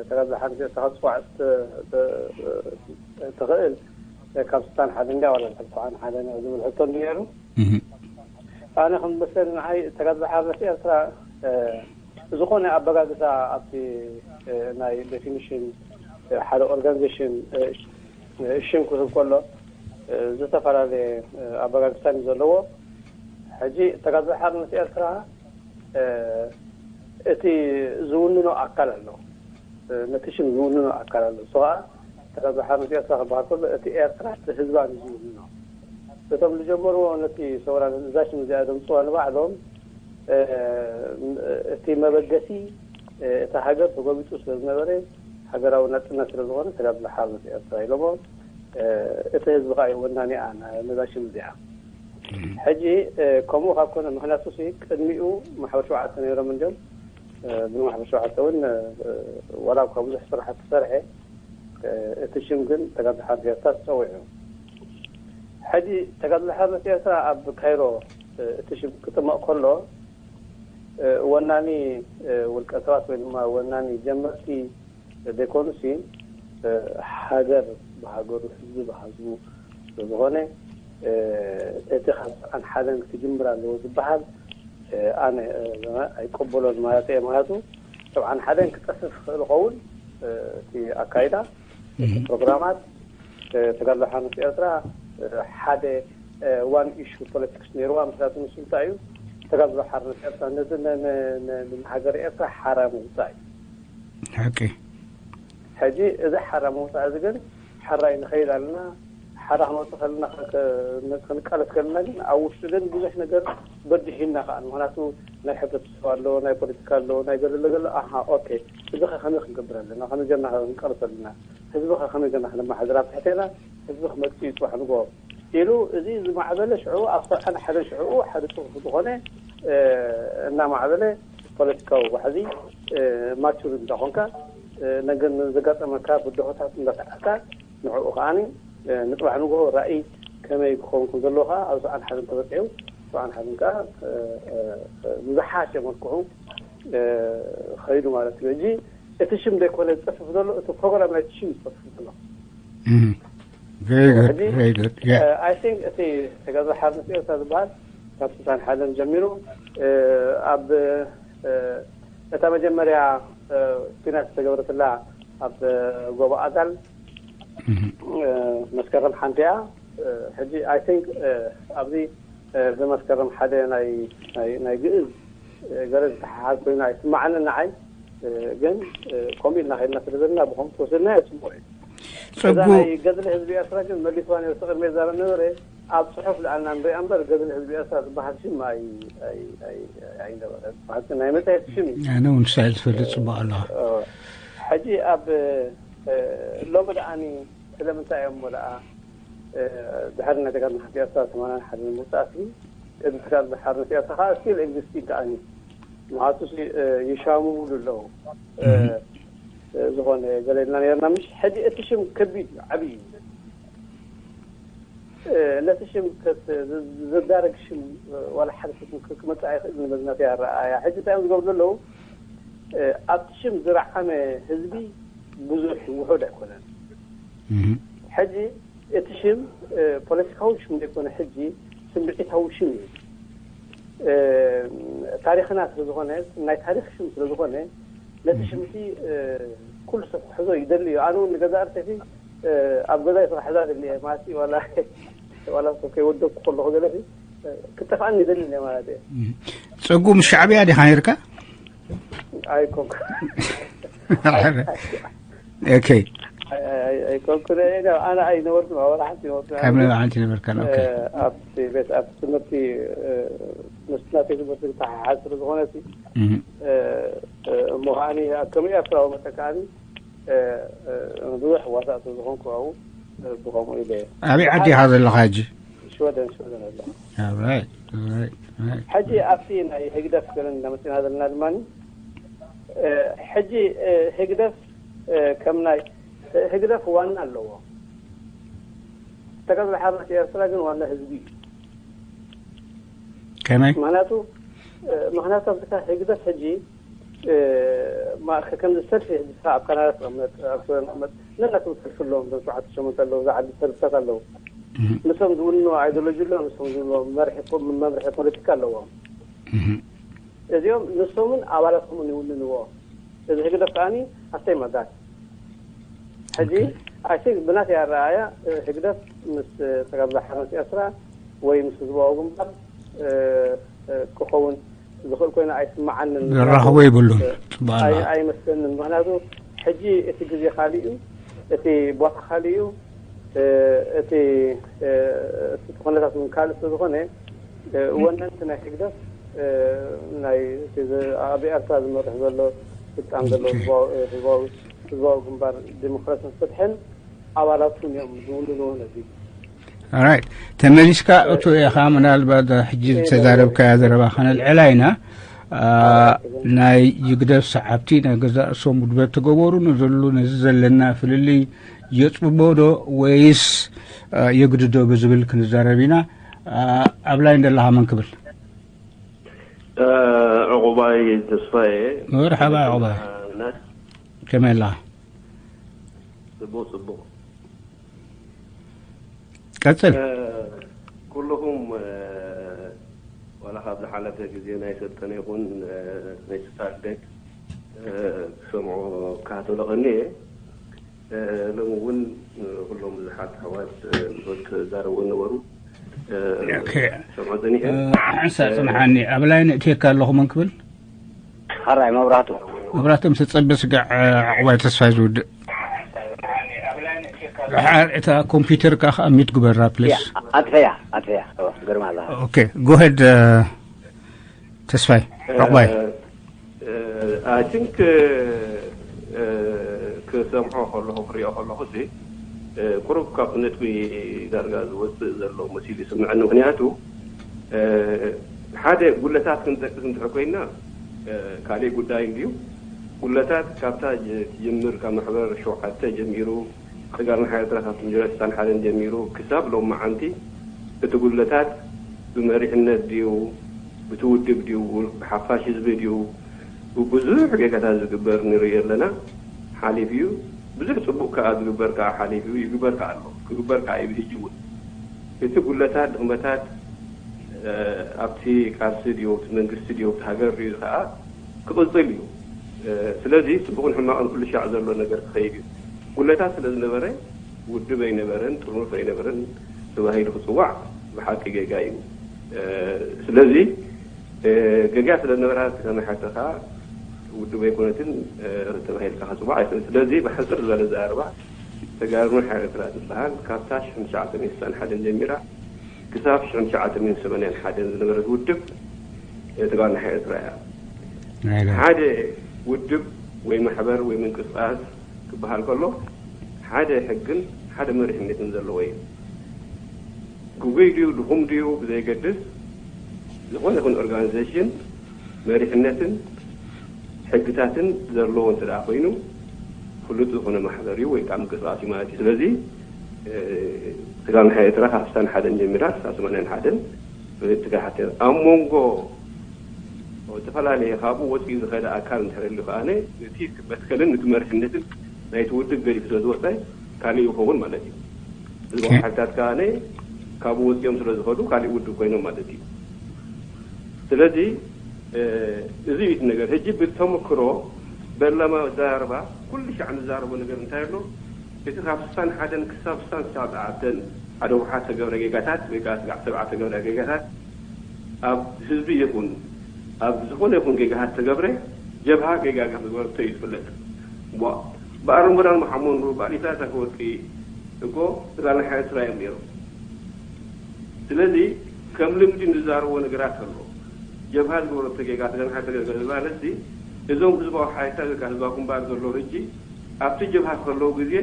ተጋድሎ ሓርነት ኤርትራ ክትፅዋዕ ትኽእል ካብ ስልሳን ሓደን ድያ ዋላ ልዕሊ ሰብዓን ሓደን እያ ዝብል ሕቶ እንዲ ነይሩ። ኣነ ከም ዝመስለኒ ንዓይ ተጋድሎ ሓርነት ኤርትራ ብዝኾነ ኣበጋግሳ ኣብቲ ናይ ዴፊኒሽን ሓደ ኦርጋኒዜሽን ሽም ክህብ ከሎ ዝተፈላለየ ኣበጋግሳን እዩ ዘለዎ። ሕጂ ተጋድሎ ሓርነት ኤርትራ እቲ ዝውንኖ ኣካል ኣሎ፣ ነቲ ሽም ዝውንኖ ኣካል ኣሎ። እሱ ከዓ ተጋድሎ ሓርነት ኤርትራ ክበሃል ከሎ እቲ ኤርትራ እቲ ህዝባ እዩ ዝውንኖ። እቶም ዝጀመርዎ ነቲ ሰውራ ነዛ ሽም እዚኣ ዘምፅዋ ንባዕሎም እቲ መበገሲ እታ ሃገር ተጎቢጡ ስለ ዝነበረ ሃገራዊ ናፅነት ስለ ዝኾነ ተጋድሎ ሓርነት ኤርትራ ኢሎሞ እቲ ህዝቢ ከዓ እዩ ወናኒኣ ነዛ ሽም እዚኣ። ሕጂ ከምኡ ካብ ኮነ ምክንያቱ ሲ ቅድሚኡ ማሕበር ሸውዓተ ነይሮም እንዲም ብማሕበር ሸውዓተ እውን ዋላ እኳ ብዙሕ ስራሓት ተሰርሐ እቲ ሽም ግን ተጋድሎ ሓርነት ኤርትራ ተፀዊዑ። ሕጂ ተጋድሎ ሓርነት ኤርትራ ኣብ ካይሮ እቲ ሽም ክጥመቕ ከሎ ወናኒ ውልቀ ሰባት ወይ ድማ ወናኒ ጀመርቲ ዘይኮኑሲ ሃገር ብሃገሩ ህዝቢ ብህዝቡ ስለዝኾነ እቲ ካብ ሰብዓን ሓደን ክጅምር ኣለዎ ዝበሃል ኣነ ኣይቀበሎን ማለት እየ። ምክንያቱ ሰብዓን ሓደን ክጠፍእ ክኽእል ይኸውን እቲ ኣካይዳ እቲ ፕሮግራማት ተጋድሎ ሓርነት ኤርትራ ሓደ ዋን ኢሹ ፖለቲክስ ነይርዋ። ምክንያቱ ንሱ እንታይ እዩ ተጋድሎ ሓርነት ኤርትራ ነዚ ንሃገር ኤርትራ ሓራ ምውፃእ እዩ። ሓቂ ሕጂ እዚ ሓራ ምውፃእ እዚ ግን ሓራይ ንኸይድ ኣለና ሓራ ክነውፅእ ከለና ክንቃለስ ከለና ግን ኣብ ውሽጡ ግን ብዙሕ ነገር በዲሒና ከዓ ምክንያቱ ናይ ሕብረተሰብ ኣሎ ናይ ፖለቲካ ኣሎ ናይ ገለ ገለ ኣሃ ኦኬ እዚ ከ ከመይ ክንገብር ኣለና ከመይ ገርና ክንቀርፅ ኣለና ህዝቢ ከ ከመይ ገርና ክነመሓድር ኣብ ትሕቴና ህዝቢ ክመፅእ እዩ ፅባሕ ንግሆ ኢሉ እዚ ዝማዕበለ ሽዑ ኣብ ሰብዓን ሓደን ሽዑ ሓደ ፅሑፍ ዝኾነ እናማዕበለ ፖለቲካዊ ዋሕዚ ማቹር እንዳኾንካ ነገር ዘጋጠመካ ብድሆታት እንዳሰዓካ ንዕኡ ከዓኒ ንፅባሕ ንግሆ ራእይ ከመይ ክኸውን ከም ዘለዎ ከዓ ኣብ ሰብዓን ሓደን ተበፂሑ ሰብዓን ሓደን ከዓ ብዝሓሸ መልክዑ ኸይዱ ማለት እዩ። ሕጂ እቲ ሽም ዘይኮነ ዝፀፍፍ ዘሎ፣ እቲ ፕሮግራም ናይቲ ሽም ዝፀፍፍ ዘሎ። Very good, very good. Yeah. I think እቲ ተጋድሎ ሓርነት ኤርትራ ዝበሃል ካብ ስሳን ሓደን ጀሚሩ ኣብ እታ መጀመርያ ኲናት ዝተገበረትላ ኣብ ጎቦ ኣዳል መስከረም ሓንቲ እያ። ሕጂ I think ኣብዚ ብመስከረም ሓደ ናይ ናይ ግእዝ ገለ ዝተሓሓዝ ኮይኑ ኣይስማዓንን ንዓይ። ግን ከምኡ ኢልና ከይድና ስለ ዘለና ብኸምኡ ተወሲድና ይስምዑ እዩ። እዛ ጸጉ ናይ ገድሊ ህዝቢ ኤርትራ ግን መሊስዋ ነርሱ ቅድሚ ዛረብ ነበረ። ኣብ ጽሑፍ ለኣልና ንሪኣ እምበር ገድሊ ህዝቢ ኤርትራ ዝበሃል ሽም ኣይ- ኣይ- ኣይ- ኣይነበረን። ብሓቂ ናይ መጽሔት ሽም እዩ። ኣነ እውን ንሳ ዝፈልጥ ጽቡቕ ኣለዋ። ሕጂ ኣብ ሎሚ ደኣኒ ስለምንታይ እዮም ደኣ ድሕሪ ናይ ተጋድሎ ሓርነት ኤርትራ ሰማንያን ሓደን ምውጻእሲ ቅድሚ ተጋድሎ ሓርነት ኤርትራ ከዓ ስቲል ኤግዚስቲንግ ከኣኒ ምክንያቱ ይሻምሙሉ ኣለዉ። ዝኾነ ገለ ኢልና ነርና ምሽ ሕጂ እቲ ሽም ከቢድ እዩ፣ ዓብዪ እዩ። ነቲ ሽም ዘዳረግ ሽም ዋላ ሓደ ሰብ ክመፅእ ኣይኽእል ንመዝናት ኣረኣያ። ሕጂ እንታይ እዮም ዝገብሩ ዘለዉ? ኣብቲ ሽም ዝረዓመ ህዝቢ ብዙሕ ውሑድ ኣይኮነን። ሕጂ እቲ ሽም ፖለቲካዊ ሽም ዘይኮነ ሕጂ ስምዒታዊ ሽም እዩ። ታሪኽና ስለዝኾነ ናይ ታሪኽ ሽም ስለዝኾነ ነቲ ሽምቲ ኩሉ ሰብ ክሕዞ ይደሊ እዩ። ኣነ እውን ንገዛ ርእሰይ ኣብ ገዛይ ስራሕ ሕዛ ደሊ እየ ማለት እዩ። ዋላ ዋላ ሰብ ከይወደኩ ከለኹ ገለ ክጠፍኣኒ ይደሊ እየ ማለት እየ። ጸጉ ምስ ሻዕብያ ዲኻ ነርካ? ኣይኮንኩ ኦኬ ኣይኮንኩ ኣነ ኣይነበርኩ ወላ ሓንቲ ነበርኩ ካብ ናይ ሓንቲ ነበርካ ኦኬ ኣብቲ ቤት ኣብቲ ትምህርቲ ምስናተይ ትምህርቲ ዝተሓሓዝ ስለ ዝኾነ እሞ ከዓኒ ከም ኤርትራዊ መጠን ከዓኒ ብዙሕ ዋሳእ ስለ ዝኾንኩ ኣብኡ ብኸምኡ ኢለ ኣበይ ዓዲ ኢኻ ዘለኻ ሕጂ ሽወደን ሽወደን ኣለኹ All right, all right, all right. ሕጂ ኣብቲ ናይ ህግደፍ ገለ እንዳመፅና ዘለና ድማ ሕጂ ህግደፍ ከም ናይ ህግደፍ ዋና ኣለዎ። ተጋድሎ ሓርነት ኤርትራ ግን ዋና ህዝቢ እዩ። ከመይ ምክንያቱ ምክንያቱ ኣብዚካ ህግደፍ ሕጂ ከምዚ ሰልፊ ሕጂ ስኻ ኣብ ካናዳ ትቐመጥ ኣብ ሽወደን ትቐመጥ ነናቶም ሰልፊ ኣለዎም። ዞም ሸውዓተ ሸሞንተ ኣለዉ ዝዓቢ ሰልፍታት ኣለዉ። ንሶም ዝውንዎ ኣይዲዮሎጂ ኣሎ፣ ንሶም ዝውንዎ መምርሒ ፖለቲካ ኣለዎም። እዚኦም ንሶምን ኣባላቶምን ይውንንዎ። እዚ ህግደፍ ከዓኒ ኣስተይ መዳት ሕጂ ኣይ ቲንክ ብናተይ ኣረኣያ ህግደፍ ምስ ተጋድሎ ሓርነት ኤርትራ ወይ ምስ ህዝባዊ ግንባር ክኸውን ዝኽእል ኮይኑ ኣይስምዓንን። ዘራኽቦ የብሉን። ጽቡቕ ኣላ። ኣይመስለንን። ምክንያቱ ሕጂ እቲ ግዜ ካሊእ እዩ፣ እቲ ቦታ ካሊእ እዩ፣ እቲ እቲ ኩነታት እውን ካልእ ስለ ዝኾነ ወነንቲ ናይ ህግደፍ ናይ ኣብ ኤርትራ ዝመርሕ ዘሎ ስልጣን ዘሎ ህዝባዊ ግንባር ዲሞክራሲን ፍትሕን ኣባላቱን እዮም ዝውንንዎ ነዚ። Alright፣ ተመሊስካ እቶ ኢኻ። ምናልባት ሕጂ ዝተዛረብካያ ዘረባ ከነልዕላ ኢና። ናይ ይግደፍ ሰዓብቲ ናይ ገዛእ ርእሶም ውድበት ተገበሩ ንዘሉ ነዚ ዘለና ፍልልይ የጽብቦ ዶ ወይስ የግድዶ ብዝብል ክንዛረብ ኢና። ኣብ ላይን ዘለኻ መን ክብል? ዕቑባይ ተስፋየ። መርሓባ ዕቑባይ። ከመይ ኣለኻ? ጽቡቕ ጽቡቕ። ቀጽል። ኩልኹም ዋላ ካብ ዝሓለፈ ግዜ ናይ ሰልጠነ ይኹን ናይ ስታርደግ ክሰምዖ ክከታተሎ ቀንየ። ሎሚ እውን ኩሎም ብዙሓት ኣሕዋት ብዙት ዛረብዎ ነበሩ። ኦኬ። ሰምዖ ጸኒሐ። ሓንሳእ ጽንሓኒ ኣብ ላይን እትየካ ኣለኹ መን ክብል? ሓራይ መብራህቱ። መብራህቱ ምስ ጸበ ስጋዕ ዕቑባይ ተስፋይ ዝውድእ። ድሓር እታ ኮምፒውተር ከኣ ሚት ግበራ ፕሊስ። ኣጥፈያ ኣጥፈያ ግርማ ኣላ። ኦኬ ጎሄድ ተስፋይ ዕቑባይ። I think ክሰምዖ ከለኹ ክሪኦ ከለኹ ሲ ቁሩብ ካብቲ ነጥቢ ዳርጋ ዝወፅእ ዘሎ መሲሉ ይስምዐኒ። ምክንያቱ ሓደ ጉለታት ክንጠቅስ እንድሕር ኮይና ካሊእ ጉዳይ እንድዩ። ጉለታት ካብታ ትጅምር ካብ ማሕበር ሸውዓተ ጀሚሩ ተጋርና ሓይልትና ካብቲ ጀነራል ስልጣን ሓደን ጀሚሩ ክሳብ ሎም መዓንቲ እቲ ጉለታት ብመሪሕነት ድዩ፣ ብቲ ውድብ ድዩ፣ ብሓፋሽ ህዝቢ ድዩ፣ ብብዙሕ ጌጋታት ዝግበር ንርኢ ኣለና። ሓሊፉ እዩ። ብዙሕ ጽቡቕ ከኣ ዝግበር ከኣ ሓሊፉ እዩ። ይግበር ከኣ ኣሎ። ክግበር ከኣ እዩ ብሕጂ እውን። እቲ ጉለታት፣ ድኽመታት፣ እ፣ ኣብቲ ቃልሲ ድዩ፣ ኣብቲ መንግስቲ ድዩ፣ ኣብቲ ሃገር ድዩ ከኣ ክቕጽል እዩ። እ፣ ስለዚ ጽቡቕን ሕማቕን ኩሉ ሻዕ ዘሎ ነገር ክኸይድ እዩ። ጉለታት ስለ ዝነበረ ውድብ ኣይነበረን፣ ጥርኑፍ ኣይነበረን ተባሂሉ ክጽዋዕ ብሓቂ ጌጋ እዩ። እ፣ ስለዚ፣ እ፣ ጌጋ ስለ ዝነበራ፣ እቲ ከመይ ሓተኻ ውድብ ኣይኮነትን፣ እ፣ ተባሂልካ ክጽዋዕ ኣይክእልን። ስለዚ ብሓጽር ዝበለ ዘረባ፣ ተጋሩ ንሓ ኤርትራ ትበሃል ካብታ ሽሕን ትሽዓተ ሚእትን ስሳን ሓደን ጀሚራ ክሳብ ሽሕን ትሽዓተ ሚእትን ሰማንያን ሓደን ዝነበረት ውድብ፣ እ፣ ተጋሩ ንሓ ኤርትራ እያ። ሓደ ውድብ ወይ ማሕበር ወይ ምንቅስቃስ ክበሃል ከሎ ሓደ ሕግን ሓደ መሪሕነትን ዘለዎ እዩ። ግጉይ ድዩ ድኹም ድዩ ብዘይገድስ፣ ዝኾነ ይኹን ኦርጋናይዜሽን መሪሕነትን ሕግታትን ዘለዎ እንተ ደኣ ኮይኑ፣ ፍሉጥ ዝኾነ ማሕበር እዩ ወይ ከዓ ምንቅስቃስ እዩ ማለት እዩ። ስለዚ፣ እ፣ ትግራይ ንሓ ኤርትራ ካብ ስሳን ሓደን ጀሚራ ክሳብ ሰማንያን ሓደን ትግራይ ሓ ኤርትራ ኣብ መንጎ ዝተፈላለየ ካብኡ ወፂኡ ዝኸደ ኣካል እንድሕር ኣሎ ከኣ፣ እቲ መትከልን እቲ መሪሕነትን ናይቲ ውድብ ገዲፉ ስለ ዝወፀ ካሊእ ይኸውን ማለት እዩ። ህዝባዊ ሓይልታት ከኣ ካብኡ ወፂኦም ስለ ዝኸዱ ካሊእ ውድብ ኮይኖም ማለት እዩ። ስለዚ፣ እ፣ እዚ እዩ እቲ ነገር። ሕጂ ብተመክሮ በለማ ዘረባ ኩሉ ሻዕ ንዛረቦ ነገር እንታይ ኣሎ? እቲ ካብ ስሳን ሓደን ክሳብ ስሳን ትሽዓተን ሓደ ውሓት ተገብረ ጌጋታት ወይ ከዓ ስጋዕ ሰብዓ ተገብረ ጌጋታት ኣብ ህዝቢ ይኹን ኣብ ዝኾነ ይኹን ጌጋታት ተገብረ ጀብሃ ጌጋ ከም ዝገበረቶ እዩ ዝፍለጥ። ቧ-፣ በዓል ረመዳን መሓመድ ኑር፣ በዓል ኢሳያስ ኣፈወርቂ እኮ ተጋዳላይ ሓይሊ ኤርትራ እዮም ነይሮም። ስለዚ ከም ልምዲ ንዛረቦ ነገራት ኣሎ። ጀብሃ ዝገበረቶ ጌጋ፣ ተጋዳላይ ሓይሊ ኤርትራ ማለት እዚ፣ እዞም ህዝባዊ ሓይልታት ወይ ከዓ ህዝባዊ ግንባር ዘለዉ ሕጂ ኣብቲ ጀብሃ ከለዉ ግዜ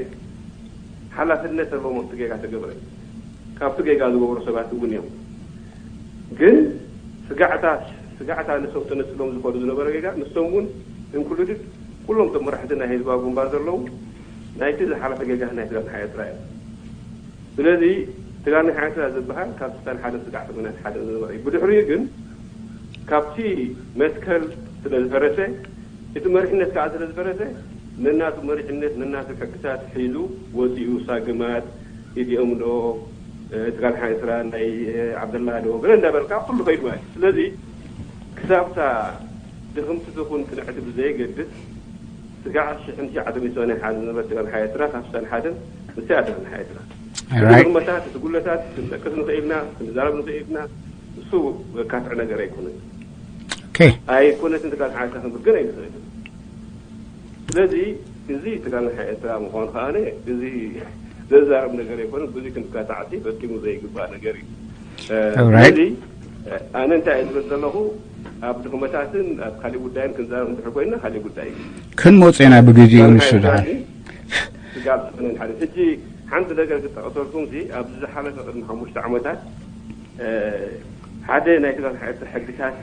ሓላፍነት ኣለዎም ኣብቲ ጌጋ ተገብረ። ካብቲ ጌጋ ዝገበሩ ሰባት እውን እዮም። ግን ስጋዕታ፣ ስጋዕታ ንሶም ተነጽሎም ዝኸዱ ዝነበረ ጌጋ፣ ንሶም እውን እንክሉድድ ኩሎም እቶም መራሕቲ ናይ ህዝባዊ ግንባር ዘለዉ ናይቲ ዝሓለፈ ጌጋ ናይ ትግራይ ንሓ ኤርትራ እዮም። ስለዚ ትግራይ ንሓ ኤርትራ ዝበሃል ካብ ስሳን ሓደን ስጋዕ ሰማንያን ሓደን ዝነበረ እዩ። ብድሕሪኡ ግን ካብቲ መትከል ስለ ዝፈረሰ፣ እቲ መሪሕነት ከዓ ስለ ዝፈረሰ፣ ነናቱ መሪሕነት፣ ነናቱ ሕግታት ሒዙ ወፂኡ፣ ሳግማት፣ ኢቲኦም ዶ፣ እ፣ ትግራይ ሓይስራ ናይ፣ እ፣ ዓብደላ ዶ፣ ገለ እንዳበልካ ኩሉ ከይዱ ማለት እዩ። ስለዚ ክሳብታ ድኽምቲ ትኹን ጽንዕቲ ብዘየገድስ፣ ስጋዕ ሽሕን ትሽዓተ ሚእትን ሰማንያን ሓደን ዝነበረ ትግራይ ሓይስራ ካብ ስሳን ሓደን ንሳ እያ ትግራይ ሓይስራ። እቲ ራይት። ድኽመታት፣ እቲ ጉለታት ክንጠቅስ ንኽእል ኢና፣ ክንዛረብ ንኽእል ኢና። እሱ ዘካትዕ ነገር ኣይኮነን። ኦኬ። ኣይኮነትን ትግራይ ሓይስራ ክንብል ግን ኣይንኽእልን። ስለዚ እዚ ትግራይ ንሓ ኤርትራ ምዃኑ ከኣ እዚ ዘዛርብ ነገር ኣይኮነን። ብዙ ክንካታዕቲ ፈጺሙ ዘይግባእ ነገር እዩ። እ፣ ኦራይት። ስለዚ፣ እ፣ ኣነ እንታይ እየ ዝብል ዘለኹ፣ ኣብ ድኽመታትን ኣብ ካሊእ ጉዳይን ክንዛረብ እንድሕር ኮይንና ካሊእ ጉዳይ እዩ። ክንመጽእ ኢና ብግዜኡ ትግራይ ንሱ ንሓ ኤርትራ ድሓር። ግን ስጋብ ዝኾነ ሓደ ሕጂ ሓንቲ ነገር ክጠቕሰልኩም ሲ፣ ኣብዚ ዝሓለፈ ቅድሚ ሓሙሽተ ዓመታት፣ እ፣ ሓደ ናይ ትግራይ ንሓ ኤርትራ ሕግታት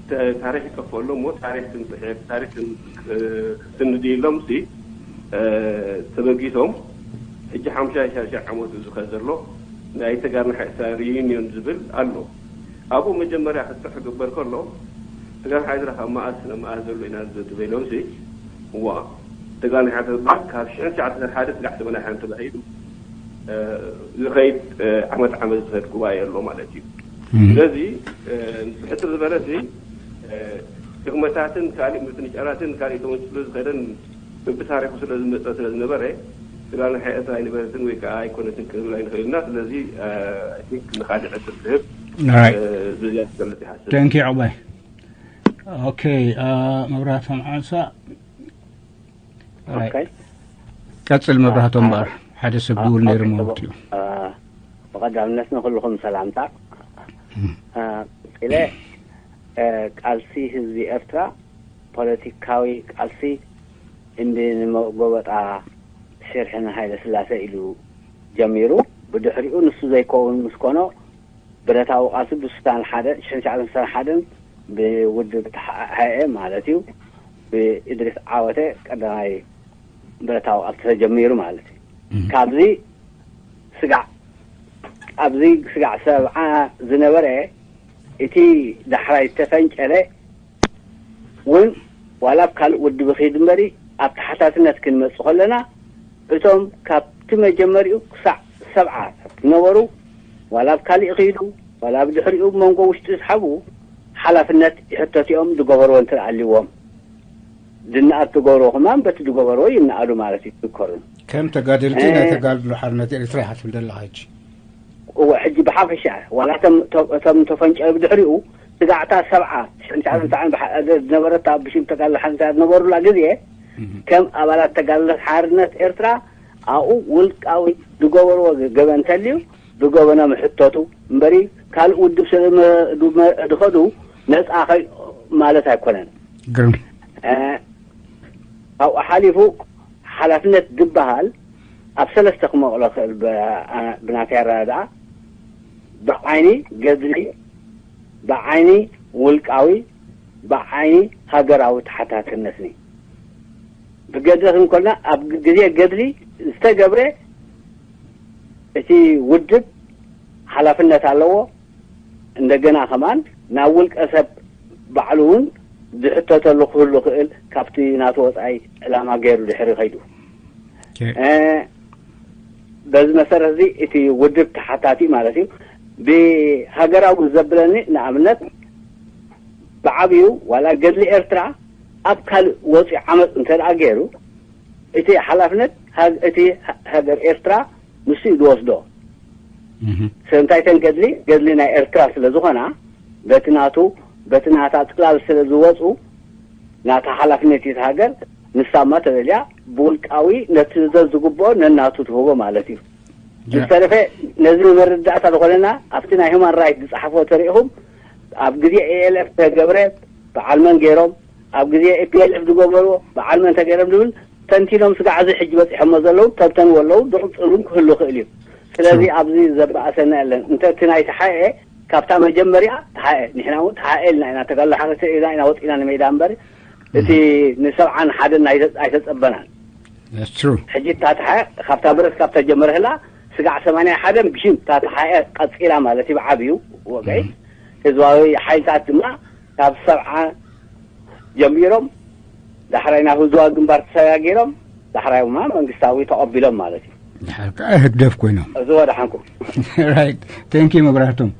ተ-፣ ታሪኽ ይጠፍኦም እሞ ታሪኽ ክንጽሕፍ፣ ታሪኽ ክን-፣ እ፣ ክንድይሎም ሲ፣ እ፣ ተበጊሶም ሕጂ ሓሙሽተ ሻድሻይ ዓመቱ ዝኸ ዘሎ ናይ ተጋሩ ንሓ ኤርትራ ሪዩኒዮን ዝብል ኣሎ። ኣብኡ መጀመርያ ክትጽሕ ክግበር ከሎ፣ ተጋሩ ንሓ ኤርትራ ካብ መኣስ ናብ መኣስ ዘሎ ኢና ንዘትበ ኢሎም ሲ፣ እዋ፣ ተጋሩ ንሓ ኤርትራ ካብ ሽሕን ትሽዓተ ሚእትን ሓደ ስጋዕ ሰማንያን ሓደን ተባሂሉ፣ እ፣ ዝኸይድ፣ እ፣ ዓመት ዓመት ዝኸድ ጉባኤ ኣሎ ማለት እዩ። እም። ስለዚ፣ እ፣ ብሕጽር ዝበለ ሲ፣ እ፣ ድኽመታትን ካልእ ምፍንጫላትን ካልእ ተወንጭሉ ዝኸደን ብታሪኹ ስለ ዝመጸ ስለ ዝነበረ፣ ትግራይ ንሓ ኤርትራ ኣይነበረትን ወይ ከዓ ኣይኮነትን ክንብል ኣይንኽእል ኢና። ስለዚ፣ እ፣ I think ንኻልእ ዕድል ክህብ፣ ኦራይት። እ፣ ብዝያዳ ክገልጽ ይሓስብ። Thank you፣ ዕባይ። ኦኬ፣ እ፣ መብራህቶም ዓንሳ። ኦራይት። ኦኬ። ቀጽል መብራህቶም እ፣ እምበኣር። ሓደ ሰብ እ፣ ድውል ነይሩ ኦኬ፣ መውት ጽቡቅ። እዩ። እ፣ ብቐዳምነት ንኹልኹም ሰላምታ። እም። እ፣ ቀጺለ፣ እ፣ ቃልሲ ህዝቢ ኤርትራ ፖለቲካዊ ቃልሲ እንዲ ንመጎበጣ ሽርሒ ንሃይለ ስላሴ ኢሉ ጀሚሩ። ብድሕሪኡ ንሱ ዘይከውን ምስ ኮኖ ብረታዊ ቃልሲ ብስሳን ሓደ፣ ሽሕን ትሽዓተ ሚእትን ስሳን ሓደን ብውድብ ተሓኤ ማለት እዩ፣ ብእድሪስ ዓወተ ቀዳማይ ብረታዊ ቃልሲ ተጀሚሩ ማለት እዩ። እም። ካብዚ ስጋዕ ኣብዚ ስጋዕ ሰብዓ ዝነበረ እቲ ዳሕራይ ዝተፈንጨለ እውን ዋላ ኣብ ካልእ ውድብ ይኺድ እምበሪ ኣብ ተሓታትነት ክንመጽእ ከለና እቶም ካብቲ መጀመሪኡ ክሳዕ ሰብዓ ዝነበሩ ዋላ ኣብ ካልእ ይኺዱ ዋላ ኣብ ድሕሪኡ መንጎ ውሽጢ ዝሓቡ ሓላፍነት ይሕተቱ እዮም ዝገበርዎ እንተ ኣልዎም ዝነኣድ ትገብርዎ ከማን በቲ ዝገበርዎ ይነኣዱ ማለት እዩ ትዝከሩን ከም ተጋደልቲ ናይ ተጋድሎ ሓርነት ኤርትራ ኢኻ ትብል ዘለኻ ሕጂ እወ ሕጂ ብሓፈሻ ዋላ እቶም ተፈንጨ ብድሕሪኡ ስጋዕታ ሰብዓ ዝነበረታ ብሽም ተጋድሎ ሓንሳ ዝነበሩላ ግዜ ከም ኣባላት ተጋድሎ ሓርነት ኤርትራ ኣብኡ ውልቃዊ ዝገበርዎ ገበን እንተልዩ ብገበኖም ይሕተቱ እምበሪ ካልእ ውድብ ስለ ድኸዱ ነፃ ከይ ማለት ኣይኮነን። ግርም። ካብኡ ሓሊፉ ሓላፍነት ዝበሃል ኣብ ሰለስተ ክመቕሎ ክእል ብናተይ ኣረዳድኣ ብዓይኒ ገድሊ ብዓይኒ ውልቃዊ ብዓይኒ ሃገራዊ ተሓታትነትኒ ብገድሊ ክንኮልና ኣብ ግዜ ገድሊ ዝተገብረ እቲ ውድብ ሓላፍነት ኣለዎ እንደገና ከማን ናብ ውልቀ ሰብ ባዕሉ እውን ዝሕተተሉ ክህሉ ክእል ካብቲ ናቱ ወፃኢ ዕላማ ገይሩ ድሕሪ ከይዱ በዚ መሰረት እዚ እቲ ውድብ ተሓታቲ ማለት እዩ ብሃገራዊ ዘብለኒ ንኣብነት ብዓብዩ ዋላ ገድሊ ኤርትራ ኣብ ካልእ ወፂኡ ዓመፅ እንተ ደኣ ገይሩ እቲ ሓላፍነት እቲ ሃገር ኤርትራ ንሱ እዩ ዝወስዶ ስለምንታይ ተን ገድሊ ገድሊ ናይ ኤርትራ ስለ ዝኾና በቲ ናቱ በቲ ናታ ፅላል ስለ ዝወፁ ናታ ሓላፍነት እዩ ሃገር ንሳማ ተበልያ ብውልቃዊ ነቲ ዘዝግብኦ ነናቱ ትህቦ ማለት እዩ ዝተረፈ ነዚ መረዳእታ ዝኾነና ኣብቲ ናይ human right ዝፀሓፎ ተሪኢኹም ኣብ ግዜ ALF ተገብረ በዓል መን ገይሮም ኣብ ግዜ APLF ዝገበርዎ በዓል መን ተገይሮም ዝብል ተንቲኖም ስጋዕ እዚ ሕጂ በፂሖሞ ዘለዉ ተብተንዎ ኣለዉ ዝቕፅል እውን ክህሉ ይኽእል እዩ ስለዚ ኣብዚ ዘበኣሰና የለን እንተ እቲ ናይ ተሓኤ ካብታ መጀመርያ ተሓኤ ንሕና እውን ተሓኤ ኢልና ኢና ተጋሎ ሓረስተ ኢልና ኢና ወፂና ንሜዳ እምበር እቲ ንሰብዓን ሓደን ኣይተፀበናን ሕጂ እታ ተሓኤ ካብታ ብረት ካብ ተጀመረ ህላ ስጋዕ ሰማንያ ሓደን ብሽም እታ ተሓኤ ቀፂላ ማለት እዩ ብዓብዩ ወገይ ህዝባዊ ሓይልታት ድማ ካብ ሰብዓ ጀሚሮም ዳሕራይ ናብ ህዝባዊ ግንባር ተሰጋጊሮም ዳሕራይ ድማ መንግስታዊ ተቐቢሎም ማለት እዩ። ድሓር ከዓ ህግደፍ ኮይኖም። እዚ ወደሓንኩም። Right. Thank you መብራህቶም።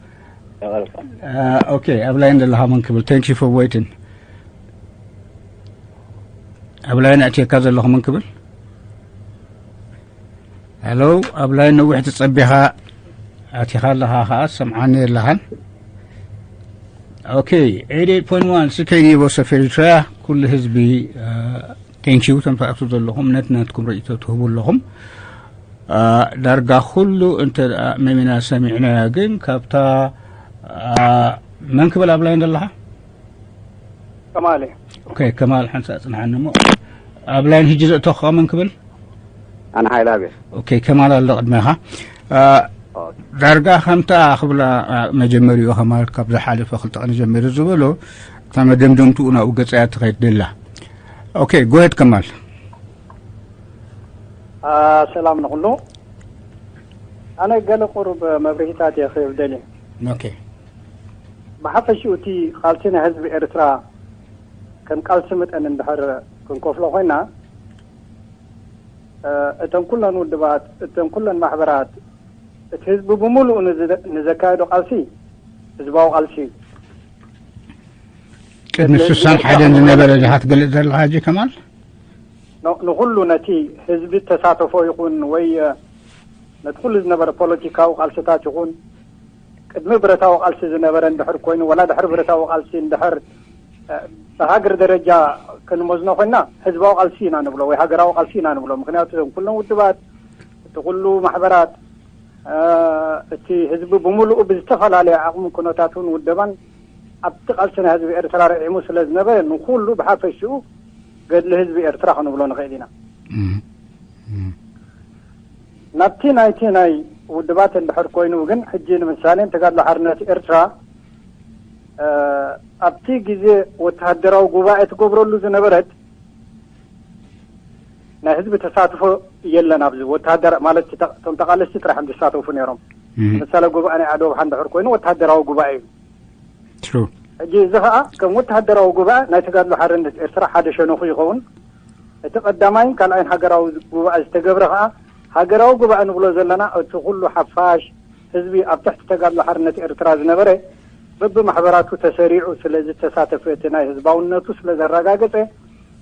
Okay ኣብ ላይን ዘለኻ መን ክብል thank you for waiting ኣብ ላይን ኣእትየካ ዘለኹ መን ክብል Hello ኣብ ላይን ነዊሕ ተጸቢኻ ኣቲኻ ኣለኻ ኸዓ ትሰምዓኒ የለኻን Okay eighty eight point one C K D A Voice of Eritrea ኩሉ ህዝቢ thank you ተንፋእቱ ዘለኹም ነቲ ናትኩም ርእይቶ ትህቡ ኣለኹም ዳርጋ ኩሉ እንተ መሚና ሰሚዕናያ ግን ካብታ መን ክብል ኣብ ላይን ዘለኻ ከማል ከማል ሓንሳ ጽንሓኒ እሞ ኣብ ላይን ሕጂ ዘእተኹኻ መን ክብል ኣነ ሓይላ ቤት ከማል ኣሎ ቅድሜኻ ዳርጋ ከምታ ክብላ መጀመሪኡ ከማል ካብ ዝሓለፈ ክልተ ቀን ጀሚሩ ዝበሎ እታ መደምደምትኡ ናብኡ ገጻያ ትኸይድ ደላ ኦኬ ጎሄድ ከማል ሰላም ንኹሉ ኣነ ገለ ቁሩብ መብርሂታት እየ ክህብ ደልየ ኦኬ ብሓፈሽኡ እቲ ቃልሲ ናይ ህዝቢ ኤርትራ ከም ቃልሲ መጠን እንድሕር ክንከፍሎ ኮይና እተን ኩለን ውድባት እተን ኩለን ማሕበራት እቲ ህዝቢ ብምሉኡ ንዘካየዶ ቃልሲ ህዝባዊ ቃልሲ እዩ። ቅድሚ ስሳን ሓደን ዝነበረ ዲኻ ትገልጽ ዘለኻ ሕጂ ከማል? ንኹሉ ነቲ ህዝቢ እተሳተፎ ይኹን ወይ ነቲ ኩሉ ዝነበረ ፖለቲካዊ ቃልስታት ይኹን ቅድሚ ብረታዊ ቃልሲ ዝነበረ እንድሕር ኮይኑ ወላ ድሕሪ ብረታዊ ቃልሲ እንድሕር ብሃገር ደረጃ ክንመዝኖ ኮይና ህዝባዊ ቃልሲ ኢና ንብሎ ወይ ሃገራዊ ቃልሲ ኢና ንብሎ ምክንያቱ እዞም ኩሎም ውድባት እቲ ኩሉ ማሕበራት እቲ ህዝቢ ብምሉኡ ብዝተፈላለየ ዓቕሚ ኩነታት እውን ውደባን ኣብቲ ቃልሲ ናይ ህዝቢ ኤርትራ ርዒሙ ስለ ዝነበረ ንኩሉ ብሓፈሽኡ ገድሊ ህዝቢ ኤርትራ ክንብሎ ንኽእል ኢና ናብቲ ናይቲ ናይ ውድባት እንድሕር ኮይኑ ግን ሕጂ ንምሳሌ ተጋድሎ ሓርነት ኤርትራ ኣብቲ ግዜ ወተሃደራዊ ጉባኤ ትገብረሉ ዝነበረት ናይ ህዝቢ ተሳትፎ የለን ኣብዚ ወተሃደር ማለት እቶም ተቃለስቲ ጥራሕ እዮም ዝሳተፉ ነይሮም ምሳሌ ጉባኤ ናይ ዓዲ ወብሓ እንድሕር ኮይኑ ወተሃደራዊ ጉባኤ እዩ። ሕጂ እዚ ከዓ ከም ወተሃደራዊ ጉባኤ ናይ ተጋድሎ ሓርነት ኤርትራ ሓደ ሸነኹ ይኸውን። እቲ ቀዳማይን ካልኣይን ሃገራዊ ጉባኤ ዝተገብረ ከዓ፣ ሃገራዊ ጉባኤ ንብሎ ዘለና እቲ ኩሉ ሓፋሽ ህዝቢ ኣብ ትሕቲ ተጋድሎ ሓርነት ኤርትራ ዝነበረ በብማሕበራቱ ተሰሪዑ ስለ ዝተሳተፈ፣ እቲ ናይ ህዝባውነቱ ስለ ዘረጋገጸ፣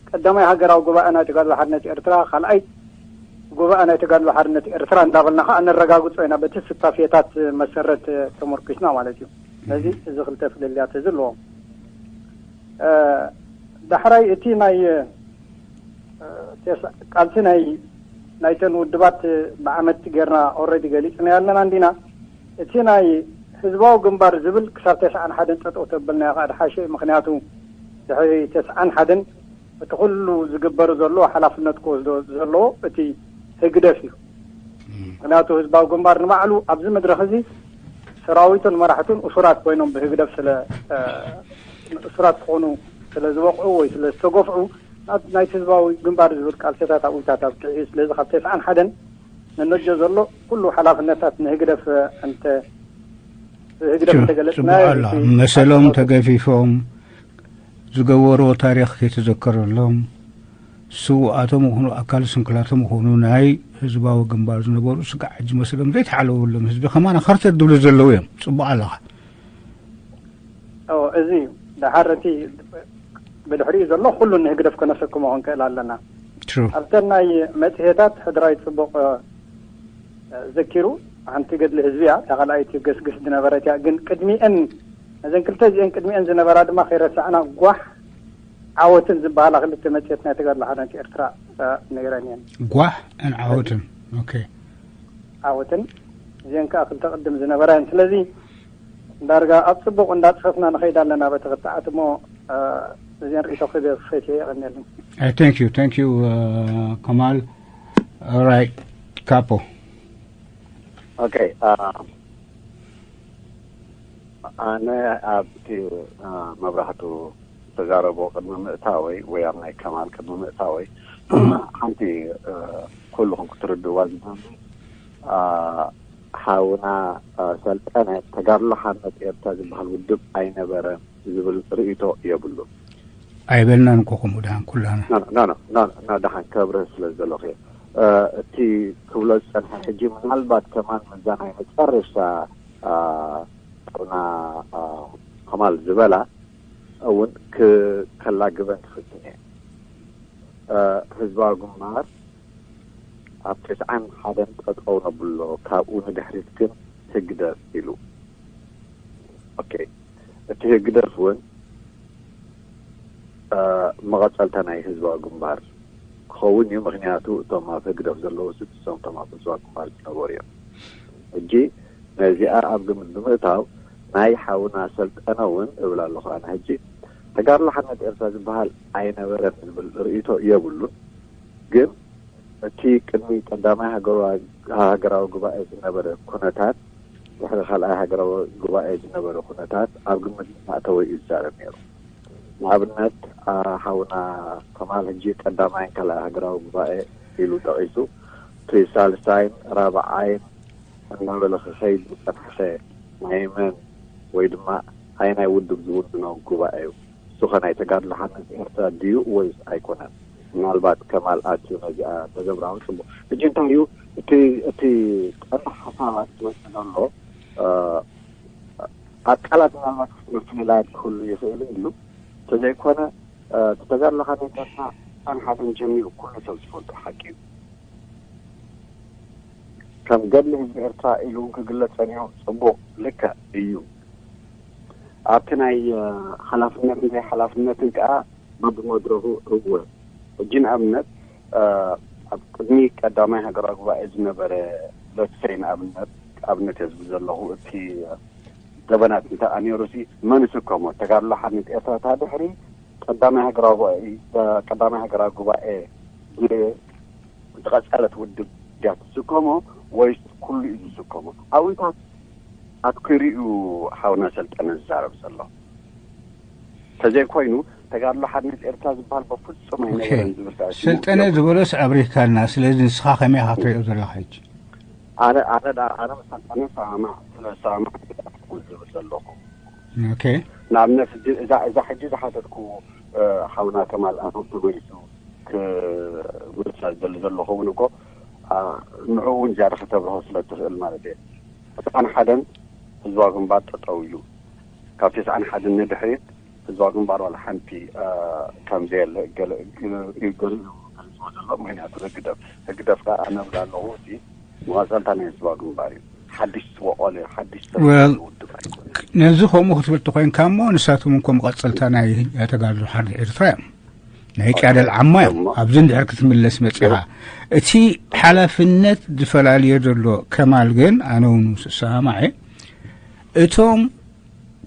ቀዳማይ ሃገራዊ ጉባኤ ናይ ተጋድሎ ሓርነት ኤርትራ፣ ካልኣይ ጉባኤ ናይ ተጋድሎ ሓርነት ኤርትራ እንዳበልና ከዓ ነረጋግጾ ኢና፣ በቲ ስታፌታት መሰረት ተመርኪስና ማለት እዩ። ስለዚ እዚ ክልተ ፍልልያት እዚ ኣለዎም። እ፣ ዳሕራይ እቲ ናይ፣ እ፣ ቴስ-፣ ቃልሲ ናይ፣ ናይተን ውድባት ብዓመት ጌርና ኦልሬዲ ገሊጽናዮ ኣለና እንዲና። እቲ ናይ ህዝባዊ ግንባር ዝብል ክሳብ ተስዓን ሓደን ጠጠው ተብልናዮ ከዓ ድሓሸ እዩ። ምኽንያቱ ድሕሪ ተስዓን ሓደን እቲ ኩሉ ዝግበር ዘሎ ሓላፍነት ክወስዶ ዘለዎ እቲ ህግደፍ እዩ። ምኽንያቱ ህዝባዊ ግንባር ንባዕሉ ኣብዚ መድረኽ እዚ ሰራዊቱን መራሕቱን እሱራት ኮይኖም ብህግደፍ ስለ፣ እ፣ እሱራት ክኾኑ ስለ ዝበቕዑ ወይ ስለ ዝተገፍዑ፣ ናብ ናይቲ ህዝባዊ ግንባር ዝብል ቃልስታት ኣብኡታት ኣብቂዑ እዩ። ስለዚ ካብ ተስዓን ሓደን ንነጆ ዘሎ ኩሉ ሓላፍነታት ንህግደፍ እንተ፣ ህግደፍ እንተገለጽናዮ፣ ጽቡቕ ኣሎ። እቲ መሰሎም ተገፊፎም፣ ዝገበርዎ ታሪኽ ከይተዘከረሎም፣ ስውኣቶም ይኹኑ ኣካል ስንኩላቶም ይኹኑ ናይ ህዝባዊ ግንባር ዝነበሩ ስጋዕ ሕጂ መሰሎም ዘይተሓለወሎም ህዝቢ ከማና ከርተት ዝብሉ ዘለዉ እዮም። ጽቡቕ ኣለኻ። ኦ፣ እዚ እዩ። ደሓር እቲ ብድሕሪኡ ዘሎ ኩሉ ንህግደፍ ከነሰክሞ ክንክእል ኣለና። ትሩ። ኣብተን ናይ መጽሔታት ሕድራይ ጽቡቕ፣ እ፣ ዘኪሩ፣ ሓንቲ ገድሊ ህዝቢ እያ፣ እታ ካልኣይቲ ገስግስ ዝነበረት እያ። ግን ቅድሚኤን፣ ነዘን ክልተ እዚኤን ቅድሚኤን ዝነበራ ድማ ከይረሳዕና፣ ጓሕ ዓወትን ዝበሃላ ክልተ መጽሔት ናይ ተጋድሎ ሓርነት ኤርትራ፣ እ፣ ነይረን እየን። ጓሕ ን ዓወትን። ኦኬ። ዓወትን፣ እዚኤን ከኣ ክልተ ቅድም ዝነበራ እየን። ስለዚ ዳርጋ ኣብ ጽቡቕ እንዳጽፈፍና ንኸይድ ኣለና በቲ ክትዓት እሞ፣ እ፣ እዚኤን ርእይቶ ክህብ እየ ክፈትየ፣ የቐንየለይ። Uh, thank you, thank you, uh, Kamal. All right, Capo. ኦኬ፣ አ፣ ኣነ ኣብቲ፣ አ፣ መብራህቱ ዝተዛረቦ ቅድሚ ምእታወይ ወይ ኣብ ናይ ከማል ቅድሚ ምእታወይ ሓንቲ፣ አ፣ ኩልኹም ክትርድዋ ዝደሊ፣ አ፣ ሓውና፣ አ፣ ሰልጠነ ተጋድሎ ሓርነት ኤርትራ ዝበሃል ውድብ ኣይነበረን ዝብል ርእይቶ የብሉን። ኣይበልናን እኮ ከምኡ ደሓን ኩላና። ኖ፣ ኖ፣ ኖ፣ ኖ፣ ኖ፣ ደሓን ከብርህ ስለ ዝደለኹ እየ። እ፣ እቲ ክብሎ ዝጸንሐ ሕጂ ምናልባት ከማን ምዛ ናይ መጨረሻ፣ አ፣ ና፣ አ፣ ከማል ዝበላ እውን ክ-፣ ከላግበን ክፍትን እየ። እ፣ ህዝባዊ ግንባር ኣብ ተስዓን ሓደን ጠጠው ነብሎ፣ ካብኡ ንድሕሪት ግን ህግደፍ ኢሉ። ኦኬ፣ እቲ ህግደፍ እውን፣ እ፣ መቐጸልታ ናይ ህዝባዊ ግንባር ክኸውን እዩ። ምኽንያቱ እቶም ኣብ ህግደፍ ዘለዉ ስድስቶም እቶም ኣብ ህዝባዊ ግንባር ዝነበሩ እዮም። ሕጂ ነዚኣ ኣብ ግምት ብምእታው ናይ ሓውና ሰልጠነ እውን እብል ኣለኹ ኣነ ሕጂ ተጋድሎ ሓርነት ኤርትራ ዝበሃል ኣይነበረን ዝብል ርእይቶ የብሉን። ግን እቲ ቅድሚ ቀዳማይ ሃገራዊ፣ ሃገራዊ ጉባኤ ዝነበረ ኩነታት፣ ድሕሪ ካልኣይ ሃገራዊ ጉባኤ ዝነበረ ኩነታት ኣብ ግምት እናእተወ እዩ ዝዛረብ ነይሩ። ንኣብነት፣ አ፣ ሓውና ከማል ሕጂ ቀዳማይን ካልኣይ ሃገራዊ ጉባኤ ኢሉ ጠቒሱ፣ እቲ ሳልሳይን ራብዓይን እናበለ ክኸይድ ዝጸንሐ ናይ መን ወይ ድማ ኣየናይ ውድብ ዝውንኖ ጉባኤ እዩ? እሱ ኸ ናይ ተጋድሎ ሓርነት ኤርትራ ድዩ ወይስ ኣይኮነን? ምናልባት ከማል ኣትዩ ነዚኣ ተገብራዊ ጽቡቕ። ሕጂ እንታይ እዩ እቲ፣ እቲ ቀንዲ ሓሳባት ዝመጽእ ዘሎ፣ እ፣ ኣብ ቃላት ምናልባት ምፍልላያት ክህሉ ይኽእል እዩ። እንተዘይኮነ፣ እ፣ እቲ ተጋድሎ ሓርነት ኤርትራ ካብ ሓደን ጀሚሩ ኩሉ ሰብ ዝፈልጦ ሓቂ እዩ። ከም ገድሊ ህዝቢ ኤርትራ ኢሉ እውን ክግለጽ ጸኒሑ ጽቡቕ ልክዕ እዩ። ኣብቲ ናይ፣ እ፣ ሓላፍነትን ዘይሓላፍነትን ከኣ በብመድረኹ እወ። ሕጂ ንኣብነት፣ እ፣ ኣብ ቅድሚ ቀዳማይ ሃገራዊ ጉባኤ ዝነበረ፣ ለትሰይ ንኣብነት፣ ኣብነት እየ ዝብል ዘለኹ፣ እቲ ዘበናት እንተ ኣነይሩሲ መን ይስከሞ? ተጋድሎ ሓርነት ኤርትራ እታ ድሕሪ ቀዳማይ ሃገራዊ ጉባኤ፣ ቀዳማይ ሃገራዊ ጉባኤ ዝቐጸለት ውድብ ድያ ትስከሞ ወይስ ኩሉ እዩ ዝስከሞ? ኣብኡታት ኣትኪሩ እዩ ሓውና ሰልጠነ ዝዛረብ ዘሎ። ተዘይኮይኑ ተጋድሎ ሓርነት ኤርትራ ዝበሃል በፍጹም ኣይነበረን ዝብል ከኣ ሽሙ ሰልጠነ ዝበሎስ ኣብሪካልና። ስለዚ ንስኻ ከመይ ኢኻ ትሪኦ ዘለኻ ሕጂ? ኣነ ኣነ ዳ- ኣነ ምሳና ሰማማዕ ስለ ሰማማዕ ክጉል ዝብል ዘለኹ። ኦኬ። ንኣብነት ሕጂ እዛ እዛ ሕጂ ዝሓተትኩ ሓውና ከማል ኣቶ ተመሊሱ ክምልሳ ዝደሊ ዘለኹ እውን እኮ ንዑ እውን ዝያዳ ከተብርሆ ስለ ትኽእል ማለት እየ። ተስዓን ሓደን ህዝባዊ ግንባር ጠጠው እዩ። ካብ ተስዓን ሓደን ንድሕሪት ህዝባዊ ግንባር ዋላ ሓንቲ ከም ዘየለ ገለ ገሊኡ ገሊኡ ገሊፅዎ ዘሎ። ምክንያቱ ህግደፍ ህግደፍ ከዓ ኣነ እብላ ኣለኹ እቲ መቐፀልታ ናይ ህዝባዊ ግንባር እዩ። ሓድሽ ዝወቐለ ሓድሽ ዝተፈጠረ Well፣ ውድብ ኣይኮነ። ነዚ ከምኡ ክትብል ተኮይንካ እሞ ንሳቶም እኮ መቐፀልታ ናይ ተጋድሎ ሓርነት ኤርትራ እዮም። ናይ ቅያደል ዓማ እዮም። ኣብዚ እንድሕር ክትምለስ መፂኻ እቲ ሓላፍነት ዝፈላልዮ ዘሎ ከማል ግን ኣነ እውን ምስ እሰማማዕ እቶም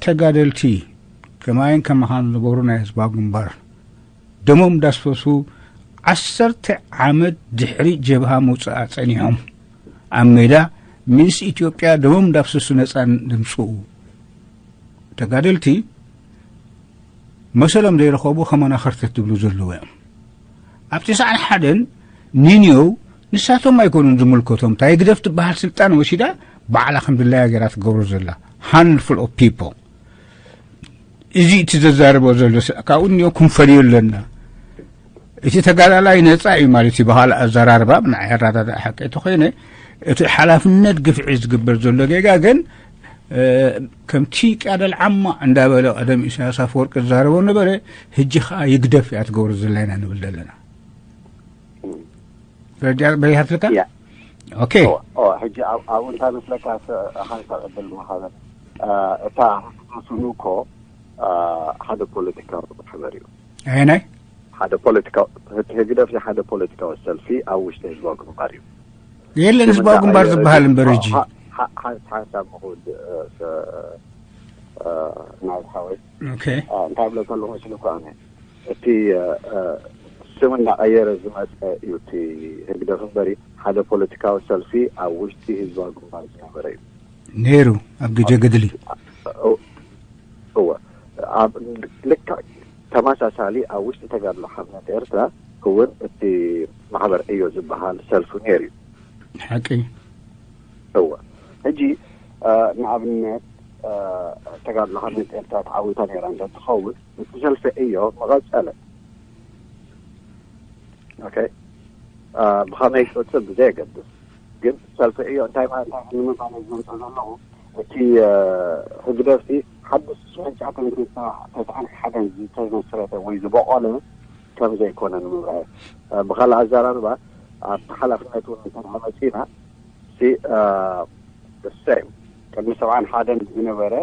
ተጋደልቲ ከማይን ከማኻን ዝነበሩ ናይ ህዝባዊ ግንባር ደሞም እንዳስፈሱ ዓሰርተ ዓመት ድሕሪ ጀብሃ ምውፅኣ ፀኒሖም ኣብ ሜዳ ምስ ኢትዮጵያ ደሞም እንዳፍሰሱ ነፃ ደምፅኡ ተጋደልቲ መሰሎም ዘይረኸቡ ከመና ኸርተት ትብሉ ዘለዉ እዮም። ኣብ ትስዓን ሓደን ኒንዮው ንሳቶም ኣይኮኑን ዝምልከቶም። እንታይ ግደፍ ትበሃል ስልጣን ወሲዳ ባዕላ ከም ድላያ ገይራ ትገብሮ ዘላ handful of people። እዚ እቲ ዘዛርቦ ዘሎ ስ- ካብኡ እኒኦ ክንፈልዮ ኣለና። እቲ ተጋዳላይ ነፃ እዩ ማለት እዩ ብካልእ ኣዘራርባ ብናይ ኣረዳድኣ ሓቂ ተኮይነ እቲ ሓላፍነት ግፍዒ ዝግበር ዘሎ ጌጋ ግን እ፣ ከምቲ ቅያደል ዓማ እንዳበለ ቀደም ኢሳያስ ኣፈወርቂ ዝዛረቦ ነበረ። ሕጂ ከዓ ይግደፍ እያ ትገብሮ ዘላ ኢና ንብል ዘለና። በጃ በይሃትልካ ያ። ኦኬ። ኦ ሕጂ ኣብ- ኣብኡ እንታይ መስለካ ሓንሳ ቅብል ማሓበር እታ ስኑ እኮ ሓደ ፖለቲካዊ ማሕበር እዩ። ኣይናይ ሓደ ፖለቲካዊ ህግደፍ ሓደ ፖለቲካዊ ሰልፊ ኣብ ውሽጢ ህዝባዊ ግንባር እዩ። የለን ህዝባዊ ግንባር ዝበሃል እምበር ሕጂ ሓንሳብ ምኹድ ናይ ሓወይ ኦኬ። እንታይ ብለ ከለኹ ስልኩ ኣነ እቲ ስም እናቀየረ ዝመፀ እዩ። እቲ ህግደፍ እምበሪ ሓደ ፖለቲካዊ ሰልፊ ኣብ ውሽጢ ህዝባዊ ግንባር ዝነበረ እዩ። ነይሩ ኣብ ግዜ ገድሊ እወ ኣብ ልክዕ ተመሳሳሊ ኣብ ውሽጢ ተጋድሎ ሓርነት ኤርትራ እውን እቲ ማሕበር ዕዮ ዝበሃል ሰልፊ ነይሩ እዩ። ሓቂ እወ ሕጂ ንኣብነት ተጋድሎ ሓርነት ኤርትራ ተዓዊታ ነይራ እንተትኸውን እቲ ሰልፊ ዕዮ መቐፀለ ኦኬ ብኸመይ ክቅፅል ብዘየገድስ ግን ሰልፊ ዕዮ እንታይ ማለት እንታይ ንምባል ዝመፀ ዘለኹ እቲ ህግደፍቲ ሓድሽ ሽሕን ትሽዓተ ሚእትን ተስዓን ሓደን ዝተመስረተ ወይ ዝበቆለ ከም ዘይኮነ ንምብራህ ብካልእ ኣዘራርባ ኣብቲ ሓላፍነት እውን እንተመፂና ሲ ሴም ቅድሚ ሰብዓን ሓደን ዝነበረ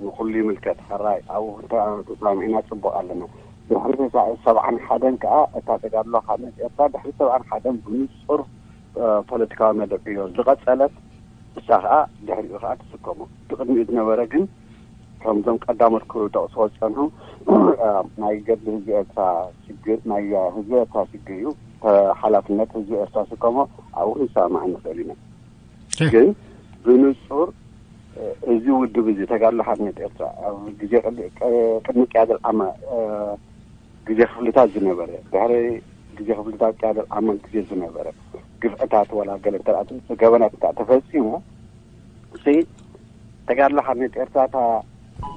ንኩሉ ይምልከት ሕራይ ኣብኡ ተሰማሚዕና ፅቡቅ ኣለና። ድሕሪ ሰብዓን ሓደን ከዓ እታ ተጋድሎ ሓርነት ኤርትራ ድሕሪ ሰብዓን ሓደን ብንፁር ፖለቲካዊ መደብ ዕዮ ዝቐፀለት እሳ ከዓ ድሕሪኡ ከዓ ትስከሞ እቲ ቅድሚኡ ዝነበረ ግን ከምዞም ቀዳሞት ክጠቕስዎ ዝፀንሑ ናይ ገድሊ ህዝቢ ኤርትራ ሽግር ናይ ህዝቢ ኤርትራ ሽግር እዩ። ሓላፍነት ህዝቢ ኤርትራ ስከሞ ኣብኡ ክንሰማማዕ ንኽእል ኢና። ግን ብንፁር እዚ ውድብ እዚ ተጋድሎ ሓርነት ኤርትራ ኣብ ግዜ ቅድሚ ቅያደል ዓማ ግዜ ክፍልታት ዝነበረ ድሕሪ ግዜ ክፍልታት ቅያደል ዓማ ግዜ ዝነበረ ግፍዕታት ወላ ገለ ገበናት እንተ ተፈፂሙ እሲ ተጋድሎ ሓርነት ኤርትራ እታ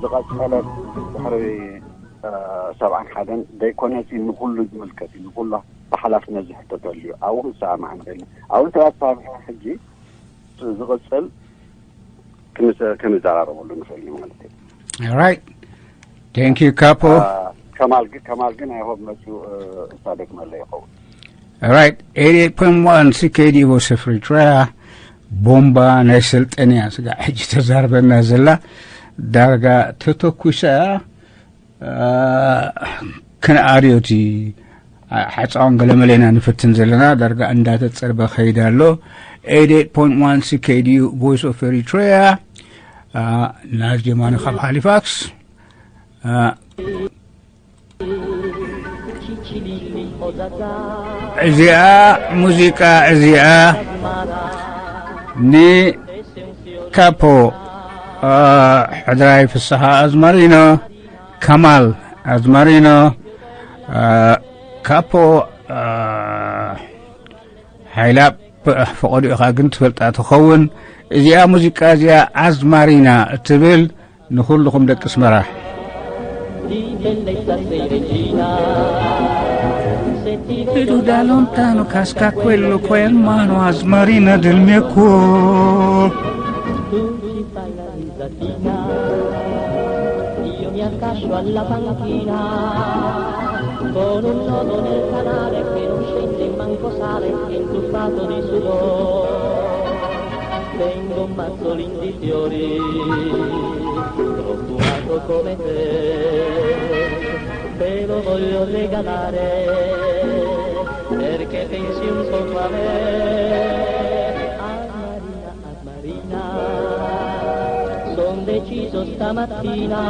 ዝቐፀለት ድሕሪ ሰብዓን ሓደን ዘይኮነሲ ንኩሉ ዝምልከት እዩ። ንኩሉ ብሓላፍነት ዝሕተተሉ እዩ። ኣብኡ ክንሰማማዕ ንኽእል ኢና። ኣብኡ እንተ ተሰማሚዕና ሕጂ ዝቕፅል ክንዘራረበሉ ንኽእል እዩ ማለት እዩ። Right. Thank you ካፖ። ከማል ግን ከማል ግን ኣይሆብ መፅኡ እሳ ደግመለ ይኸውን። Right. ኤይት ኤይት ፖይንት ዋን ሲኬዲ ቮይስ ኦፍ ኤሪትሪያ ቦምባ ናይ ሰልጠንያ ስጋ ሕጂ ተዛርበና ዘላ ዳርጋ ተተኩሳ ክንኣርዮ እቲ ሓፃውን ገለመሌና ንፍትን ዘለና ዳርጋ እንዳተፀርበ ከይድ ኣሎ። ኤይት ኤይት ፖይንት ዋን ሲኬዲ ቮይስ ኦፍ ኤሪትሪያ ናዝ ጀማኒ ካብ ሃሊፋክስ እዚኣ ሙዚቃ እዚኣ ንካፖ ሕድራይ ፍስሓ ኣዝማሪኖ ከማል ኣዝማሪኖ ካፖ ሓይላብ ፈቐዶ ኢኻ ግን ትፈልጣ ትኸውን። እዚኣ ሙዚቃ እዚኣ ኣዝማሪና እትብል ንኹልኹም ደቂ ኣስመራ። Vedo da lontano casca quello qua in mano, Asmarina del mio cuore. Io mi accascio alla panchina con un nodo nel canale che non scende manco sale, intuffato di sudore. Tengo un mazzolin di fiori, profumato come te, te lo voglio regalare, perché pensi un poco a me. Asmarina, Asmarina, son deciso stamattina,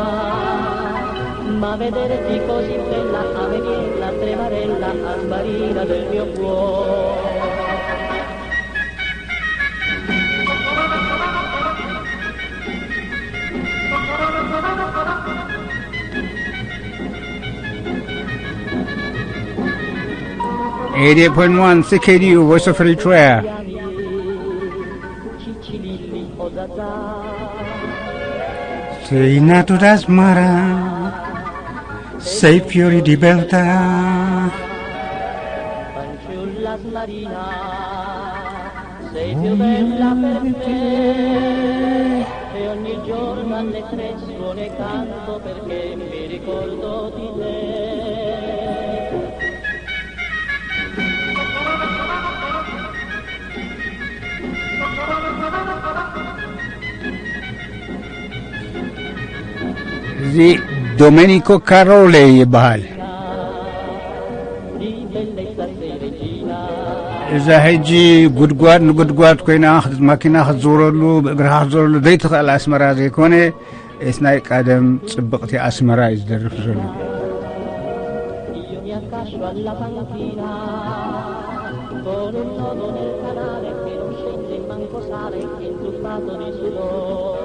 ma vederti così bella a me viene la tremarella, Asmarina del mio cuore. Eighty-eight point one C K D U, Voice of Eritrea. Sei nato da Smara, sei fiori di beltà. Sei più bella per me e ogni giorno alle tre suono e canto perché mi ricordo di te. እዚ ዶሜኒኮ ካሮሌ ይበሃል። እዛ ሕጂ ጉድጓድ ንጉድጓድ ኮይና፣ ማኪና ክትዝውረሉ፣ ብእግርኻ ክትዝውረሉ ዘይትኽእል ኣስመራ ዘይኮነ፣ እስ ናይ ቀደም ጽብቕቲ ኣስመራ እዩ ዝደርፍ ዘሎ። Io mi accascio alla panchina con un nodo nel canale che non scende manco sale, intuffato di sudore.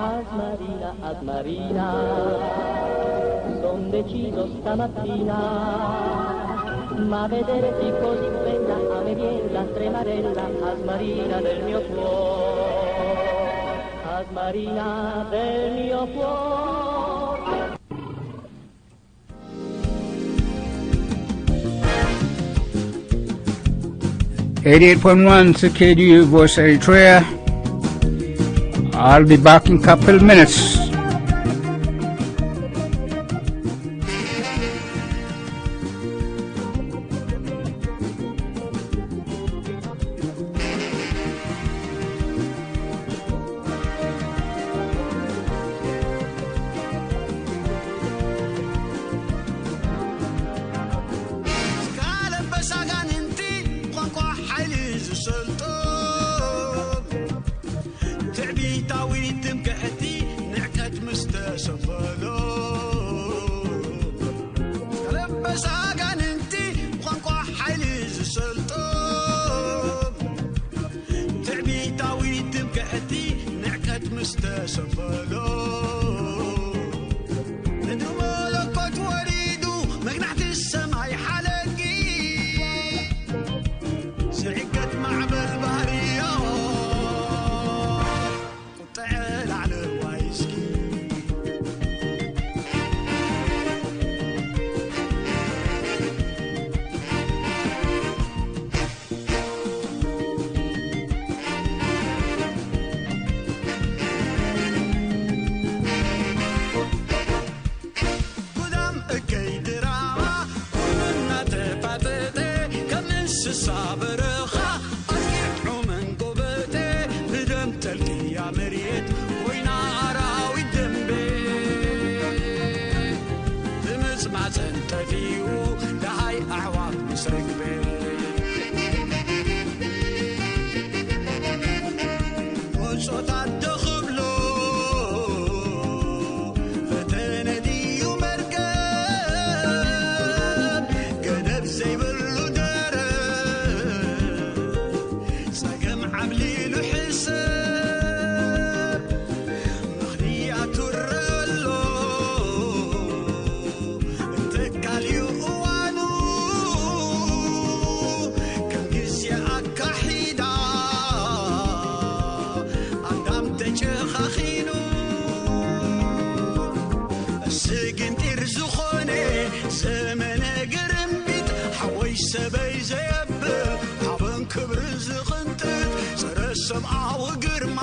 Asmarina, Asmarina, son deciso stamattina, ma vederti così bella a me viene la tremarella, Asmarina del mio cuore, Asmarina del mio cuore. Eighty-eight point one C K D U Voice Eritrea. I'll be back in couple minutes. ቃለ በሳጋንንቲ ቋንቋ ሓይሊ ዝሰልጦ ትዕቢታዊ ትምክሕቲ ንዕቀት ምስ ተሰፈሎ። ቀለበስ ኣጋንንቲ ቋንቋ ሓይሊ ዝሰልጦ ትዕቢታዊ ትምክሕቲ ንዕቀት ምስ ተሰፈሎ። ምድሪ መለኮት ወሪዱ መግናሕቲ ሰማይ ሓለጊ ዝዕገት ማዕበል ባህርዮ። ስግንጢር ዝኾነ ዘመነ ግርምቢጥ፣ ሓወይ ሰበይ ዘየብል ሓበን ክብርን ዝቕንጥጥ፣ ጸረ ሰብኣዊ ግርማ፣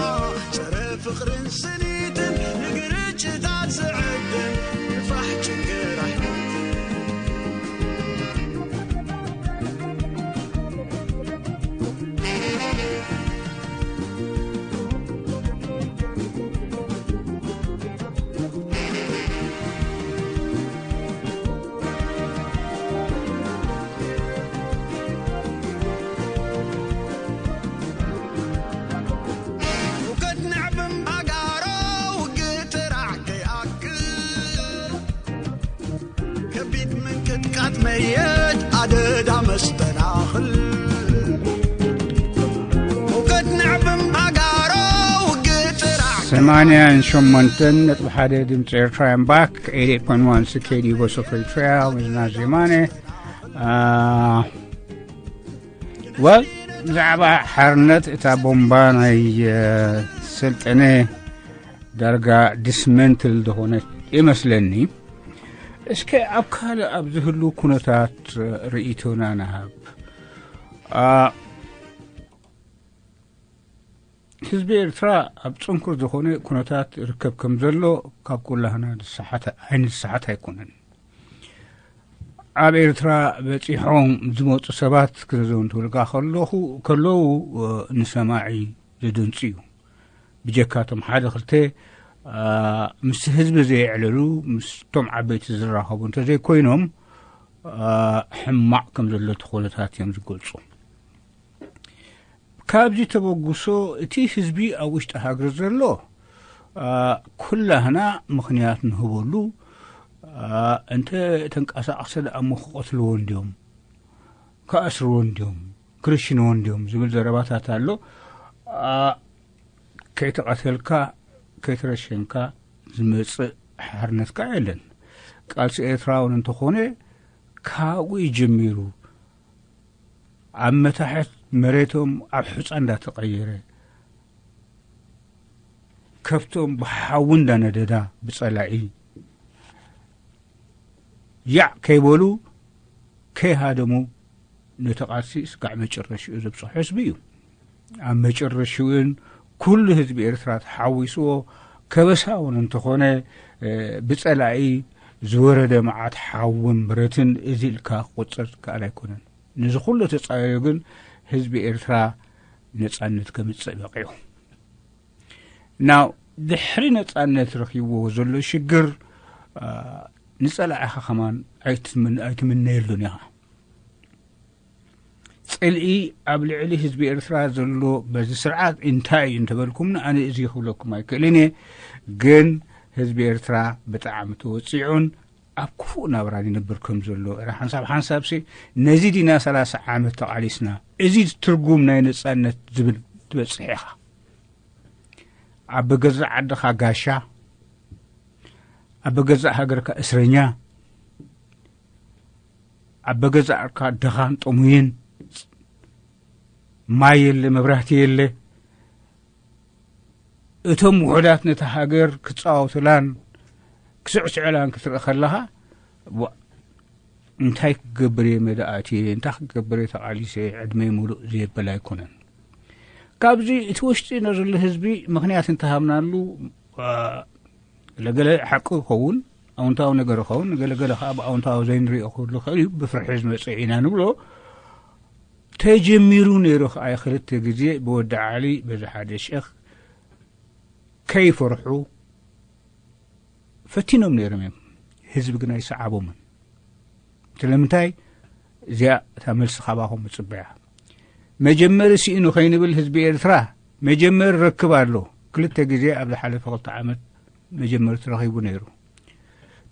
ጸረ ፍቕርን ስኒትን፣ ንግርጭታት ዝዕድም ንፋሕ ጭንገር ኣሕምልትን። ውግእ ንዕብን ባጋሮ ውግእ ጥራሕ ከይኣክል፣ ከቢድ ምንቅጥቃጥ መየት ኣደዳ መስተናኽል። ውግእ ንዕብን ባጋሮ ውግእ ጥራሕ ሰማንያን ሸሞንተን ነጥቢ ሓደ ድምፂ ኤርትራ ኤምባክ ኤይት ኤይት ፖይንት ዋን ሲ ኬ ዲ ቮይስ ኦፍ ኤሪትሪያ። ወዝና ዜማነ። አ፣ ወል ብዛዕባ ሓርነት እታ ቦምባ ናይ አ፣ ሰልጠነ ዳርጋ ዲስመንትል ዝኾነት ይመስለኒ። እስከ ኣብ ካልእ ኣብ ዝህሉ ኩነታት ርእይቶና ንሃብ። አ፣ ህዝቢ ኤርትራ ኣብ ጽንኩር ዝኾነ ኩነታት ይርከብ ከም ዘሎ ካብ ኩላህና ዝሰሓት ኣይንሰሓት ኣይኮነን። ኣብ ኤርትራ በጺሖም ዝመጹ ሰባት ክዘዘንትውልካ ከለኹ ከለዉ ንሰማዒ ዝድንጽ እዩ። ብጀካቶም ሓደ ክልተ አ፣ ምስ ህዝቢ ዘየዕለሉ ምስቶም ዓበይቲ ዝራኸቡ እንተዘይኮይኖም አ፣ ሕማቕ ከም ዘሎ እቲ ኩነታት እዮም ዝገልጹ። ካብዚ ተበግሶ እቲ ህዝቢ ኣብ ውሽጢ ሃገር ዘሎ አ፣ ኩላህና ምኽንያት ንህበሉ። አ፣ እንተ ተንቀሳቐሰ ደኣ እሞ ክቐትልዎ እንድዮም፣ ክኣስርዎ እንድዮም፣ ክርሽንዎ እንድዮም ዝብል ዘረባታት ኣሎ። አ፣ ከይተቐተልካ ከይተረሸንካ ዝመጽእ ሓርነትካ የለን። ቃልሲ ኤርትራ እውን እንተኾነ ካብኡ እዩ ጀሚሩ። ኣብ መታሕት መሬቶም ኣብ ሑጻ እንዳተቐየረ፣ ከብቶም ብሓዊ እንዳነደዳ ብጸላኢ ያዕ ከይበሉ ከይሃደሙ ነቲ ቃልሲ እስካዕ መጨረሽኡ ዘብጽሖ ህዝቢ እዩ። ኣብ መጨረሽኡን ኩሉ ህዝቢ ኤርትራ ተሓዊስዎ ከበሳ እውን እንተኾነ፣ እ፣ ብጸላኢ ዝወረደ መዓት ሓውን ብረትን እዚ ኢልካ ክቁጸር ዝከኣል ኣይኮነን። ነዚ ኩሉ ተጻረዩ ግን ህዝቢ ኤርትራ ነጻነት ከምጽእ በቒዑ። ናው ድሕሪ ነጻነት ረኺብዎ ዘሎ ሽግር፣ አ፣ ንጸላኢኻ ከማን ኣይትምን-፣ ኣይትምነየሉን ኢኻ። ጽልኢ ኣብ ልዕሊ ህዝቢ ኤርትራ ዘሎ በዚ ስርዓት እንታይ እዩ እንተበልኩምኒ፣ ኣነ እዚ ክብለኩም ኣይክእልን እየ። ግን ህዝቢ ኤርትራ ብጣዕሚ ተወጺዑን ኣብ ክፉእ ናብራን ይነብር ከም ዘሎ፣ እረ ሓንሳብ ሓንሳብሲ ነዚ ዲና ሰላሳ ዓመት ተቓሊስና፣ እዚ ትርጉም ናይ ነጻነት ዝብል ትበጽሕ ኢኻ። ኣብ ገዛእ ዓድኻ ጋሻ፣ ኣብ ገዛእ ሃገርካ እስረኛ፣ ኣብ ገዛእ ዓድካ ድኻን ጥሙይን፣ ማይ የለ፣ መብራህቲ የለ። እቶም ውሑዳት ነታ ሃገር ክጻወቱላን ክስዕስዑላን ክትርኢ ከለኻ፣ ዋ፣ እንታይ ክገብር እየ መደኣትየ፣ እንታይ ክገብር እየ ተቓሊሰ፣ ዕድመይ ሙሉእ ዘየበል ኣይኮነን። ካብዚ እቲ ውሽጢ ነዘሎ ህዝቢ ምኽንያት እንተሃብናሉ፣ አ፣ ገለገለ ሓቂ ይኸውን፣ ኣውንታዊ ነገር ይኸውን፣ ገለገለ ከዓ ብኣውንታዊ ዘይንሪኦ ክህሉ ይኽእል እዩ፣ ብፍርሒ ዝመፀ ኢና ንብሎ። ተጀሚሩ ነይሩ ከዓ ክልተ ግዜ ብወዲ ዓሊ በዚ ሓደ ሸኽ ከይፈርሑ ፈቲኖም ነይሮም እዮም። ህዝቢ ግን ኣይሰዓቦምን። ስለምንታይ? እዚኣ እታ መልሲ ካባኹም ምጽበያ። መጀመሪ ስኢኑ ከይንብል ህዝቢ ኤርትራ መጀመሪ ረክብ ኣሎ። ክልተ ግዜ ኣብ ዝሓለፈ ክልተ ዓመት መጀመሪ ተረኺቡ ነይሩ።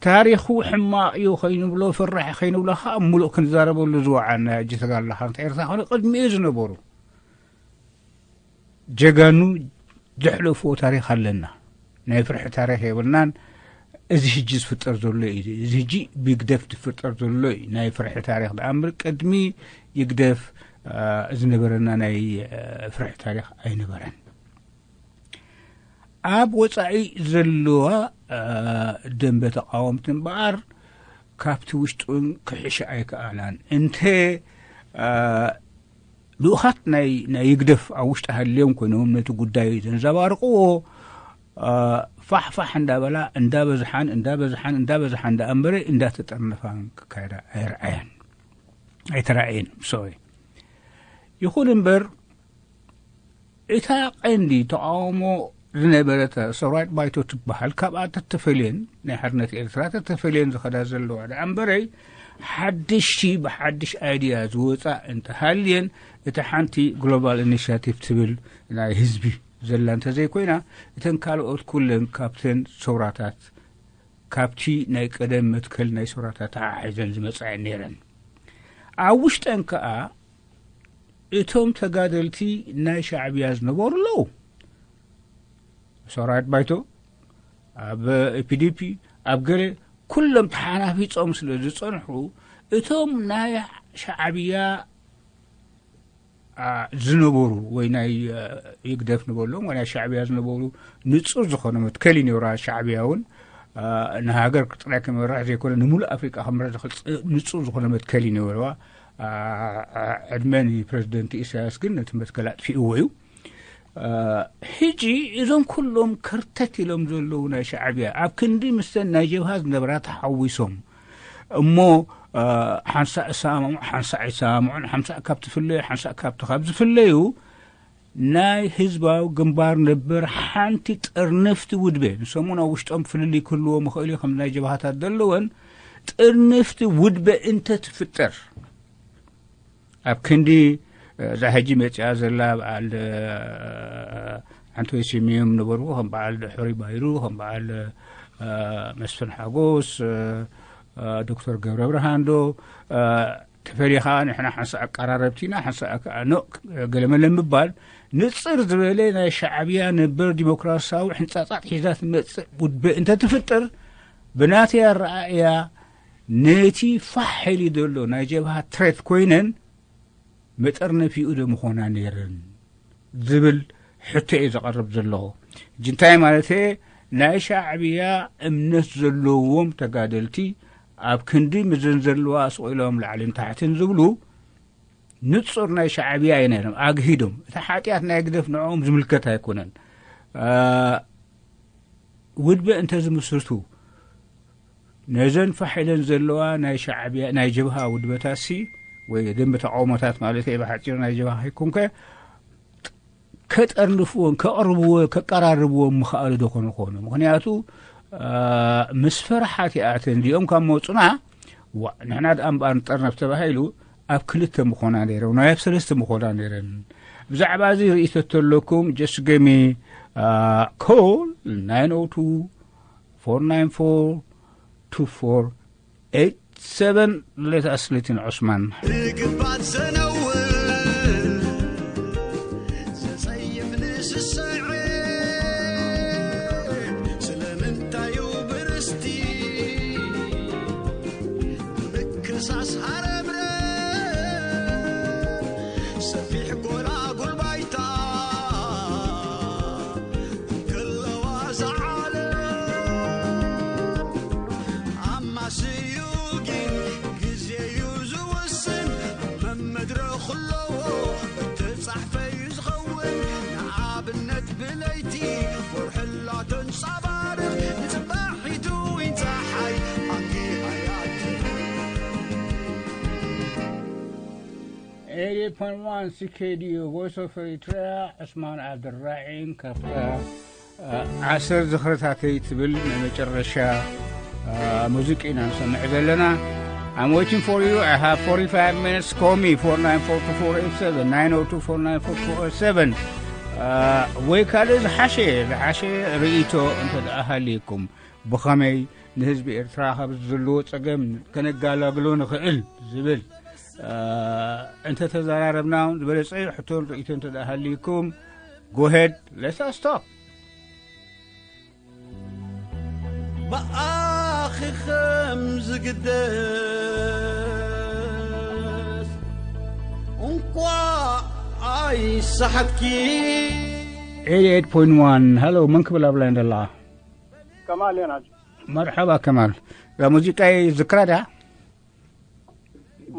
ታሪኹ ሕማቕ እዩ ከይንብሎ፣ ፍራሕ ከይንብሎ፣ ከዓ ሙሉእ ክንዛረበሉ ዝወዓልና ሕጂ ተጋድሎ ሓርነት ኤርትራ ኮነ ቅድሚኡ ዝነበሩ ጀጋኑ ዘሕለፍዎ ታሪኽ ኣለና። ናይ ፍርሒ ታሪኽ የብልናን። እዚ ሕጂ ዝፍጠር ዘሎ እዩ። እዚ ሕጂ ብግደፍ ዝፍጠር ዘሎ እዩ ናይ ፍርሒ ታሪኽ። ደኣ እምበር ቅድሚ ይግደፍ፣ አ፣ ዝነበረና ናይ፣ አ፣ ፍርሒ ታሪኽ ኣይነበረን። ኣብ ወጻኢ ዘለዋ ደንበ ተቃወምቲ እምበኣር ካብቲ ውሽጡን ክሕሻ ኣይከኣላን። እንተ ልኡኻት ናይ ህግደፍ ኣብ ውሽጢ ሃልዮም ኮይኖም ነቲ ጉዳይ ዘንዛባርቕዎ፣ ፋሕፋሕ እንዳበላ እንዳበዝሓን እንዳበዝሓን እንዳበዝሓን ደኣ እምበረ እንዳተጠርነፋን ክካየዳ ኣይረኣያን ኣይተራእየን። ሶሪ። ይኹን እምበር እታ ቀንዲ ተቃውሞ ዝነበረት ሰውራዊት ባይቶ ትበሃል ካብኣ ተተፈልየን፣ ናይ ሓርነት ኤርትራ ተተፈልየን ዝኸዳ ዘለዋ ደኣ እምበረይ፣ ሓድሽቲ ብሓድሽ ኣይድያ ዝወፃ እንተሃልየን፣ እታ ሓንቲ ግሎባል ኢኒሽቲቭ ትብል ናይ ህዝቢ ዘላ እንተዘይኮይና፣ እተን ካልኦት ኩለን ካብተን ሰውራታት፣ ካብቲ ናይ ቀደም መትከል ናይ ሰውራታት ተሓሒዘን ዝመፃ እየን ነይረን። ኣብ ውሽጠን ከኣ እቶም ተጋደልቲ ናይ ሻዕብያ ዝነበሩ ኣለዉ። ሰራዊት ባይቶ፣ ኣብ ኢፒዲፒ፣ ኣብ ገለ፣ ኩሎም ተሓናፊጾም ስለ ዝጸንሑ፣ እቶም ናይ ሻዕብያ ዝነበሩ ወይ ናይ ህግደፍ ንበሎም ወይ ናይ ሻዕብያ ዝነበሩ ንጹር ዝኾነ መትከል እዩ ነይሩ። ሻዕብያ እውን ንሃገር ጥራይ ክመርሕ ዘይኮነ፣ ንሙሉእ ኣፍሪቃ ክመርሕ ዝኽእል ንጹር ዝኾነ መትከል እዩ ነይርዋ። ዕድመ ንፕረዚደንት ኢሳያስ ግን ነቲ መትከል ኣጥፊእዎ እዩ። ሕጂ እዞም ኩሎም ከርተት ኢሎም ዘለዉ ናይ ሻዕብያ ኣብ ክንዲ ምስተን ናይ ጀብሃ ዝነበራ ተሓዊሶም እሞ ሓንሳእ ይሰማምዑ ሓንሳእ ኣይሰማምዑን፣ ሓንሳእ ካብ ትፍለዩ ሓንሳእ ካብቲ ካብ ዝፍለዩ፣ ናይ ህዝባዊ ግንባር ነበር ሓንቲ ጥርንፍቲ ውድበ፣ ንሶም እውን ኣብ ውሽጦም ፍልልይ ክህልዎም ይኽእል እዩ ከም ናይ ጀብሃታት ዘለወን፣ ጥርንፍቲ ውድበ እንተትፍጠር፣ ኣብ ክንዲ እዛ ሕጂ መፂኣ ዘላ በዓል ሓንቲ ወይ ስሚዮም ነበሩ፣ ከም በዓል ሕሩይ ባይሩ፣ ከም በዓል መስፍን ሓጎስ፣ ዶክተር ገብረ ብርሃን ዶ ተፈሊኻ፣ ንሕና ሓንሳእ ኣቀራረብቲ ኢና፣ ሓንሳእ ኣከኣኖ ገለመለ ምባል፣ ንፅር ዝበለ ናይ ሻዕብያ ነበር ዲሞክራሲያዊ ሕንፃፃት ሒዛ ትመፅእ ውድበ እንተትፍጥር፣ ብናተይ ኣረኣእያ ነቲ ፋሕ ኢሉ ዘሎ ናይ ጀብሃ ትሬት ኮይነን መጠርነፊኡ ዶ ምኾና ነይረን ዝብል ሕቶ እየ ዘቐርብ ዘለኹ። ሕጂ እንታይ ማለት እየ? ናይ ሻዕብያ እምነት ዘለዎም ተጋደልቲ ኣብ ክንዲ ምዘን ዘለዋ ስቕ ኢሎም ላዕልን ታሕትን ዝብሉ ንጹር ናይ ሻዕብያ እዩ ነይሮም ኣግሂዶም። እቲ ሓጢኣት ናይ ግደፍ ንዕኦም ዝምልከት ኣይኮነን። ውድበ እንተ ዝምስርቱ ነዘን ፋሕ ኢለን ዘለዋ ናይ ሻዕብያ ናይ ጀብሃ ውድበታሲ ወይ ደንበ ተቃውሞታት ማለት እየ ብሓፂሩ ናይ ጀብሃ ከይኮንከ ከጠርንፍዎን ከቕርብዎ ከቀራርብዎም ምኽኣሉ ዶ ኮነ ኮኑ? ምክንያቱ ምስ ፈርሓት ይኣተን እዚኦም ካብ መፁና ዋ ንሕና ደኣ እምበኣር ንጠርነፍ ተባሂሉ ኣብ ክልተ ምኾና ነይረን ናይ ኣብ ሰለስተ ምኾና ነይረን። ብዛዕባ እዚ ርእይቶ ተለኩም just give me call nine oh two four nine four two four eight seven. Let us listen Osman. ርግባት ዘነውር ዘጸይፍ ንስስዐ ስለምንታዩ ብርስቲ ምክሳስ ሃረምረ ሰፊሕ ጎላጉል ባይታ ከለዋ ዝዓለም ኣማስዩ ግን ግዜዩ ዝውስን መመድረኽ ኣለዎ ተጻሕፈዩ ዝኸውን ንኣብነት ብለይቲ ወርሕላ ተንጸባርቕ ንጽባሒቱ ይንጸሓይ ኣኪ ኣያት eighty-eight point one C K D U Voice of Eritrea ዕስማን ዓብድራዒን ካብታ ዓሰር ዝኽርታተይ ትብል ናይ መጨረሻ ሙዚቂ ኢና ንሰምዕ ዘለና። I'm waiting for you. I have forty-five minutes. Call me four nine four two four eight seven, nine oh two four nine four two four eight seven. ወይ ካልእ ዝሓሸ ዝሓሸ ርእይቶ እንተ ደኣ ሃልየኩም ብኸመይ ንህዝቢ ኤርትራ ካብ ዘለዎ ጸገም ከነጋላግሎ ንኽእል ዝብል እንተተዘራረብና ዝበለጸ ሕቶን ርእይቶ እንተ ደኣ ሃልይኩም go ahead, let us talk. ብኣኺ ከም ዝግደስ እንኳ ኣይሰሓትኪ ኤይትይ ኤይት ፖይንት ዋን። ሃሎ፣ መን ክብል ኣብ ላይን ደላ? ከማል ዮናስ። መርሐባ ከማል። እዛ ሙዚቃ ይዝክራ ድያ?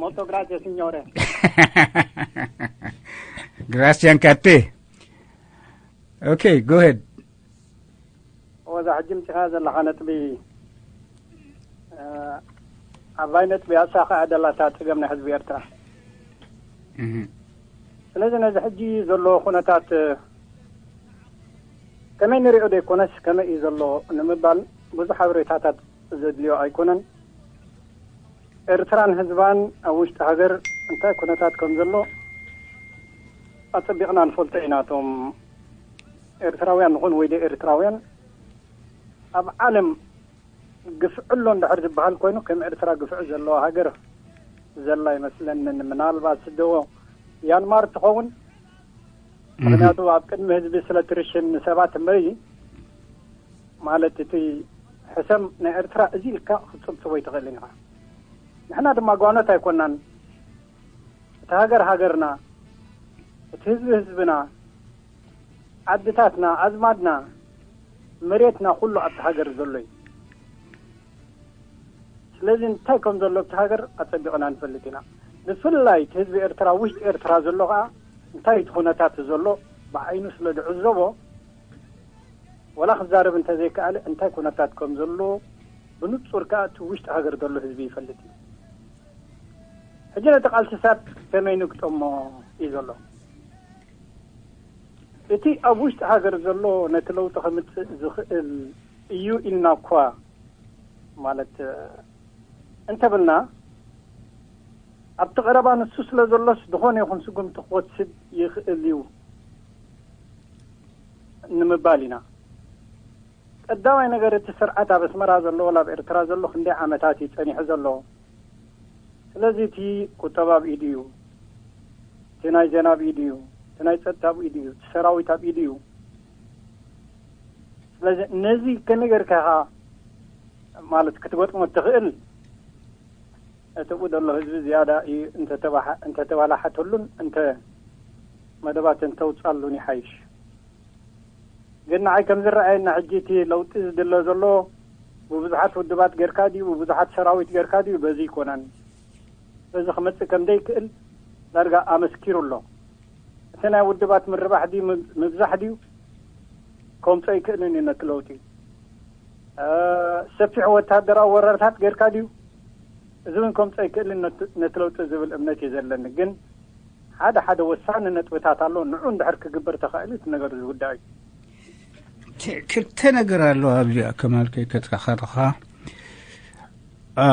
ሞቶ ግራሲያ ሲኞረ። Grazie anche a te. Okay, go ahead. ወዛ ሕጂ ምጽኻ ዘለኻ ነጥቢ፣ እ፣ ዓባይ ነጥቢ ኣሳኻ ደላታ ጸገም ናይ ህዝቢ ኤርትራ። እህ። ስለዚ ነዚ ሕጂ ዘሎ ኩነታት፣ እ፣ ከመይ ንሪኦ ዘይኮነስ ከመይ እዩ ዘሎ ንምባል ብዙሕ ሓበሬታታት ዘድልዮ ኣይኮነን። ኤርትራን ህዝባን ኣብ ውሽጢ ሃገር እንታይ ኩነታት ከም ዘሎ ኣጸቢቕና ንፈልጦ ኢና። እቶም ኤርትራውያን ንኹን ወይ ኤርትራውያን ኣብ ዓለም ግፍዕሎ እንድሕር ዝበሃል ኮይኑ ከም ኤርትራ ግፍዒ ዘለዋ ሃገር ዘላ ይመስለንን። ምናልባት ስደዎ ያንማር ትኸውን። ምክንያቱ ኣብ ቅድሚ ህዝቢ ስለ ትርሽን ሰባት እምበይ ማለት እቲ ሕሰም ናይ ኤርትራ እዚ ኢልካ ክትጽብጽቦ ኣይትኽእልን ኢኻ። ንሕና ድማ ጓኖት ኣይኮናን። እቲ ሃገር ሃገርና፣ እቲ ህዝቢ ህዝብና፣ ዓድታትና፣ ኣዝማድና፣ መሬትና ኩሉ ኣብቲ ሃገር ዘሎ እዩ። ስለዚ እንታይ ከም ዘሎ ኣብቲ ሃገር ኣጸቢቕና ንፈልጥ ኢና። ብፍላይ እቲ ህዝቢ ኤርትራ፣ ውሽጢ ኤርትራ ዘሎ ከኣ እንታይ እቲ ኩነታት ዘሎ ብዓይኑ ስለ ዝዕዘቦ፣ ወላ ክዛረብ እንተዘይከኣለ እንታይ ኩነታት ከም ዘሎ ብንጹር ከኣ እቲ ውሽጢ ሃገር ዘሎ ህዝቢ ይፈልጥ እዩ። ሕጂ ነቲ ቃልሲ ሳት ከመይ ንግጠሞ እዩ ዘሎ። እቲ ኣብ ውሽጢ ሃገር ዘሎ ነቲ ለውጢ ከምጽእ ዝኽእል እዩ ኢልና እኳ ማለት እንተብልና፣ ኣብቲ ቀረባ ንሱ ስለ ዘሎስ ዝኾነ ይኹን ስጉምቲ ክወስድ ይኽእል እዩ ንምባል ኢና። ቀዳማይ ነገር፣ እቲ ስርዓት ኣብ ኣስመራ ዘሎ ወላ ኣብ ኤርትራ ዘሎ ክንደይ ዓመታት እዩ ጸኒሑ ዘሎ። ስለዚ እቲ ቁጠባ ኣብ ኢዱ እዩ፣ እቲ ናይ ዜና ኣብ ኢዱ እዩ፣ እቲ ናይ ጸጥታ ኣብ ኢዱ እዩ፣ እቲ ሰራዊት ኣብ ኢዱ እዩ። ስለዚ ነዚ ከመይ ጌርካ ኢኻ ማለት ክትገጥሞ እትኽእል? እቲ ብኡ ዘሎ ህዝቢ ዝያዳ እዩ እንተተባሓ-፣ እንተተባላሓተሉን እንተ መደባት እንተውጻሉን ይሓይሽ። ግን ንዓይ ከም ዝረኣየና ሕጂ እቲ ለውጢ ዝድለ ዘሎ ብብዙሓት ውድባት ጌርካ ድዩ፣ ብብዙሓት ሰራዊት ጌርካ ድዩ፣ በዚ ይኮነን። በዚ ክመጽእ ከም ዘይክእል ዳርጋ ኣመስኪሩ ኣሎ። እቲ ናይ ውድባት ምርባሕ ድዩ፣ ምብ-፣ ምብዛሕ ድዩ፣ ከምጾ ኣይክእልን እዩ ነቲ ለውጢ። እ፣ ሰፊሕ ወታደራዊ ወረርታት ጌርካ ድዩ፣ እዚ እውን ከምጾ ኣይክእልን ነቲ፣ ነቲ ለውጢ ዝብል እምነት እዩ ዘለኒ። ግን ሓደ ሓደ ወሳኒ ነጥብታት ኣሎ። ንዑ እንድሕር ክግበር ተኻኢሉ እቲ ነገር ዝውዳእ እዩ። ክ-፣ ክልተ ነገር ኣሎ ኣብዚኣ ከማል ከይከጥካ ከለኻ። አ፣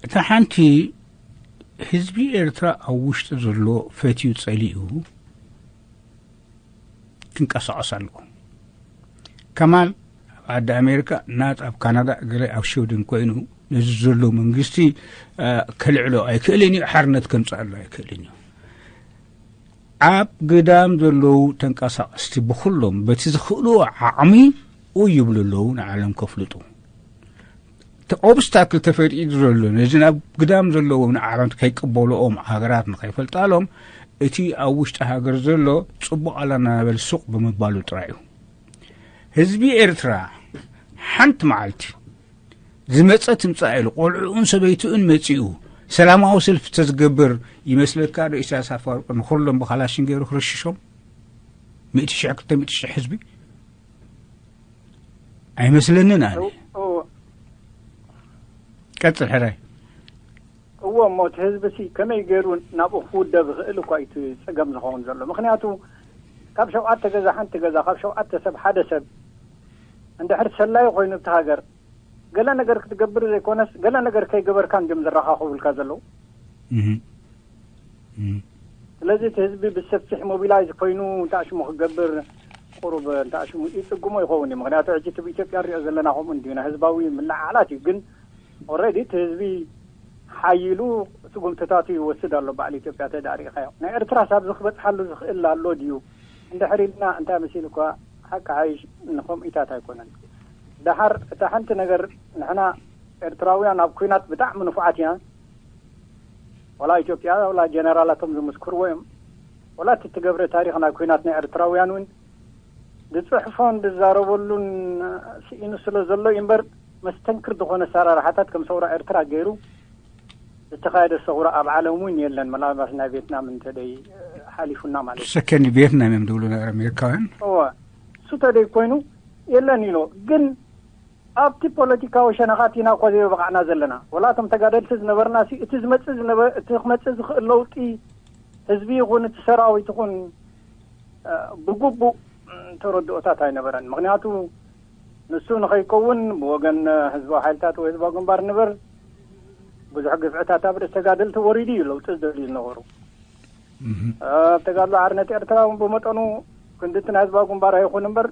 እታ ሓንቲ ህዝቢ ኤርትራ ኣብ ውሽጢ ዘሎ ፈትዩ ጸሊኡ ክንቀሳቐስ ኣለዎ። ከማል ኣብ ዓዲ ኣሜሪካ ናት ኣብ ካናዳ ገለ ኣብ ሽውድን ኮይኑ ነዚ ዘሎ መንግስቲ፣ አ፣ ከልዕሎ ኣይክእልን እዩ፣ ሓርነት ከምጽኣሉ ኣይክእልን እዩ። ኣብ ግዳም ዘለዉ ተንቀሳቐስቲ ብኹሎም በቲ ዝኽእልዎ ዓቕሚ ኡይ ይብሉ ኣለዉ ንዓለም ከፍልጡ። እቲ ኦብስታክል ተፈጢሩ ዘሎ ነዚ ናብ ግዳም ዘለዎም ንዓረብቲ ከይቅበልኦም ሃገራት ንኸይፈልጣሎም እቲ ኣብ ውሽጢ ሃገር ዘሎ ጽቡቕ ኣለና በል ሱቕ ብምባሉ ጥራይ እዩ። ህዝቢ ኤርትራ ሓንቲ መዓልቲ ዝመጸ ትምጻእ ኢሉ ቆልዕኡን ሰበይትኡን መጺኡ ሰላማዊ ሰልፊ ተዝገብር ይመስለካ ዶ? ኢሳያስ ኣፈወርቂ ንኹሎም ብካላሽን ገይሩ ክረሽሾም ሚእቲ ሽሕ ክልተ ሚእቲ ሽሕ ህዝቢ ኣይመስለንን ኣነ። እው- እው- ቀጽል ሕራይ። እዎ እሞ እቲ ህዝቢ ሲ ከመይ ገይሩ ናብኡ ክውደብ ይኽእል እኳ እዩ እቲ ጸገም ዝኸውን ዘሎ። ምክንያቱ ካብ ሸውዓተ ገዛ ሓንቲ ገዛ፣ ካብ ሸውዓተ ሰብ ሓደ ሰብ እንድሕር ሰላዩ ኮይኑ እቲ ሃገር ገለ ነገር ክትገብር ዘይኮነስ ገለ ነገር ከይገበርካ እንድም ዝረኻኸቡልካ ዘለዉ። እህ። እህ። ስለዚ እቲ ህዝቢ ብሰፊሕ ሞቢላይዝ ኮይኑ እንተኣሽሙ ክገብር ቁሩብ እንተኣሽሙ ይጽግሞ ይኸውን እዩ። ምክንያቱ ሕጂ እቲ ብኢትዮጵያ ንሪኦ ዘለና ከምኡ እንድዩ፣ ናይ ህዝባዊ ምልዕዓላት እዩ። ግን ኦልሬዲ እቲ ህዝቢ ሓይሉ ስጉምትታቱ ይወስድ ኣሎ። በዓል ኢትዮጵያ ተዳሪኻዮ ናይ ኤርትራ ሳብ ዝክበጽሓሉ ዝኽእል ኣሎ ድዩ እንድሕር ኢልና እንታይ መሲሉ እኳ ሓቂ ሓይሽ ንኸምኡታት ኣይኮነን። ደሓር እታ ሓንቲ ነገር ንሕና ኤርትራውያን ኣብ ኩናት ብጣዕሚ ንፉዓት ኢና። ወላ ኢትዮጵያ ወላ ጀነራላቶም ዝምስክርዎ እዮም። ወላ እቲ ትገብረ ታሪኽ ናይ ኩናት ናይ ኤርትራውያን እውን ዝጽሕፎን ዝዛረበሉን ስኢኑ ስለ ዘሎ እዩ እምበር፣ መስተንክር ዝኾነ ኣሰራርሓታት ከም ሰውራ ኤርትራ ገይሩ ዝተኻየደ ሰውራ ኣብ ዓለም እውን የለን። ምናልባት ናይ ቬትናም እንተደይ ሓሊፉና ማለት እዩ። ሰከንድ ቬትናም እዮም ዝብሉ ነበር ኣሜሪካውያን። እወ፣ እሱ ተደይ ኮይኑ የለን ኢሎ። ግን ኣብቲ ፖለቲካዊ ሸነኻት ኢና እኮ ዘይበቃዕና ዘለና። ወላ እቶም ተጋደልቲ ዝነበርና ሲ፣ እቲ ዝመጽእ ዝነበ፣ እቲ ክመጽእ ዝኽእል ለውጢ ህዝቢ ይኹን እቲ ሰራዊት ይኹን፣ እ፣ ብግቡእ፣ እ፣ ተረድኦታት ኣይነበረን። ምኽንያቱ ንሱ ንኸይከውን ብወገን ህዝባዊ ሓይልታት ወይ ህዝባዊ ግንባር ንበር ብዙሕ ግፍዕታት ኣብ ርእሲ ተጋደልቲ ወሪዱ እዩ ለውጢ ዝደልዩ ዝነበሩ። ኣብ ተጋድሎ ሓርነት ኤርትራ እውን ብመጠኑ ክንድቲ ናይ ህዝባዊ ግንባር ኣይኹን እምበር፣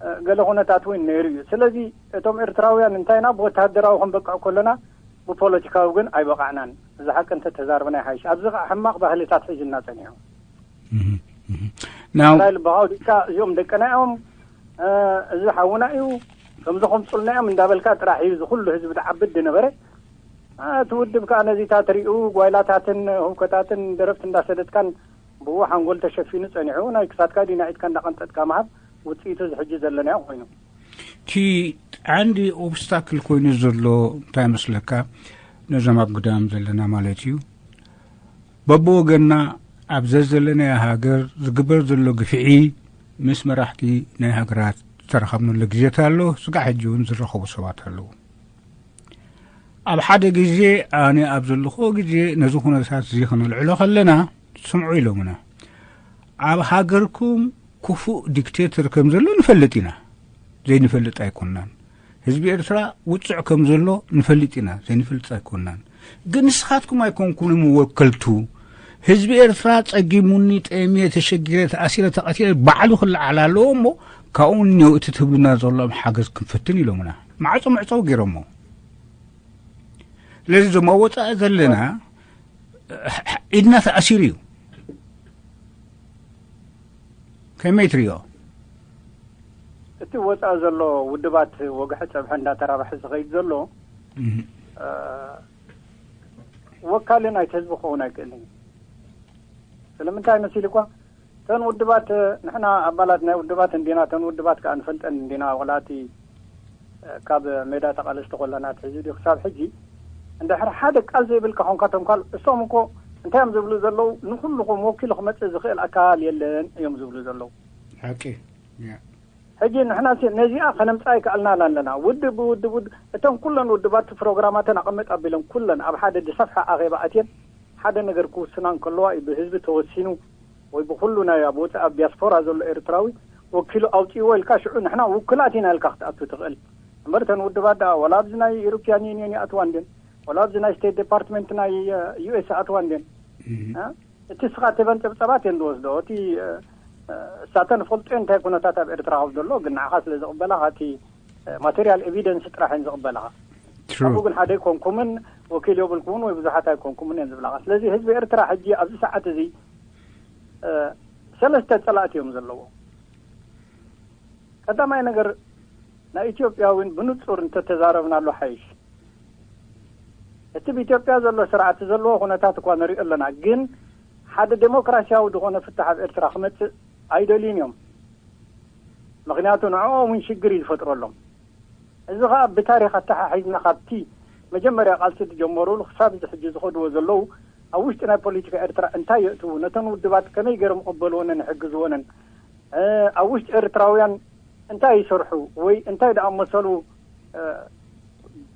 እ፣ ገለ ኩነታት እውን ነይሩ እዩ። ስለዚ እቶም ኤርትራውያን እንታይና ብወተሃደራዊ ክንበቅዕ ከለና ብፖለቲካዊ ግን ኣይበቃዕናን። እዚ ሓቂ እንተተዛርብና ይሓይሽ። ኣብዚ ከዓ ሕማቕ ባህልታት ሒዝና ጸኒሑ። ናው እስራኤል ብኻ ወዲእካ እዚኦም ደቅና እዮም፣ እ፣ እዚ ሓውና እዩ፣ ከምዚ ከምፁልና እዮም እንዳበልካ ጥራሕ እዩ እዚ ኩሉ ህዝቢ ዝዓብድ ዝነበረ። እ፣ እቲ ውድብ ከዓ ነዚታት ሪኡ ጓይላታትን ህውከታትን ደረፍቲ እንዳሰደድካን ብኡ ሓንጎል ተሸፊኑ ጸኒሑ ናይ ክሳድካ ድዩ ናይ ኢድካ እንዳቐንጠጥካ ምሃብ ውፅኢቱ እዚ ሕጂ ዘለናዮ ኮይኑ። እቲ ዓንዲ ኦብስታክል ኮይኑ ዘሎ እንታይ መስለካ? ነዞም ኣብ ግዳም ዘለና ማለት እዩ። በብወገንና ኣብ ዘዘለናዮ ሃገር ዝግበር ዘሎ ግፍዒ ምስ መራሕቲ ናይ ሃገራት ዝተረኸብነሉ ግዜታት ኣሎ። ስጋዕ ሕጂ እውን ዝረኸቡ ሰባት ኣለዉ። ኣብ ሓደ ግዜ ኣነ ኣብ ዘለኹ ግዜ ነዚ ኩነታት እዚ ክነልዕሎ ከለና ስምዑ ኢሎምና። ኣብ ሃገርኩም ክፉእ ዲክቴተር ከም ዘሎ ንፈልጥ ኢና፣ ዘይንፈልጥ ኣይኮናን። ህዝቢ ኤርትራ ውጹዕ ከም ዘሎ ንፈልጥ ኢና፣ ዘይንፈልጥ ኣይኮናን። ግን ንስኻትኩም ኣይኮንኩንም ወከልቱ። ህዝቢ ኤርትራ ጸጊሙኒ፣ ጠምየ፣ ተሸጊረ፣ ተኣሲረ፣ ተቐቲለ ባዕሉ ክለዓል ኣለዎ እሞ ካብኡ እኒኦ እቲ ትህብሉና ዘሎም ሓገዝ ክንፈትን ኢሎምና። ማዕጾ መዕጸዊ ገይሮሞ። ስለዚ እዞም ኣብ ወጻኢ ዘለና ኢድና ተኣሲሩ እዩ። ከመይ ትሪኦ? እቲ ወፃኢ ዘሎ ውድባት ወግሐ ፀብሐ እንዳተራባሐ ዝኸይድ ዘሎ፣ እ፣ ወካሊ ናይቲ ህዝቢ ክኸውን ኣይክእልን እዩ። ስለምንታይ መሲሉ እኳ እተን ውድባት፣ ንሕና ኣባላት ናይ ውድባት እንዲና፣ እተን ውድባት ከዓ ንፈልጠን እንዲና። ወላ እቲ ካብ ሜዳ ተቓለስቲ ኮለና ኣትሒዙ ድዩ ክሳብ ሕጂ እንድሕር ሓደ ቃል ዘይብልካ ኾንካ ተንኳል፣ እሶም እኮ እንታይ እዮም ዝብሉ ዘለዉ? ንኹልኹም ወኪሉ ክመጽእ ዝኽእል ኣካል የለን እዮም ዝብሉ ዘለዉ። ሓቂ። ያ። ሕጂ ንሕና ሲ ነዚኣ ከነምጽኣ ኣይከኣልናን ኣለና። ውድብ ብውድብ ውድ-፣ እተን ኩለን ውድባት ፕሮግራማተን ኣቐምጥ ኣቢለን ኩለን ኣብ ሓደ ዝሰፍሐ ኣኼባ ኣትየን ሓደ ነገር ክውስና እንከለዋ እዩ ብህዝቢ ተወሲኑ ወይ ብኹሉ ናይ ኣብ ወጻኢ ኣብ ዲያስፖራ ዘሎ ኤርትራዊ ወኪሉ ኣውጺእዎ ኢልካ ሽዑ ንሕና ውክላት ኢና ኢልካ ክትኣቱ ትኽእል። እምበር እተን ውድባት ደኣ ወላ ኣብዚ ናይ ኢሮፕያን ዩኒየን ይኣትዋ እንድን ወላ ኣብዚ ናይ ስቴት ዴፓርትመንት ናይ ዩ ኤስ ይኣትዋ እንድን እ? እቲ ስኻ እተን ጸብጸባት እየን ዝወስዶ። እቲ እ፣ እ፣ እሳተን ፈልጦ እንታይ ኩነታት ኣብ ኤርትራ ከም ዘሎ ግን ንዓኻ ስለ ዝቕበላኻ እቲ እ፣ ማቴሪያል ኤቪደንስ ጥራሕ እየን ዝቕበላኻ። ትሩ። ኣብኡ ግን ሓደ ኣይኮንኩምን ወኪል የብልኩምን ወይ ብዙሓት ኣይኮንኩምን እየን ዝብላኻ። ስለዚ ህዝቢ ኤርትራ ሕጂ ኣብዚ ሰዓት እዚ እ፣ ሰለስተ ጸላእቲ እዮም ዘለዎ። ቀዳማይ ነገር ናይ ኢትዮጵያውን ብንጹር እንተተዛረብናሉ ሓይሽ። እቲ ብኢትዮጵያ ዘሎ ስርዓት ዘለዎ ኩነታት እኳ ንሪኦ ኣለና፣ ግን ሓደ ዴሞክራሲያዊ ዝኾነ ፍታሕ ኣብ ኤርትራ ክመጽእ ኣይደልዩን እዮም። ምኽንያቱ ንዕኦም እውን ሽግር እዩ ዝፈጥረሎም። እዚ ኸኣ ብታሪኽ ኣተሓሒዝና ካብቲ መጀመርያ ቃልሲ ዝጀመሩሉ ክሳብ እዚ ሕጂ ዝኸድዎ ዘለዉ ኣብ ውሽጢ ናይ ፖለቲካ ኤርትራ እንታይ የእትዉ፣ ነተን ውድባት ከመይ ገይሮም ይቕበልወንን ይሕግዝወንን፣ እ፣ ኣብ ውሽጢ ኤርትራውያን እንታይ ይሰርሑ ወይ እንታይ ዝኣመሰሉ፣ እ፣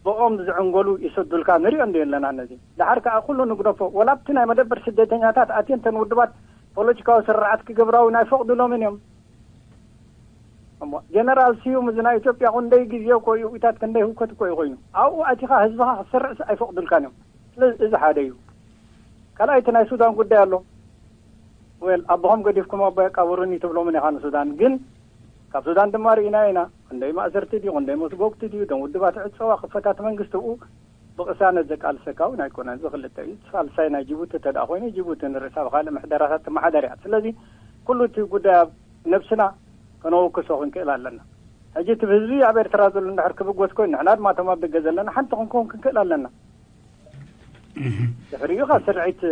ብኦም ዝዕንገሉ ይሰዱልካ ንሪኦ እንደ ኣለና። ነዚ ደሓር ከኣ ኩሉ ንግደፎ። ወላ ኣብቲ ናይ መደበር ስደተኛታት ኣትየን እተን ውድባት ፖለቲካዊ ስርዓት ክገብራ እውን ኣይፈቕዱሎምን እዮም። እሞ ጀነራል ስዩም እዚ ናይ ኢትዮጵያ ክንደይ ግዜ እኮ እዩ፣ ኢታት ክንደይ ህውከት እኮ እዩ ኮይኑ። ኣብኡ ኣቲኻ ህዝብኻ ክትሰርዕስ ኣይፈቕዱልካን እዮም። ስለዚ እዚ ሓደ እዩ። ካልኣይ እቲ ናይ ሱዳን ጉዳይ ኣሎ። ወል ኣቦኹም ገዲፍኩም ኣቦይ ኣቃብሩኒ ትብሎምን ኢኻ ንሱዳን። ግን ካብ ሱዳን ድማ ርኢና ኢና። ክንደይ ማእሰርቲ ድዩ፣ ክንደይ መስጎግቲ ድዩ፣ እቶም ውድባት ዕጸዋ ክፈታት መንግስቲ ብኡ ብቕሳነት ዘቃልሰካ እውን ኣይኮነን። እዚ ክልተ እዩ። እቲ ሳልሳይ ናይ ጅቡቲ እንተ ደኣ ኮይኑ ጅቡቲ ንርእሳ ብኻልእ ምሕደራታት ትመሓደር እያ። ስለዚ ኩሉ እቲ ጉዳይ ኣብ ነብስና ከነወክሶ ክንክእል ኣለና። ሕጂ እቲ ህዝቢ ኣብ ኤርትራ ዘሎ እንድሕር ክብገስ ኮይኑ ንሕና ድማ እቶም ኣብ ደገ ዘለና ሓንቲ ክንከውን ክንክእል ኣለና። ድሕሪኡ ካብ ስርዒት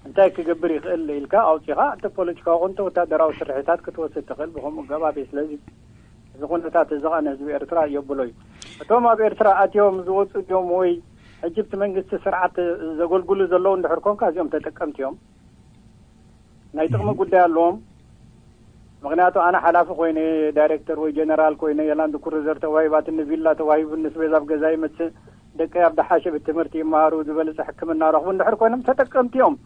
እንታይ ክገብር ይኽእል ኢልካ ኣውፂኻ፣ እቲ ፖለቲካዊ ኮንቶ ወታደራዊ ስርሒታት ክትወስድ ትኽእል ብኸምኡ ገባብ እዩ። ስለዚ እዚ ኩነታት እዚ ኸዓ ንህዝቢ ኤርትራ የብሎ እዩ። እቶም ኣብ ኤርትራ ኣትዮም ዝወፁ ድዮም ወይ ሕጂ ብቲ መንግስቲ ስርዓት ዘገልግሉ ዘለዉ እንድሕር ኮንካ፣ እዚኦም ተጠቀምቲ እዮም። ናይ ጥቕሚ ጉዳይ ኣለዎም። ምኽንያቱ ኣነ ሓላፊ ኮይነ፣ ዳይሬክተር ወይ ጀነራል ኮይነ፣ የላንድ ክሩዘር ተዋሂባትኒ፣ ቪላ ተዋሂቡኒ፣ ስቤዛ ኣብ ገዛ ይመጽእ፣ ደቀይ ኣብ ደሓሸ ቤት ትምህርቲ ይመሃሩ፣ ዝበለጸ ሕክምና ረኽቡ እንድሕር ኮይኖም ተጠቀምቲ እዮም።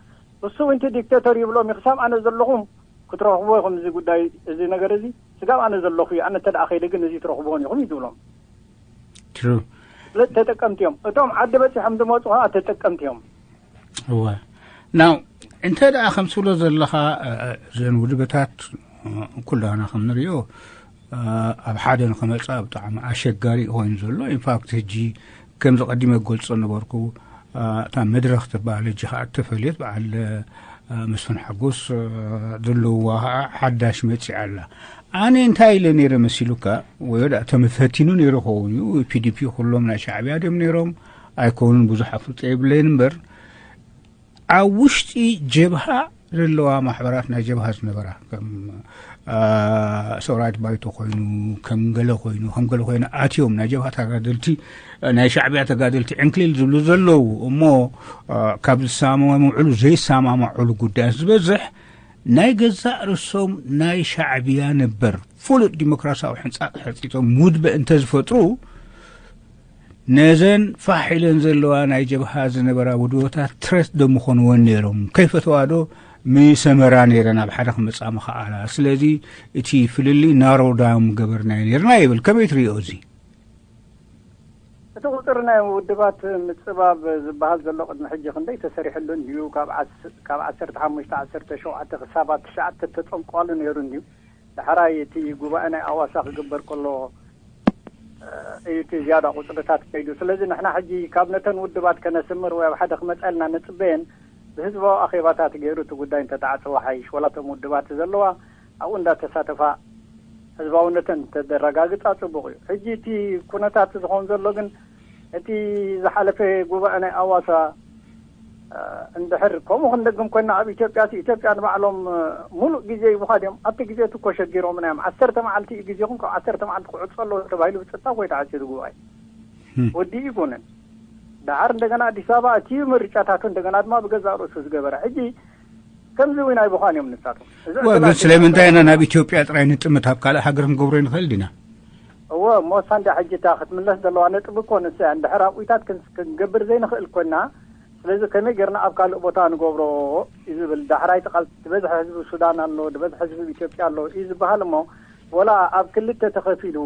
እሱ እውን ዲክቴተር ይብሎም እዩ፣ ክሳብ ኣነ ዘለኹም ክትረኽብዎ ኢኹም። እዚ ጉዳይ፣ እዚ ነገር እዚ ስጋብ ኣነ ዘለኹ እዩ፣ ኣነ እንተ ደኣ ከይደ ግን እዚ ትረኽብዎን ኢኹም እዩ ዝብሎም። True። ስለዚ ተጠቀምቲ እዮም። እቶም ዓዲ በጺሖም ዝመጹ ከዓ ተጠቀምቲ እዮም። እወ። ናው እንተ ደኣ ከም ትብሎ ዘለኻ፣ እ፣ እዘን ውድበታት፣ እ፣ ኩላና ከም ንሪኦ፣ እ፣ ኣብ ሓደ ንኸመጻ ብጣዕሚ ኣሸጋሪ ኮይኑ ዘሎ። ኢንፋክት ሕጂ ከምዚ ቀዲመ ክገልጾ ነበርኩ፣ እ፣ እታ መድረኽ ትበሃል ሕጂ ኸዓ እተፈልየት በዓል፣ እ፣ መስፍን ሓጎስ፣ እ፣ ዘለውዋ ኸዓ ሓዳሽ መጺኣ ኣላ። ኣነ እንታይ ኢለ ነይረ መሲሉካ? ወይ ወዳ ተመፈቲኑ ነይሩ ኸውን እዩ። ፒዲፒ ኩሎም ናይ ሻዕብያ ድዮም ነይሮም? ኣይኮኑን፣ ብዙሕ ኣፍልጦ የብለይን እምበር፣ ኣብ ውሽጢ ጀብሃ ዘለዋ ማሕበራት ናይ ጀብሃ ዝነበራ፣ ከም፣ እ፣ ሰውራጅ ባይቶ ኮይኑ፣ ከም ገለ ኮይኑ፣ ከም ገለ ኮይኑ ኣትዮም ናይ ጀብሃ ተጋደልቲ፣ ናይ ሻዕብያ ተጋደልቲ ዕንክሊል ዝብሉ ዘለዉ እሞ፣ እ፣ ካብ ዝሰማምዑሉ ዘይሰማምዑሉ ጉዳያት ዝበዝሕ ናይ ገዛእ ርእሶም ናይ ሻዕብያ ነበር ፍሉጥ ዲሞክራሲያዊ ሕንጻጽ ሕንጺጾም ውድበ እንተዝፈጥሩ፣ ነዘን ፋሕ ኢለን ዘለዋ ናይ ጀብሃ ዝነበራ ውድቦታት ትረት ዶ ምኾንወን ነይሮም? ከይፈተዋ ዶ ምስ ሰመራ ነይረን ኣብ ሓደ ክመጻ ምኸኣላ? ስለዚ እቲ ፍልልይ ናሮ ዳውን ምገበርናዮ ነይርና ይብል። ከመይ ትርእዮ እዚ? እቲ ቁፅሪ ናይ ውድባት ምፅባብ ዝበሃል ዘሎ ቅድሚ ሕጂ ክንደይ ተሰሪሕሉ እንድዩ? ካብ ዓስ-፣ ካብ ዓሰርተ ሓሙሽተ ዓሰርተ ሸውዓተ ክሳብ ትሽዓተ ተፀምቋሉ ነይሩ እንድዩ? ዳሕራይ እቲ ጉባኤ ናይ ኣዋሳ ክግበር ከሎ፣ እ፣ እዩ እቲ ዝያዳ ቁፅርታት ከይዱ። ስለዚ ንሕና ሕጂ ካብ ነተን ውድባት ከነስምር ወይ ኣብ ሓደ ክመፃ ኢልና ንፅበየን ብህዝባዊ ኣኼባታት ገይሩ እቲ ጉዳይ እንተተዓፀወ ሓይሽ፣ ወላ እቶም ውድባት ዘለዋ ኣብኡ እንዳተሳተፋ ህዝባውነተን እንተደረጋግፃ ፅቡቕ እዩ። ሕጂ እቲ ኩነታት ዝኸውን ዘሎ ግን እቲ ዝሓለፈ ጉባኤ ናይ ኣዋሳ፣ እ፣ እንድሕር ከምኡ ክንደግም ኮይና ኣብ ኢትዮጵያ፣ ኢትዮጵያ ንባዕሎም፣ እ፣ ሙሉእ ግዜ ይቡኻ ድዮም? ኣብቲ ግዜ እቲ እኮ ሸጊሮምና እዮም። ዓሰርተ መዓልቲ እዩ ግዜኹም፣ ካብ ዓሰርተ መዓልቲ ክዕጾ ኣለዎ ተባሂሉ ብፅታ ወይ ተዓፅዩ ጉባኤ ወዲኡ ይኮነን። ደሓር እንደገና ኣዲስ ኣበባ እቲ ምርጫታቱ እንደገና ድማ ብገዛእ ርእሱ ዝገበረ። ሕጂ ከምዚ እውን ኣይብዃን እዮም ንሳቶም። እዚ ወ-፣ ዕድል ግን ኣይኮነን። ስለምንታይ ኢና ናብ ኢትዮጵያ ጥራይ ንጥምት? ኣብ ካልእ ሃገር ክንገብሮ ንኽእል ዲና? እወ፣ እሞ ሳንዳ ሕጂ እታ ክትምለስ ዘለዋ ነጥቢ እኮ ንሳ እያ። እንድሕር ኣብኡታት ክን-፣ ክንገብር ዘይንኽእል ኮይና፣ ስለዚ ከመይ ጌርና ኣብ ካልእ ቦታ ንገብሮ እዩ ዝብል። ዳሕራይ እቲ ቃል ዝበዝሐ ህዝቢ ሱዳን ኣሎ፣ ዝበዝሐ ህዝቢ ኢትዮጵያ ኣሎ እዩ ዝበሃል። እሞ ወላ ኣብ ክልተ ተኸፊሉ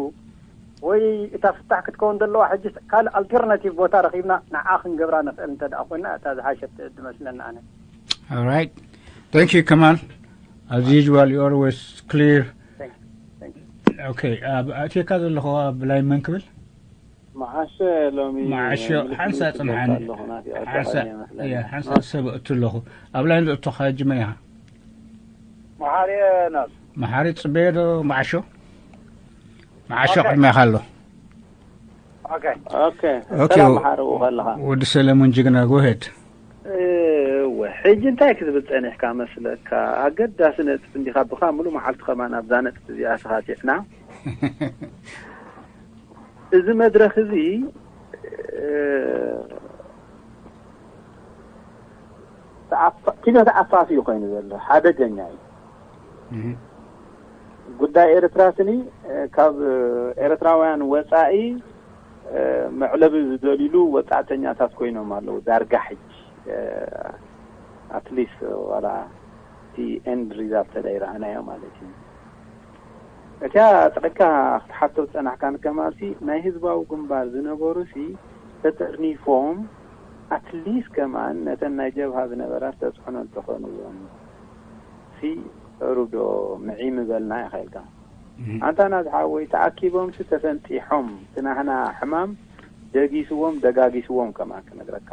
ወይ እታ ፍታሕ ክትከውን ዘለዋ ሕጂ ካልእ ኣልተርናቲቭ ቦታ ረኺብና ንዓ ክንገብራ ንኽእል እንተ ደኣ ኮይና እታ ዝሓሸት ትመስለኒ ኣነ። All right. Thank you, Kamal. As usual, you're always clear. Thank you. Thank you. Okay. ኣብ ኣትየካ ዘለኹ ኣብ ላይን መን ክብል? መዓሸ ሎሚ መዓሾ፣ ምልክት ሓንሳ ምልክት ጽንሓኒ። ኣለኹ ናቲ፣ ሓንሳ፣ ኣጋጣሚ ይመስለኒ። እያ፣ ሓንሳ ዝሰበ እቱ ኣለኹ። ኣብ ላይን ዘእቶኻ ሕጂ መን ኢኻ? መሓሪ ናት መሓሪ ጽበዮ ዶ መዓሾ? መዓሾ ኦኬ። ቅድሜኻ ኣሎ። ኦኬ ኦኬ ኦኬ። ሰላም መሓሪ፣ ከለኻ ወዲ ሰለሙን ጅግና፣ ጎሄድ። እወ፣ ሕጂ እንታይ ክትብል ጸኒሕካ መስለካ? ኣገዳሲ ነጥቢ እንዲኻ፣ ብኻ ሙሉ መዓልቲ ከማን ኣብዛ ነጥቢ እዚኣ ተኻቲዕና። እዚ መድረኽ እዚ፣ እ፣ ተኣፋ-፣ ኪኖ ተኣፋፊ እዩ ኮይኑ ዘሎ፣ ሓደገኛ እዩ። ጉዳይ ኤርትራ ስኒ፣ እ፣ ካብ ኤርትራውያን ወጻኢ፣ እ፣ መዕለቢ ዝደልዩሉ ወጻእተኛታት ኮይኖም ኣለዉ። ዳርጋ ሕጂ፣ እ፣ ኣትሊስት ዋላ እቲ ኤንድ ሪዛልት ተደይረኣናዮ ማለት እዩ። እቲኣ ጥዕካ ክትሓቶ ዝጸናሕካን ከማልሲ ናይ ህዝባዊ ግንባር ዝነበሩሲ ተጠርኒፎም ኣትሊስት ከማን ነተን ናይ ጀብሃ ዝነበራ ዝተጽዕኖ እንተኾንዎም ሲ ሩዶ ምዒ ምበልና ኢኻ ኢልካ። ኣንታ ናዝሓወይ ተኣኪቦምሲ ተፈንጢሖም፣ እቲ ናህና ሕማም ደጊስዎም ደጋጊስዎም ከማን ክነግረካ።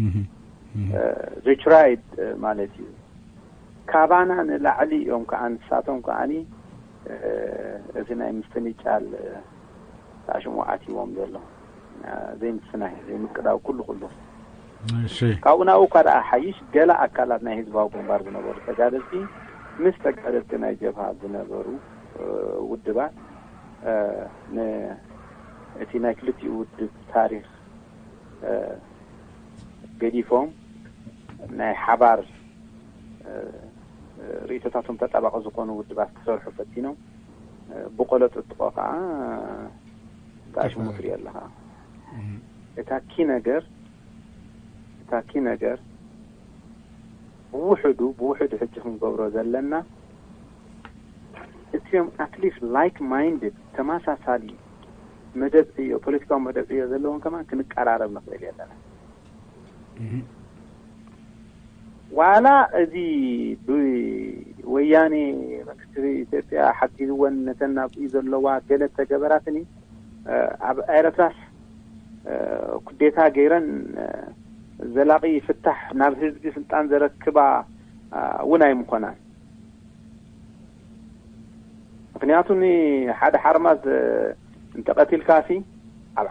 እህ፣ እህ። ሪትራይድ ማለት እዩ። ካባና ንላዕሊ እዮም ከዓ ንሳቶም ከዓኒ፣ እ፣ እዚ ናይ ምፍንጫል፣ እ፣ ኣሽሙ ኣትይዎም ዘሎ። እ፣ ዘይምፍናይ፣ ዘይምቅዳው ኩሉ ኩሉ። እሺ። ካብኡ ናብኡ እኳ ደኣ ሓይሽ ገለ ኣካላት ናይ ህዝባዊ ግንባር ዝነበሩ ተጋደልቲ ምስ ተጋደልቲ ናይ ጀብሃ ዝነበሩ ውድባት እቲ ናይ ክልቲኡ ውድብ ታሪኽ ገዲፎም ናይ ሓባር ርእቶታቶም ተጣባቂ ዝኾኑ ውድባት ክሰርሑ ፈቲኖም። ብቆሎ ጥጥቆ ከዓ ተኣሽሙ ትሪኦ ኣለኻ። እታ ኪ ነገር እታ ኪ ነገር ብውሕዱ ብውሕዱ ሕጂ ክንገብሮ ዘለና እቲኦም ኣትሊስት ላይክ ማይንድድ ተመሳሳሊ መደብ ዕዮ ፖለቲካዊ መደብ ዕዮ ዘለዎም ከማን ክንቀራረብ ንኽእል ኣለና። ዋላ እዚ ብወያኔ መንግስቲ ኢትዮጵያ ሓጊዝወን ነተን ናብኡ ዘለዋ ገለ ተገበራትኒ ኣብ ኤረትራስ ኩዴታ ገይረን ዘላቂ ፍታሕ ናብ ህዝቢ ስልጣን ዘረክባ እውን ኣይምኾናን። ምክንያቱ ሓደ ሓርማዝ እንተቀቲልካሲ ኣብ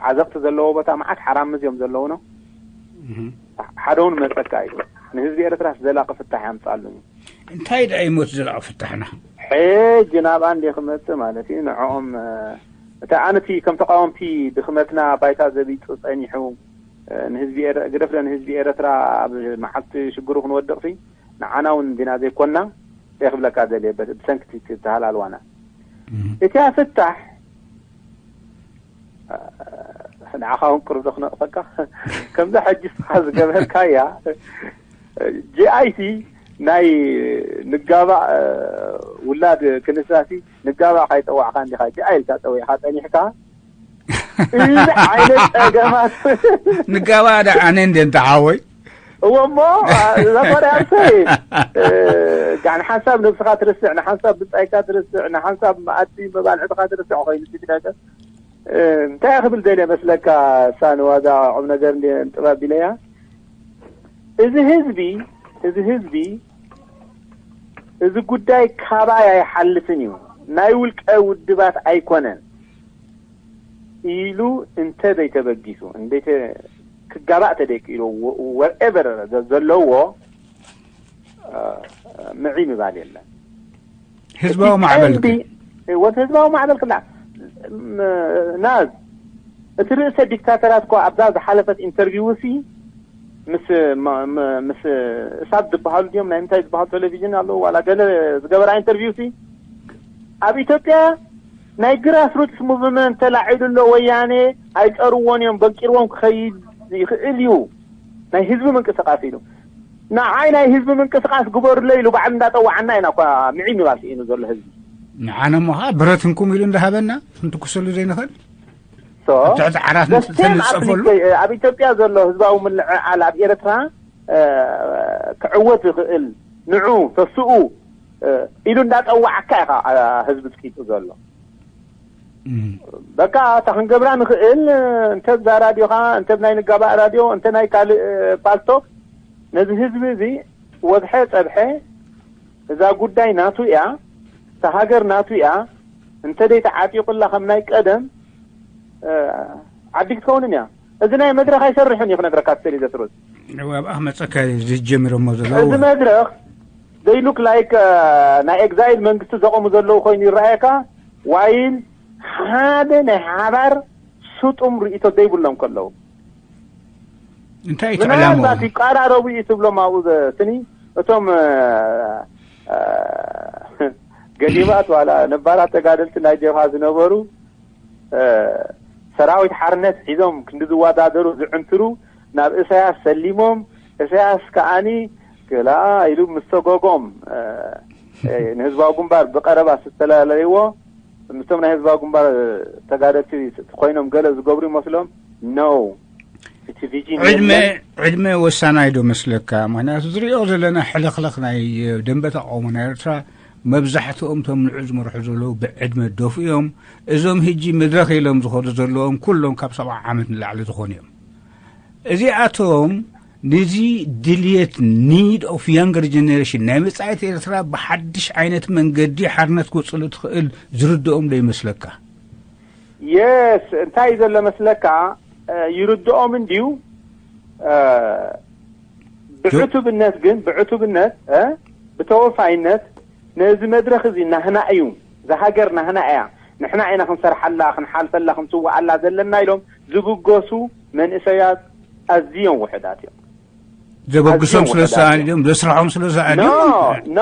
ዓዘቅቲ ዘለዎ ቦታ መዓት ሓራምዝ እዮም ዘለውኖ። ሓደ እውን መፀካ እዩ። ንህዝቢ ኤርትራስ ዘላቂ ፍታሕ ያምፃሉ። እንታይ ደኣ ይሞት ዘላቂ ፍታሕና? ሕጂ ናብኣ እንደ ክመፅእ ማለት እዩ። ንዕኦም እታ ኣነቲ ከም ተቃወምቲ ድኽመትና ባይታ ዘቢጡ ፀኒሑ ንህዝቢ ግደፍለ ንህዝቢ ኤረትራ ኣብ መዓልቲ ሽግሩ ክንወድቕ ሲ ንዓና እውን እንዲና ዘይኮና። እንታይ ክብለካ ደልየ ብሰንኪ ትሃላልዋና እቲያ ፍታሕ ንዓኻ እውን ቅርብ ዶ ክነቕፈካ ከምዛ ሕጂ ስኻ ዝገበርካያ ጂኣይቲ ናይ ንጋባእ ውላድ ክንሳሲ ንጋባእ ካይጠዋዕካ እንዲኻ ጂኣ ኢልካ ጠዊዕካ ጠኒሕካ እዚ ዓይነት ጸገማት ንጋባ ዳ ኣነ እንደ እንተ ሓወይ እወ እሞ ዘፈርያምሰ ጋዕ ንሓንሳብ ነብስኻ ትርስዕ ንሓንሳብ ብጻይካ ትርስዕ ንሓንሳብ መኣዲ መባልዕትኻ ትርስዕ ኮይኑ ቲ ነገር እንታይ ክብል ደልየ መስለካ ሳንዋዛ ቁም ነገር እንደ ጥበብ ኢለያ እዚ ህዝቢ እዚ ህዝቢ እዚ ጉዳይ ካባይ ኣይሓልፍን እዩ ናይ ውልቀ ውድባት ኣይኮነን ኢሉ እንተ ዘይተበጊሱ እንደ ክጋባእ ተደቂሉ whatever ዘለዎ ምዒ ምባል የለን። ህዝባዊ ማዕበል ወት ህዝባዊ ማዕበል ክላ ናዝ እቲ ርእሰ ዲክታተራት እኮ ኣብዛ ዝሓለፈት ኢንተርቪው ሲ ምስ ምስ እሳት ዝበሃሉ ድዮም ናይ ምንታይ ዝበሃሉ ቴሌቪዥን ኣለዉ ዋላ ገለ ዝገበራ ኢንተርቪው ሲ ኣብ ኢትዮጵያ ናይ ግራስ ሩትስ ሙቭመንት ተላዒሉ ኣሎ ወያኔ ኣይፀርዎን እዮም በቂርዎም ክኸይድ ይኽእል እዩ ናይ ህዝቢ ምንቅስቃስ ኢሉ ንዓይ ናይ ህዝቢ ምንቅስቃስ ግበሩለይ ኢሉ ባዕሉ እንዳጠዋዓና ኢና እኳ ምዒ ምባል ስኢኑ ዘሎ ህዝቢ ንዓነ እሞ ከዓ ብረት እንኩም ኢሉ እንዳሃበና ክንትኩሰሉ ዘይንኽእል So, ኣብ ትሕቲ ዓራት the same ንፀፈሉ applica- ኣብ ኢትዮጵያ ዘሎ ህዝባዊ ምልዕዓል ኣብ ኤርትራ እ፣ ክዕወት ዝኽእል ንዑ ተስኡ እ፣ ኢሉ እንዳጠዋዓካ ኢኻ እ፣ ህዝቢ ስቂጡ ዘሎ እም። በቃ እታ ክንገብራ ንኽእል እንተ ዛ ራድዮኻ እንተ ናይ ንጋባእ ራድዮ እንተ ናይ ካልእ እ፣ ፓልቶክ ነዚ ህዝቢ እዚ ወግሐ ጸብሐ እዛ ጉዳይ ናቱ እያ እታ ሃገር ናቱ እያ እንተ ደይተዓጢቑላ ከም ናይ ቀደም እ፣ ዓዲ ክትከውንን እያ እዚ ናይ መድረኽ ኣይሰርሕን እዩ ክነግረካ ትሰሊ ዘትሩት ኣብኣ መፀካ ዝጀሚሮሞ ዘለዉ እዚ መድረኽ they look like ናይ ኤግዛይል መንግስቲ ዘቆሙ ዘለዉ ኮይኑ ይረኣየካ ዋይል ሓደ ናይ ሓባር ስጡም ርእቶ ዘይብሎም ከለዉ እንታይ እዩ ዕላምኡ ምናልባት ይቀራረቡ እዩ ትብሎም ኣብኡ ስኒ እቶም ገዲባት ዋላ ነባራት ተጋደልቲ ናይ ጀብሃ ዝነበሩ ሰራዊት ሓርነት ሒዞም ክንዲ ዝወዳደሩ ዝዕንትሩ ናብ እሳያስ ሰሊሞም እሳያስ ከዓኒ ክላ ኢሉ ምስ ሰጎጎም ንህዝባዊ ግንባር ብቀረባ ዝተላለይዎ ምስቶም ናይ ህዝባዊ ግንባር ተጋደልቲ ኮይኖም ገለ ዝገብሩ ይመስሎም ነው እቲ ቪዥን ዕድመ የለን። ዕድመ ወሳናይ ዶ መስለካ? ምክንያቱ ዝሪኦ ዘለና ሕልኽልኽ ናይ ደንበ ተቃውሞ ናይ ኤርትራ መብዛሕትኦም እቶም ንዑ ዝመርሑ ዘለዉ ብዕድመ ደፉ እዮም። እዞም ህጂ መድረኽ ኢሎም ዝኸዱ ዘለዎም ኩሎም ካብ ሰብዓ ዓመት ንላዕሊ ዝኾኑ እዮም። እዚኣቶም ነዚ ድልየት need of younger generation ናይ መጻኢት ኤርትራ ብሓድሽ ዓይነት መንገዲ ሓርነት ክወፅሉ ትኽእል ዝርድኦም ዶ ይመስለካ? የስ እንታይ እዩ ዘሎ መስለካ ይርድኦም እንድዩ እ፣ ብዕቱብነት ግን፣ ብዕቱብነት፣ እ፣ ብተወፋይነት ነዚ መድረኽ እዚ ናህና እዩ፣ እዛ ሃገር ናህና እያ፣ ንሕና ኢና ክንሰርሓላ፣ ክንሓልፈላ፣ ክንስውኣላ ዘለና ኢሎም ዝብገሱ መንእሰያት ኣዝዮም ውሑዳት እዮም። ዘበግሶም ኣዝዮም ስለ ውሑዳት ዝሰኣኑ እዮም። ድዮም፣ ዘስርሖም ስለ ዝሰኣኑ ኖ፣ እዮም። ኖ፣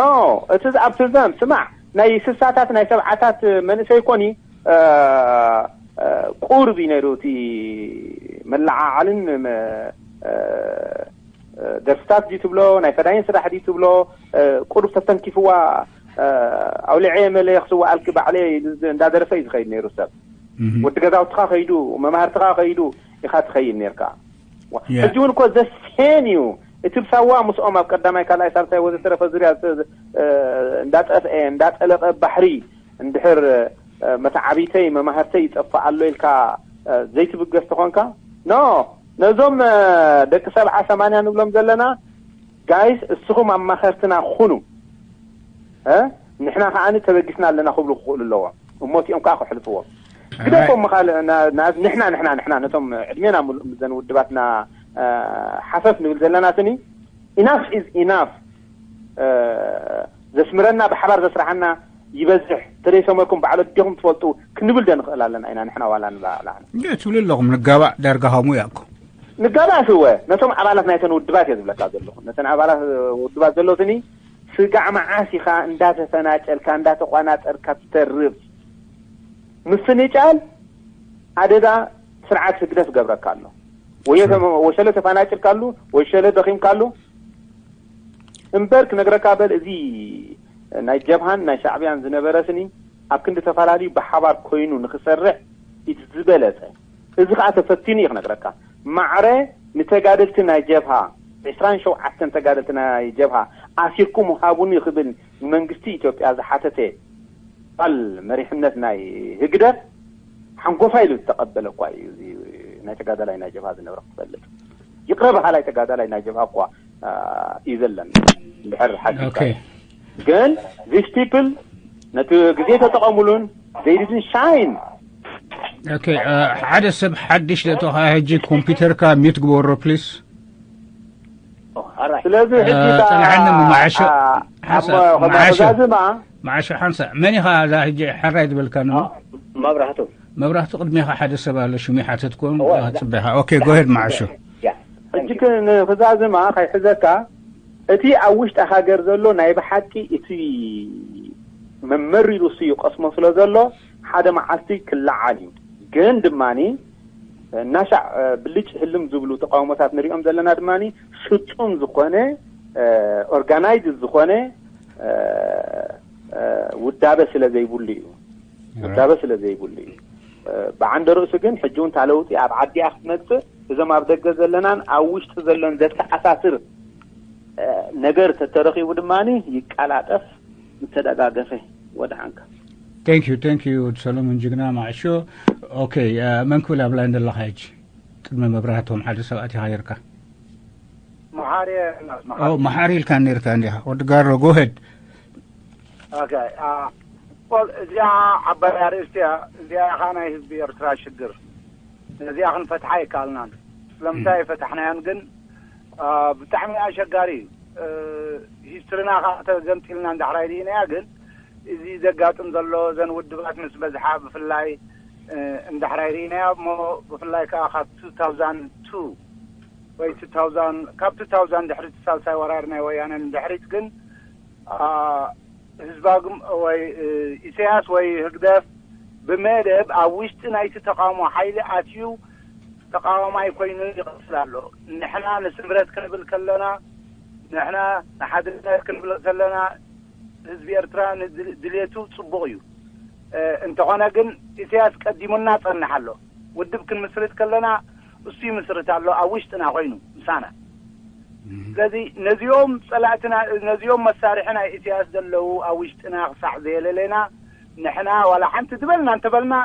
እቲ ዝኣብ ትዘም፣ ስማዕ፣ ናይ ስሳታት፣ ናይ ሰብዓታት መንእሰይ ኮኒ፣ እ፣ እ፣ ቁሩብ እዩ ነይሩ እቲ መለዓዓልን፣ መ-፣ እ፣ እ፣ ደርፍታት ድዩ ትብሎ፣ ናይ ፈዳይን ስራሕ ድዩ ትብሎ፣ እ፣ ቁሩብ ተስተንኪፍዋ፣ እ፣ ኣውሊዐ መለ ክስዋኣልኪ ባዕለይ ኢሉ ዝ-፣ እንዳደረፈ እዩ ዝኸይድ ነይሩ ሰብ። እህ። ወዲ ገዛውትኻ ከይዱ፣ መማህርትኻ ከይዱ ኢኻ ትኸይድ ነይርካ። ዋ፣ ያ። ሕጂ እውን እኮ ዘሴን እዩ። እቲ ብሳዋ ምስኦም ኣብ ቀዳማይ፣ ካልኣይ፣ ሳልሳይ ወዘተረፈ ዙርያ ዝ-፣ እ፣ እንዳጠፍአ፣ እንዳጠለቐ ባሕሪ እንድሕር፣ እ፣ መተዓቢተይ፣ መማህርተይ ይጠፍእ ኣሎ ኢልካ፣ እ፣ ዘይትብገስ ተኾንካ፣ ኖ፣ ነዞም፣ እ፣ ደቂ ሰብዓ ሰማንያ ንብሎም ዘለና፣ ጋይስ፣ እስኹም ኣማኸርትና ኩኑ። እ? ንሕና ከኣ ተበጊስና ኣለና ክብሉ ክኽእሉ ኣለዎም። እሞ እቲኦም ከኣ ክሕልፍዎም። ግደፎም ምኻል-፣ ና-፣ ና-፣ ንሕና፣ ንሕና፣ ንሕና ነቶም ዕድሜና ምሉእ ምዘን ውድባትና፣ እ፣ ሓፈፍ ንብል ዘለና ስኒ፣ ኢናፍ ኢዝ ኢናፍ። እ፣ ዘስምረና፣ ብሓባር ዘስርሓና ይበዝሕ። ተደይሰመርኩም ባዕሎ ዲኹም ትፈልጡ ክንብል ዶ ንኽእል ኣለና ኢና ንሕና ዋላ ንባዕላና? እንዴ ትብሉ ኣለኹም፣ ንጋባእ ዳርጋ ከምኡ እያ እኮ። ንጋባእ ስወ፣ ነቶም ኣባላት ናይተን ውድባት እየ ዝብለካ ዘለኹ። ነተን ኣባላት ውድባት ዘለውትኒ ስጋዕ መዓስ ኢኻ እንዳተፈናጨልካ፣ እንዳተቋናጠርካ ትተርፍ? ምፍንጫል ኣደዳ ስርዓት ህግደፍ ገብረካ ኣሎ። ወዮ ተመ-፣ ወሸለ ተፈናጭልካሉ፣ ወሸለ ደኺምካሉ። እምበር ክነግረካ በል፣ እዚ ናይ ጀብሃን ናይ ሻዕብያን ዝነበረ ስኒ ኣብ ክንዲ ተፈላለዩ ብሓባር ኮይኑ ንኽሰርሕ እቲ ዝበለጸ። እዚ ኸኣ ተፈቲኑ እዩ ክነግረካ። ማዕረ ንተጋደልቲ ናይ ጀብሃ፣ ዕስራን ሸውዓተን ተጋደልቲ ናይ ጀብሃ ኣሲርኩም ሃቡኒ ክብል ንመንግስቲ ኢትዮጵያ ዝሓተተ ቃል መሪሕነት ናይ ህግደፍ ሓንጎፋ ኢሉ ዝተቐበለ እኳ እዩ። እዚ ናይ ተጋዳላይ ናይ ጀብሃ ዝነበረ ክትፈልጥ፣ ይቕረ በሃላይ ተጋዳላይ ናይ ጀብሃ እኳ፣ አ፣ እዩ ዘለን። እንድሕር ሓቂካ ኦኬ። ግን these people ነቲ ግዜ ተጠቐሙሉን፣ they didn't shine። ኦኬ፣ አ፣ ሓደ ሰብ ሓድሽ ደእቶኻ፣ ሕጂ ኮምፒውተርካ ሚዩት ግበሮ ፕሊስ። ኦ፣ ኣራይ። ስለዚ ሕጂ አ፣ እታ፣ ጽንሓኒ፣ መዓሾ፣ አ፣ ሓንሳእ፣ ኣብ መ-፣ መዓሾ። መዛዝማ መዓሾ ሓንሳእ። መን ኢኻ እዛ ሕጂ ሓራይ ዝበልካኒ? አ፣ መብራህቱ። መብራህቱ፣ ቅድሜኻ ሓደ ሰብ ኣሎ፣ ሽሙ ይሓተትኩ፣ እወ፣ አ፣ እዛ ጽበኻ። ኦኬ፣ ጎሄድ መዓሾ። ያ፣ ሕጂ ክ-፣ ንክዛዝማ ከይሕዘካ፣ እቲ ኣብ ውሽጢ ሃገር ዘሎ ናይ ብሓቂ እቲ መመሪሩ እሱ ይቀስሞ ስለ ዘሎ፣ ሓደ መዓልቲ ክለዓል እዩ። ግን ድማኒ እናሻዕ፣ እ፣ ብልጭ ህልም ዝብሉ ተቃውሞታት ንሪኦም ዘለና ድማኒ ፍጹም ዝኾነ፣ እ፣ ኦርጋናይዝ ዝኾነ፣ እ፣ እ፣ ውዳበ ስለ ዘይብሉ እዩ። ውዳበ ስለ ዘይብሉ እዩ። እ፣ ብዓንደ ርእሱ ግን ሕጂ እውን እታ ለውጢ ኣብ ዓዲኣ ክትመጽእ፣ እዞም ኣብ ደገ ዘለናን ኣብ ውሽጢ ዘሎን ዘተኣሳስር፣ እ፣ ነገር ተተረኺቡ ድማኒ ይቀላጠፍ፣ ምተደጋገፈ። ወድሓንካ። Thank you፣ thank you ሰሎሞን ጅግና ማዕሾ። ኦኬ፣ እ፣ መን ክብል ኣብ ላይን ዘለኻ ሕጂ? ቅድሚ መብራህቶም ሓደ ሰብ ኣቲኻ ነርካ። መሓሪ ኦ፣ መሓሪ ኢልካ ነርካ እንዲኻ። ወዲ ጋሮ፣ ጎሄድ። ኦኬ፣ አ፣ ወል፣ እዚኣ ዓባይ ኣርእስቲ እያ። እዚኣ ኢኻ ናይ ህዝቢ ኤርትራ ሽግር። ነዚኣ ክንፈትሓ ኣይከኣልናን። ስለምንታይ ኣይፈታሕናያን ግን፣ አ፣ ብጣዕሚ ኣሸጋሪ እዩ። እ፣ ሂስትሪና ኸዓ ተገምጢልና እንድሕራይ ርኢናያ ግን፣ እዚ ዘጋጥም ዘሎ እዘን ውድባት ምስ በዝሓ ብፍላይ፣ እ፣ እንድሕራይ ርኢናያ እሞ ብፍላይ ከኣ ካብ two thousand two ወይ two thousand፣ ካብ two thousand ድሕሪ እቲ ሳልሳይ ወራር ናይ ወያነ ንድሕሪት ግን፣ አ፣ ህዝባ ግም-፣ ወይ፣ እ፣ ኢሳያስ ወይ ህግደፍ ብመደብ ኣብ ውሽጢ ናይቲ ተቃውሞ ሓይሊ ኣትዩ ተቃዋማይ ኮይኑ ይቕጽል ኣሎ። ንሕና ንስምረት ክንብል ከለና፣ ንሕና ንሓድነት ክንብል ከለና፣ ህዝቢ ኤርትራ ንድል-፣ ድልየቱ ጽቡቕ እዩ። እ፣ እንተኾነ ግን ኢሳያስ ቀዲሙና ጸንሕ ኣሎ። ውድብ ክንምስርት ከለና እሱ ይምስርት ኣሎ፣ ኣብ ውሽጥና ኮይኑ ምሳና። እም። ስለዚ ነዚኦም ጸላእትና፣ ነዚኦም መሳርሒ ናይ ኢሳያስ ዘለዉ ኣብ ውሽጥና ክሳዕ ዘየለለና፣ ንሕና ዋላ ሓንቲ ዝበልና እንተበልና፣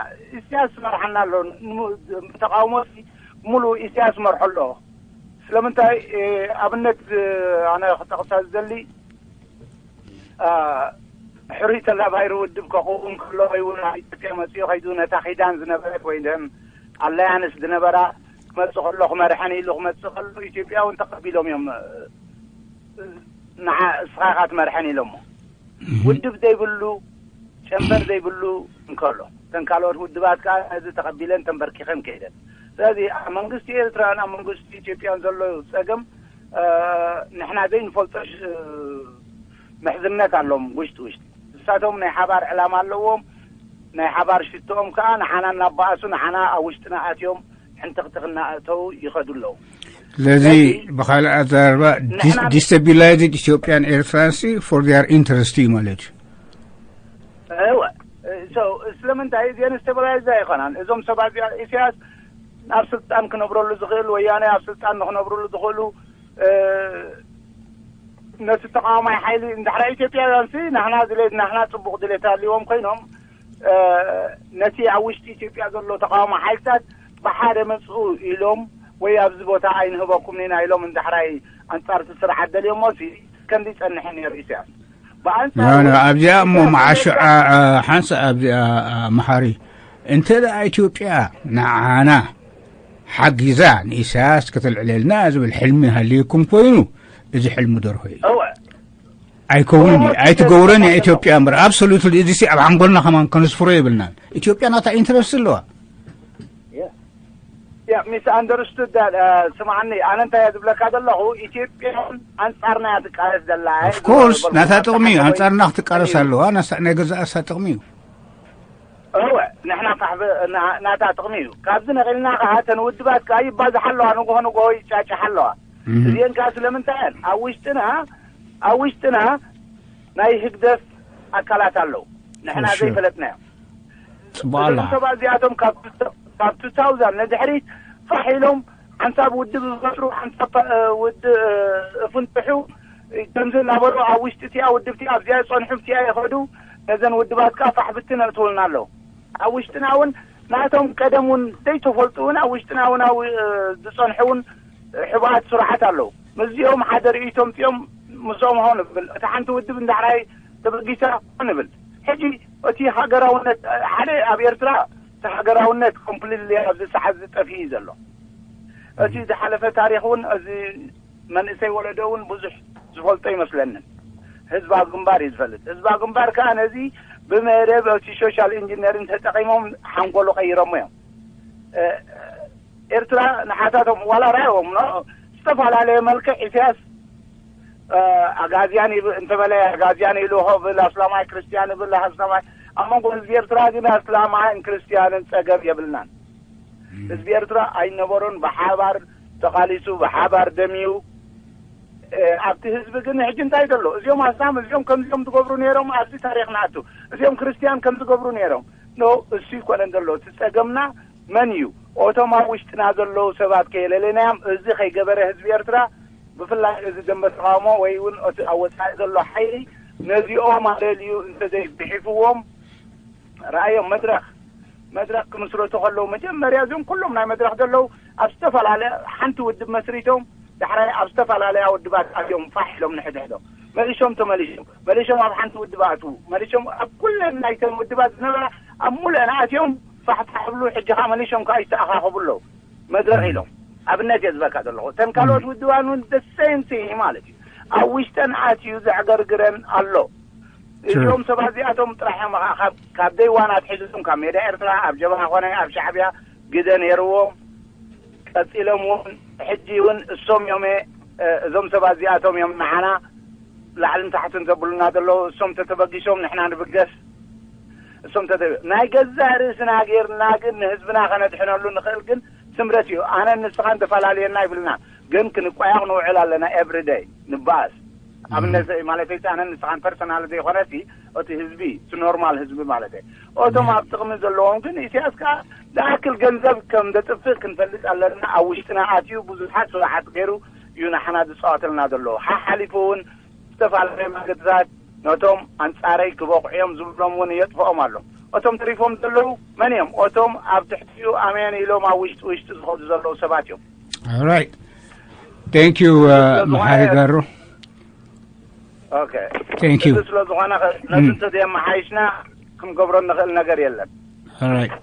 ኢሳያስ ዝመርሓና ኣሎ። ንሙ-፣ ተቃውሞ ሙሉእ ኢሳያስ መርሖ ኣሎ። ስለምንታይ፣ እ፣ ኣብነት፣ እ፣ ኣነ ክጠቕሳ ዝደሊ፣ እ፣ ሕሩይ ተላባይሪ ውድብ ከቕውም ከሎ ወይ እውን ኣብ ኢትዮጵያ መጺኡ ከይዱ ነታ ኪዳን ዝነበረት ወይ ደም ኣላያንስ ዝነበራ ክመጽእ ከሎ ክመርሐን ኢሉ ክመጽእ ከሎ ኢትዮጵያ እውን ተቐቢሎም እዮም። ንዓ እስኻ ኢኻ ትመርሐን ኢሎሞ። ውድብ ዘይብሉ ጨንበር ዘይብሉ እንከሎ፣ እተን ካልኦት ውድባት ከኣ ነዚ ተቐቢለን ተንበርኪኸን ከይደን። ስለዚ ኣብ መንግስቲ ኤርትራን ኣብ መንግስቲ ኢትዮጵያን ዘሎ ጸገም ንሕና ዘይንፈልጦ ምሕዝነት ኣሎም ውሽጢ ውሽጢ። ንሳቶም ናይ ሓባር ዕላማ ኣለዎም። ናይ ሓባር ሽትኦም ከኣ ንዓና እናበኣሱ ንዓና ኣብ ውሽጥና ኣትዮም ሕንትኽትኽ እናእተው ይኸዱ ኣለዉ። ስለዚ ብኻልእ ኣዘራርባ፣ destabilized ኢትዮጵያን ኤርትራንሲ for their interest እዩ ማለት እዩ። እወ። ስለምንታይ እዚአን stabilize ኣይኾናን? እዞም ሰባት እዚኣ ኢሳያስ ኣብ ስልጣን ክነብረሉ ዝኽእል፣ ወያነ ኣብ ስልጣን ንክነብርሉ ዝኽእሉ፣ ነቲ ተቃዋማይ ሓይሊ እንድሕራ ኢትዮጵያውያን ሲ ናህና ድሌት ናህና ጽቡቕ ድሌት ኣልዎም ኮይኖም፣ ነቲ ኣብ ውሽጢ ኢትዮጵያ ዘሎ ተቃዋማይ ሓይልታት ብሓደ መጽኡ ኢሎም ወይ ኣብዚ ቦታ ኣይንህበኩም ኢና ኢሎም እንድሕራይ ኣንጻር እቲ ስርዓት ደልዮሞ ሲ ከምዚ ይጸንሐ ነይሩ ኢሳያስ። ብኣንጻሩ ኣብዚኣ እሞ መዓሽዓ ሓንሳ ኣብዚኣ መሓሪ እንተ ደኣ ኢትዮጵያ ንዓና ሓጊዛ ንኢሳያስ ከተልዕለልና ዝብል ሕልሚ ሃልየኩም ኮይኑ፣ እዚ ሕልሚ ደርሆ እዩ። እወ። ኣይከውንን እዩ። ኣይትገብሮን እያ ኢትዮጵያ እምበር፣ absolutely፣ እዚ ሲ ኣብ ሓንጎልና ከማን ከነስፍሮ የብልናን። ኢትዮጵያ ናታ ኢንትረስት ኣለዋ። ያ ሚስ ኣንደርስቱድ። ስማዓኒ፣ ኣነ እንታይ እየ ዝብለካ ዘለኹ፣ ኢትዮጵያ ኣንጻርና እያ ትቃለስ ዘላ። Of course፣ ናታ ጥቕሚ እዩ። ኣንጻርና ክትቃለስ ኣለዋ። ናይ ገዛእሳ ጥቕሚ እዩ። እወ፣ ንሕና ፋሕበ ናታ ጥቕሚ እዩ። ካብዚ ነቒልና ከዓ እተን ውድባት ከዓ ይባዝሓ ኣለዋ፣ ንግሆ ንግሆ ይጫጫሓ ኣለዋ። እዚአን ከዓ ስለምንታይ እየን? ኣብ ውሽጥና ኣብ ውሽጥና ናይ ህግደፍ ኣካላት ኣለዉ፣ ንሕና ዘይፈለጥናዮም። ጽቡቕ ኣለኻ። እዞም ሰባት እዚኣቶም ካብ ካብ two thousand ንድሕሪት ፋሕ ኢሎም ሓንሳብ ውድብ ዝፈጥሩ፣ ሓንሳብ ውድብ ፍንጥሑ፣ ከምዚ እናበሉ ኣብ ውሽጢ እቲኣ ውድብ እቲኣ ኣብዚኣ ይጸንሑ፣ ኣብቲኣ ይኸዱ። ነዘን ውድባት ከኣ ፋሕ ብትን የእትውልና ኣለዉ። ኣብ ውሽጥና እውን ናቶም ቀደም እውን ዘይተፈልጡ እውን ኣብ ውሽጥና እውን ኣብ ዝጸንሑ እውን ሕቡኣት ስሩዓት ኣለዉ። ምስዚኦም ሓደ ርእይቶ ኣምጺኦም ምስኦም ሆ ንብል። እታ ሓንቲ ውድብ እንዳሕራይ ተበጊሳ ሆ ንብል። ሕጂ እቲ ሃገራውነት ሓደ ኣብ ኤርትራ እቲ ሃገራውነት ኮምፕሊትሊ ኣብዚ ሰዓት እዚ ጠፊኡ እዩ ዘሎ። እቲ ዝሓለፈ ታሪኽ እውን እዚ መንእሰይ ወለዶ እውን ብዙሕ ዝፈልጦ ይመስለንን። ህዝባዊ ግንባር እዩ ዝፈልጥ። ህዝባዊ ግንባር ከዓ ነዚ ብመደብ እቲ ሶሻል ኢንጂነሪንግ ተጠቒሞም ሓንጎሉ ቀይሮሞ እዮም። ኤርትራ ንሓታቶም ዋላ ራእዎም ኖ ዝተፈላለየ መልክዕ ኢሳያስ ኣጋዝያን እንተበለ ኣጋዝያን ኢሉ ብል ኣስላማይ ክርስትያን ብል ኣስላማይ ኣብ መንጎ ህዝቢ ኤርትራ ግን ኣስላማይን ክርስትያንን ጸገም የብልናን። ህዝቢ ኤርትራ ኣይነበሮን ብሓባር ተቓሊሱ ብሓባር ደሚዩ። ኣብቲ ህዝቢ ግን ሕጂ እንታይ ዘሎ እዚኦም ኣስላም እዚኦም ከምዚኦም ትገብሩ ነይሮም ኣብዚ ታሪኽ ንኣቱ እዚኦም ክርስትያን ከም ዝገብሩ ነይሮም ኖ እሱ ይኮነን ዘሎ እቲ ጸገምና መን እዩ? ኦቶም ኣብ ውሽጥና ዘለዉ ሰባት ከየለለናዮም እዚ ከይገበረ ህዝቢ ኤርትራ ብፍላይ እዚ ደንበ ተቃውሞ ወይ እውን እቲ ኣብ ወፃኢ ዘሎ ሓይሊ ነዚኦም ኣለልዩ እንተዘይግሒፍዎም ረኣዮም መድረኽ መድረኽ ክምስረቱ ከለዉ መጀመርያ እዚኦም ኩሎም ናይ መድረኽ ዘለዉ ኣብ ዝተፈላለያ ሓንቲ ውድብ መስሪቶም ዳሕራይ ኣብ ዝተፈላለያ ውድባት ኣትዮም ፋሕ ኢሎም ንሕድሕዶም መሊሾም ተመሊሾም መሊሾም ኣብ ሓንቲ ውድብ ኣትዉ መሊሾም ኣብ ኩለን ናይተን ውድባት ዝነበራ ኣብ ሙሉአን ኣትዮም ፋሕፋሕ ይብሉ ሕጂ ከዓ መሊሾም ከዓ ይተኣኻኸቡ ኣለዉ መድረኽ ኢሎም ኣብነት እየ ዝበካ ዘለኹ እተን ካልኦት ውድባን እውን the same thing ማለት እዩ ኣብ ውሽጠን ኣትዩ ዘዕገርግረን ኣሎ እዚኦም ሰባት እዚኣቶም ጥራሕ እዮም ከዓ ካብ day one ኣትሒዞም ካብ ሜዳ ኤርትራ ኣብ ጀብሃ ኮነ ኣብ ሻዕብያ ግደ ነይርዎም ቀፂሎም እውን ሕጂ እውን እሶም እዮም እዞም ሰባት እዚኣቶም እዮም ንዓና ላዕልን ታሕትን ዘብሉና ዘለዉ እሶም ተተበጊሶም ንሕና ንብገስ እሶም ተተ ናይ ገዛእ ርእስና ጌርና ግን ንህዝብና ከነድሕነሉ ንኽእል ግን ስምረት እዩ ኣነ ንስኻን ተፈላለየና ይብልና ግን ክንቋየቕ ንውዕል ኣለና everyday ንበኣስ ኣብነት ማለት ኣነ ንስኻን personal ዘይኮነሲ እቲ ህዝቢ እቲ normal ህዝቢ ማለት እቶም ኣብ ጥቕሚ ዘለዎም ግን ኢሳያስ ከዓ ዝኣክል ገንዘብ ከም ዘጥፍእ ክንፈልጥ ኣለና ኣብ ውሽጥና ኣትዩ ብዙሓት ስራሓት ገይሩ እዩ ንሓና ዝፃወተልና ዘሎ ሓሓሊፉ እውን ዝተፈላለዩ መንገድታት ነቶም ኣንፃረይ ክበቑዕዮም ዝብሎም እውን የጥፍኦም ኣሎ እቶም ተሪፎም ዘለዉ መን እዮም እቶም ኣብ ትሕቲኡ ኣሜን ኢሎም ኣብ ውሽጢ ውሽጢ ዝኸዱ ዘለዉ ሰባት እዮም Alright. Thank you መሓሪ ጋሩ Okay. Thank you. ስለ ዝኾነ ነቲ እንተዘየመሓይሽና ክንገብሮ ንኽእል ነገር የለን። Alright.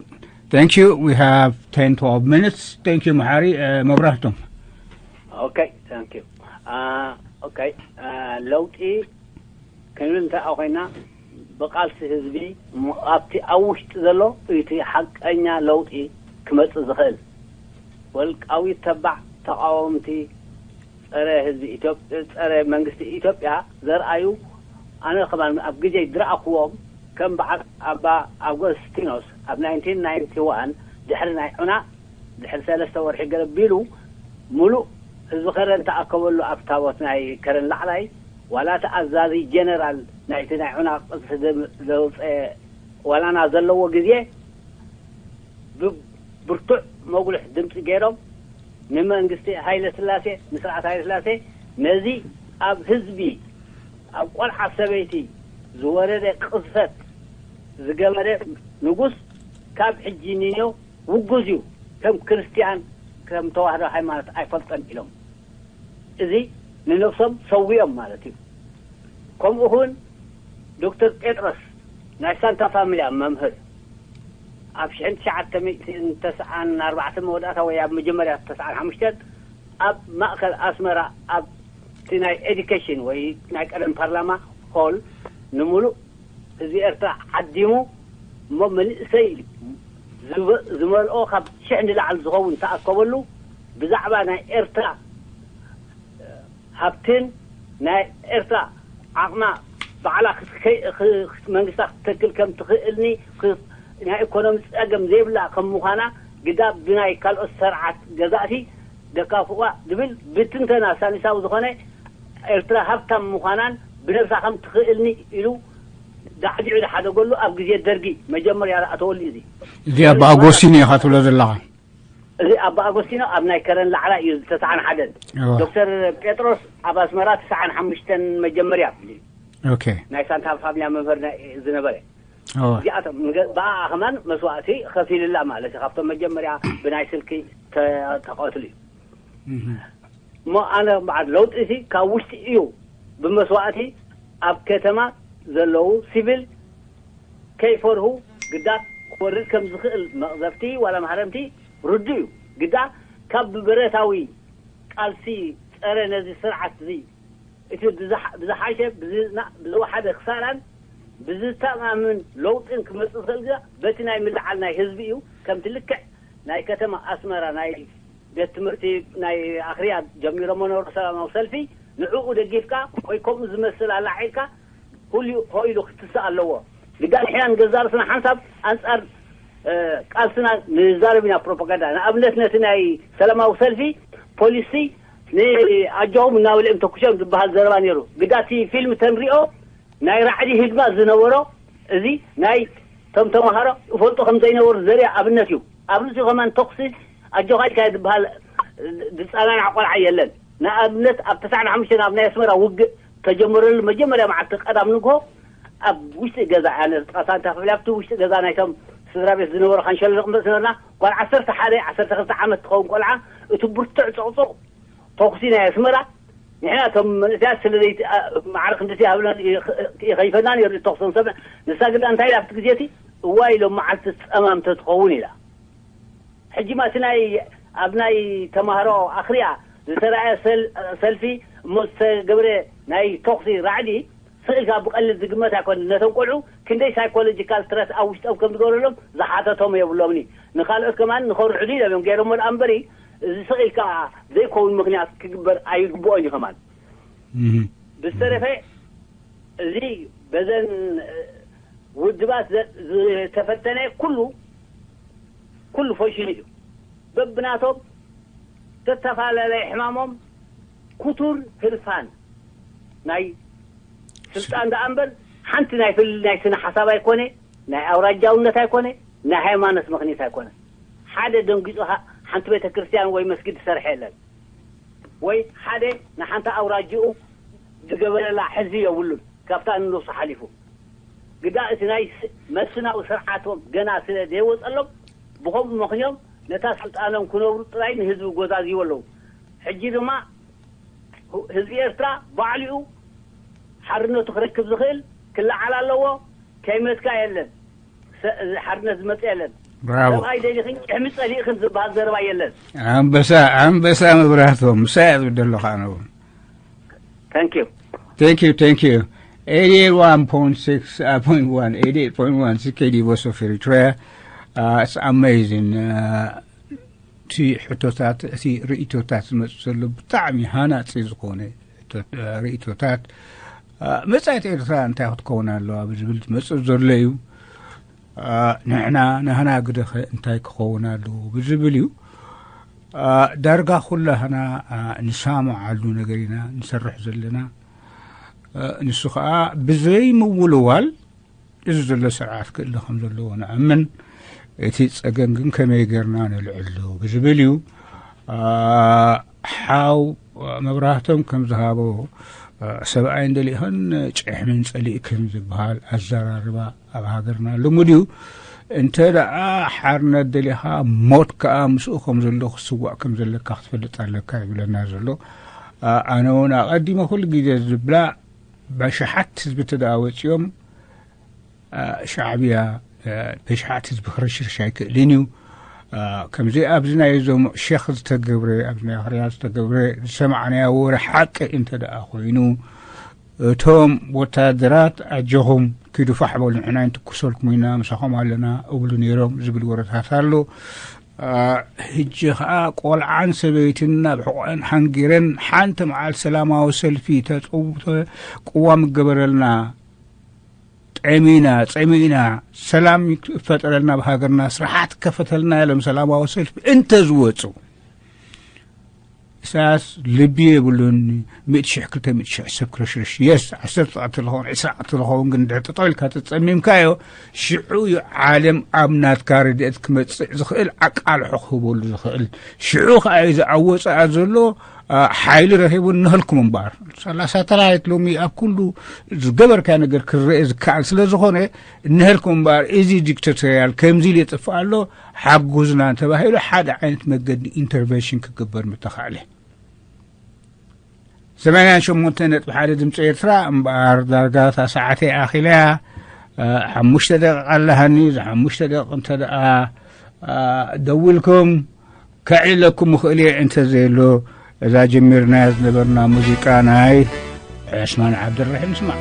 Thank you. We have ten, twelve minutes. Thank you, መሓሪ። መብራህቶም። Okay, thank you. Okay, ለውጢ ክንብል እንተ ኮይና፣ ብቃልሲ ህዝቢ፣ ኣብቲ ኣብ ውሽጢ ዘሎ እቲ ሓቀኛ ለውጢ ክመፅእ ዝኽእል፣ ወልቃዊ ተባዕ ተቃወምቲ፣ ፀረ ህዝቢ ኢትዮጵያ፣ ፀረ መንግስቲ ኢትዮጵያ ዘርኣዩ፣ ኣነ ከማን ኣብ ግዜ ዝረኣኽዎም፣ ከም በዓል ኣባ ኣጎስቲኖስ ኣብ ናይንቲን ናይንቲ ዋን፣ ድሕሪ ናይ ዑና፣ ድሕሪ ሰለስተ ወርሒ ገለ ቢሉ፣ ሙሉእ ህዝቢ ከረን ተኣከበሉ ኣብ ታቦት ናይ ከረን ላዕላይ። ዋላ እቲ ኣዛዚ ጀነራል ናይቲ ናይ ዑና ቅልሲ ዘውፀ ዋላና ዘለዎ ግዜ፣ ብብርቱዕ መጉልሕ ድምፂ ገይሮም፣ ንመንግስቲ ሃይለ ስላሴ፣ ንስርዓት ሃይለ ስላሴ፣ ነዚ ኣብ ህዝቢ፣ ኣብ ቆልዓ ሰበይቲ ዝወረደ ቅዝፈት ዝገበረ ንጉስ፣ ካብ ሕጂ ንንዮ ውጉዝ እዩ፣ ከም ክርስትያን፣ ከም ተዋህዶ ሃይማኖት ኣይፈልጠን ኢሎም። እዚ ንነብሶም ሰዊኦም ማለት እዩ። ከምኡ እውን ዶክተር ጴጥሮስ ናይ ሳንታ ፋሚልያ መምህር፣ ኣብ ሽሕን ትሽዓተ ሚእትን ተስዓን ኣርባዕተን መወዳእታ ወይ ኣብ መጀመርያ ተስዓን ሓሙሽተን፣ ኣብ ማእከል ኣስመራ ኣብቲ ናይ ኤዲኬሽን ወይ ናይ ቀደም ፓርላማ ሆል፣ ንሙሉእ ህዝቢ ኤርትራ ዓዲሙ፣ እሞ መንእሰይ ዝመልኦ ካብ ሽሕ ንላዕሊ ዝኸውን ተኣከበሉ፣ ብዛዕባ ናይ ኤርትራ ሃብትን ናይ ኤርትራ ዓቕማ ባዕላ መንግስታ ክትተክል ከም ትኽእልኒ፣ ናይ ኢኮኖሚ ፀገም ዘይብላ ከም ምዃና፣ ግዳ ብናይ ካልኦት ሰርዓት ገዛእቲ ደካፍዋ ዝብል ብትንተና ሳይንሳዊ ዝኾነ፣ ኤርትራ ሃብታም ምዃናን ብነብሳ ከም ትኽእልኒ ኢሉ ዳዕዲዑ ዝሓደገሉ ኣብ ግዜ ደርጊ መጀመርያ ዝኣተወሉ እዩ። እዚ እዚ ኣባ ኣጎስቲኖ ኢኻ ትብሎ ዘለኻ? እዚ ኣባ ኣጎስቲኖ ኣብ ናይ ከረን ላዕላ እዩ፣ ዝተስዓን ሓደን። ዶክተር ጴጥሮስ ኣብ ኣስመራ ተስዓን ሓሙሽተን መጀመርያ ኦኬ። ናይ ሳንታ ፋሚልያ መምህር ዝነበረ። እዚኣቶም ብኣ ከማን መስዋእቲ ከፊልላ ማለት እዩ። ካብቶም መጀመርያ ብናይ ስልኪ ተቐትሉ እዩ። እሞ ኣነ በዓል ለውጢ ሲ ካብ ውሽጢ እዩ፣ ብመስዋእቲ ኣብ ከተማ ዘለዉ ሲቪል ከይፈርሁ፣ ግዳ ክወርድ ከም ዝኽእል መቕዘፍቲ ዋላ ማህረምቲ ርዱ እዩ። ግዳ ካብ ብብረታዊ ቃልሲ ጸረ ነዚ ስርዓት እዚ እቲ ብዝሓ- ብዝሓሸ ብዝና- ብዝወሓደ ክሳራን ብዝተኣማምን ለውጥን ክመጽእ ዝኽእል ግዳ በቲ ናይ ምልዓል ናይ ህዝቢ እዩ። ከምቲ ልክዕ ናይ ከተማ ኣስመራ ናይ ቤት ትምህርቲ ናይ ኣኽርያ ጀሚሮሞ ነበሩ ሰላማዊ ሰልፊ፣ ንዕኡ ደጊፍካ ወይ ከምኡ ዝመስል ኣላዒልካ ኩሉ ሆ ኢሉ ክትስእ ኣለዎ። ግዳ ንሕና ንገዛ ርእስና ሓንሳብ ኣንጻር ቃልስና ንዛረብ ኢና ፕሮፓጋንዳ። ንኣብነት ነቲ ናይ ሰላማዊ ሰልፊ ፖሊሲ ንኣጆኹም እናበለ እዮም ተኩሶም ዝበሃል ዘረባ ነይሩ። ግዳ እቲ ፊልም ተንሪኦ ናይ ራዕዲ ህድማ ዝነበሮ እዚ ናይ ቶም ተምሃሮ ይፈልጡ ከም ዘይነበሩ ዘርኢ ኣብነት እዩ። ኣብ ርእሲኡ ከማን ተኩሲ ኣጆኻ ኢልካ ዝበሃል ዝጸናናዕ ቆልዓ የለን። ንኣብነት ኣብ ተስዓን ሓሙሽተን ኣብ ናይ ኣስመራ ውግእ ተጀመረሉ መጀመርያ መዓልቲ ቀዳም ንግሆ ኣብ ውሽጢ ገዛ ኣነ ጣሳንታ ክፍሊ ኣብቲ ውሽጢ ገዛ ናይቶም ስድራ ቤት ዝነበሩ ካንሸሎ ንቕመጥ ነበርና። ጓል ዓሰርተ ሓደ ዓሰርተ ክልተ ዓመት ትኸውን ቆልዓ እቲ ብርቱዕ ጸቕጹቕ ተኹሲ ናይ ኣስመራ ንሕና እቶም መንእሰያት ስለ ዘይማዕረ ክንዲ ሃብና ይኸይፈና ነይሩ ተኹሲ ንሰምዕ። ንሳ ግዳ እንታይ ኢላ ኣብቲ ግዜ እቲ እዋይ ሎም መዓልቲ ጸማም ተትኸውን ኢላ። ሕጂ ማቲ ናይ ኣብ ናይ ተማሃሮ ኣኽርያ ዝተረኣየ ሰልፊ እሞ ዝተገብረ ናይ ተኹሲ ራዕዲ ስቕ ኢልካ ብቐሊል ዝግመት ኣይኮነን። ነቶም ቆልዑ ክንደይ ሳይኮሎጂካል ትረት ኣብ ውሽጦም ከም ዝገበረሎም ዝሓተቶም የብሎምኒ። ንኻልኦት ከማን ንኸርዕዱ ኢሎም እዮም ገይሮሞ ደኣ እምበሪ እዚ ስቕ ኢልካ ዘይከውን ምኽንያት ክግበር ኣይግብኦን እዩ ከማን። ብዝተረፈ እዚ በዘን ውድባት ዝተፈተነ ኩሉ ኩሉ ፈሽኑ እዩ። በብናቶም ተተፈላለየ ሕማሞም ክቱር ህርፋን ናይ ስልጣን ደኣ እምበር ሓንቲ ናይ ፍል ናይ ስነ ሓሳብ ኣይኮነ፣ ናይ ኣውራጃውነት ኣይኮነ፣ ናይ ሃይማኖት ምኽንያት ኣይኮነ። ሓደ ደንጊጹ ሓንቲ ቤተ ክርስቲያን ወይ መስጊድ ዝሰርሐ የለን። ወይ ሓደ ንሓንቲ ኣውራጅኡ ዝገበረላ ሕዚ የብሉን ካብታ ንነብሱ ሓሊፉ። ግዳ እቲ ናይ መስፍናዊ ስርዓቶም ገና ስለ ዘይወፀሎም ብኸምኡ ምኽንዮም ነታ ስልጣኖም ክነብሩ ጥራይ ንህዝቢ ጎዛዝይዎ ኣለዉ። ሕጂ ድማ ህዝቢ ኤርትራ ባዕሊኡ ሓርነቱ ክረክብ ዝኽእል ክለዓል ኣለዎ። ከይመትካ የለን ሓርነት ዝመፅእ የለን። ብራቮ። ሰብኣይ ደሊኽን ጭሕሚ ጸሊእኽን ዝበሃል ዘረባ የለን። ኣንበሳ፣ ኣንበሳ መብራህቶም፣ ምሳይ እያ ዝብል ዘለኹ ኣነ እውን። Thank you. Thank you, thank you. Eighty-one point six, uh, point one, eighty-eight point one C K D Voice of Eritrea. Uh, it's amazing. Uh, እቲ ሕቶታት፣ እቲ ርእይቶታት ዝመጽእ ዘሎ ብጣዕሚ ሃናጺ ዝኾነ ሕቶ-፣ ርእይቶታት፣ አ፣ መጻኢት ኤርትራ እንታይ ክትከውን ኣለዋ ብዝብል ዝመጽእ ዘሎ እዩ። አ፣ ንሕና ናህና ግደኸ እንታይ ክኸውን ኣለዎ ብዝብል እዩ። አ፣ ዳርጋ ኩላህና፣ አ፣ ንሳምዓሉ ነገር ኢና ንሰርሕ ዘለና። አ፣ ንሱ ኸኣ ብዘይ ምውልዋል እዚ ዘሎ ስርዓት ክእለ ከም ዘለዎ ንኣምን፣ እቲ ጸገም ግን ከመይ ጌርና ነልዕሎ ብዝብል እዩ። አ፣ ሓው መብራህቶም ከም ዝሃቦ፣ አ፣ ሰብኣይን ደሊእኽን ጭሕምን ጸሊእክን ዝበሃል ኣዘራርባ ኣብ ሃገርና ልሙድ እዩ። እንተ ደኣ ሓርነት ደሊኻ፣ ሞት ከኣ ምስኡ ከም ዘሎ ክስዋእ ከም ዘለካ ክትፈልጥ ኣለካ ይብለና ዘሎ። አ፣ ኣነ እውን ኣቐዲመ ኩሉ ግዜ ዝብላ፣ ብኣሽሓት ህዝቢ እንተ ደኣ ወጺኦም፣ አ፣ ሻዕብያ፣ አ፣ ብኣሽሓት ህዝቢ ክረሽርሽ ኣይክእልን እዩ። አ፣ ከምዚ ኣብዚ ናይ እዞም ሼኽ ዝተገብረ፣ ኣብዚ ናይ ኣኽርያ ዝተገብረ ዝሰማዕናዮ ወረ ሓቂ እንተ ደኣ ኮይኑ፣ እቶም ወታደራት ኣጆኹም ኪዱ ፋሕ በሉ፣ ንሕና ኣይንትኩሰልኩም ኢና፣ ምሳኹም ኣለና እብሉ ነይሮም ዝብል ወረታት ኣሎ። አ፣ ሕጂ ኸኣ ቆልዓን ሰበይትን ናብ ሕቖአን ሓንጊረን ሓንቲ መዓልቲ ሰላማዊ ሰልፊ ተጸው-፣ ተ-፣ ቅዋም ይገበረልና፣ ጠሚና፣ ጸሚእና፣ ሰላም ይፈጠረልና፣ ኣብ ሃገርና ስራሓት ከፈተልና ኢሎም ሰላማዊ ሰልፊ እንተ ዝወጹ፣ ኢሳያስ ልቢ የብሉን። ሚእቲ ሽሕ፣ ክልተ ሚእቲ ሽሕ ሰብ ክረሽርሽ፣ የስ፣ ዓሰርተ ቀትሪ ዝኸውን፣ ዕስራ ቀትሪ ዝኸውን፣ ግን ድሕሪ ጠጠው ኢልካ ተጸሚምካዮ፣ ሽዑ እዩ ዓለም ኣብ ናትካ ረድኤት ክመጽእ ዝኽእል፣ ኣቃልሖ ክህበሉ ዝኽእል። ሽዑ ከኣ እዩ ዝኣወጽኣ ዘሎ፣ አ፣ ሓይሊ ረኺቡ እንሀልኩም እምበኣር። ሳላ ሳተላይት ሎሚ ኣብ ኩሉ ዝገበርካ ነገር ክረአ ዝከኣል ስለ ዝኾነ፣ እንሀልኩም እምበኣር፣ እዚ ዲክታቶርያል ከምዚ ኢሉ የጥፍእ ኣሎ፣ ሓጉዝና እንተባሂሉ፣ ሓደ ዓይነት መገዲ ኢንተርቨንሽን ክግበር ምተኻእለ። ሰማንያን ሸሞንተ ነጥቢ ሓደ ድምፂ ኤርትራ እምበኣር፣ ዳርጋ እታ ሰዓተይ ኣኺለያ፣ እ፣ ሓሙሽተ ደቂቕ ኣለሃኒ። እዚ ሓሙሽተ ደቂቕ እንተ ደኣ፣ እ፣ ደዊልኩም ከዕልለኩም ምኽእል እየ እንተ ዘየሎ፣ እዛ ጀሚርናያ ዝነበርና ሙዚቃ ናይ ዑስማን ዓብደልረሒም ስማዕ።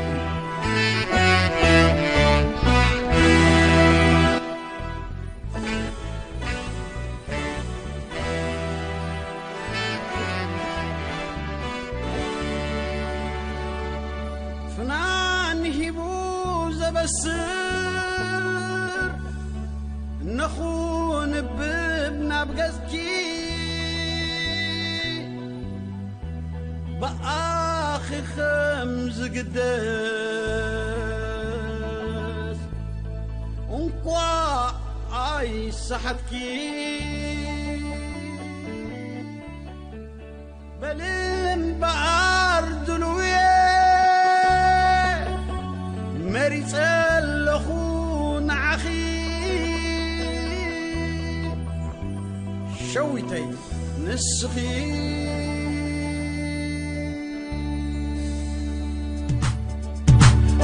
ፍናን ሂቡ ዘበስር እነኹ ንብብ ናብ ገጽኪ ብኣኺ ከም ዝግደስ እንኳዕ ኣይሰሓትኪ። በሊ እምበኣር ድልውየ መሪጸ ኣለኹ ንዓኺ ሸዊተይ ንስኺ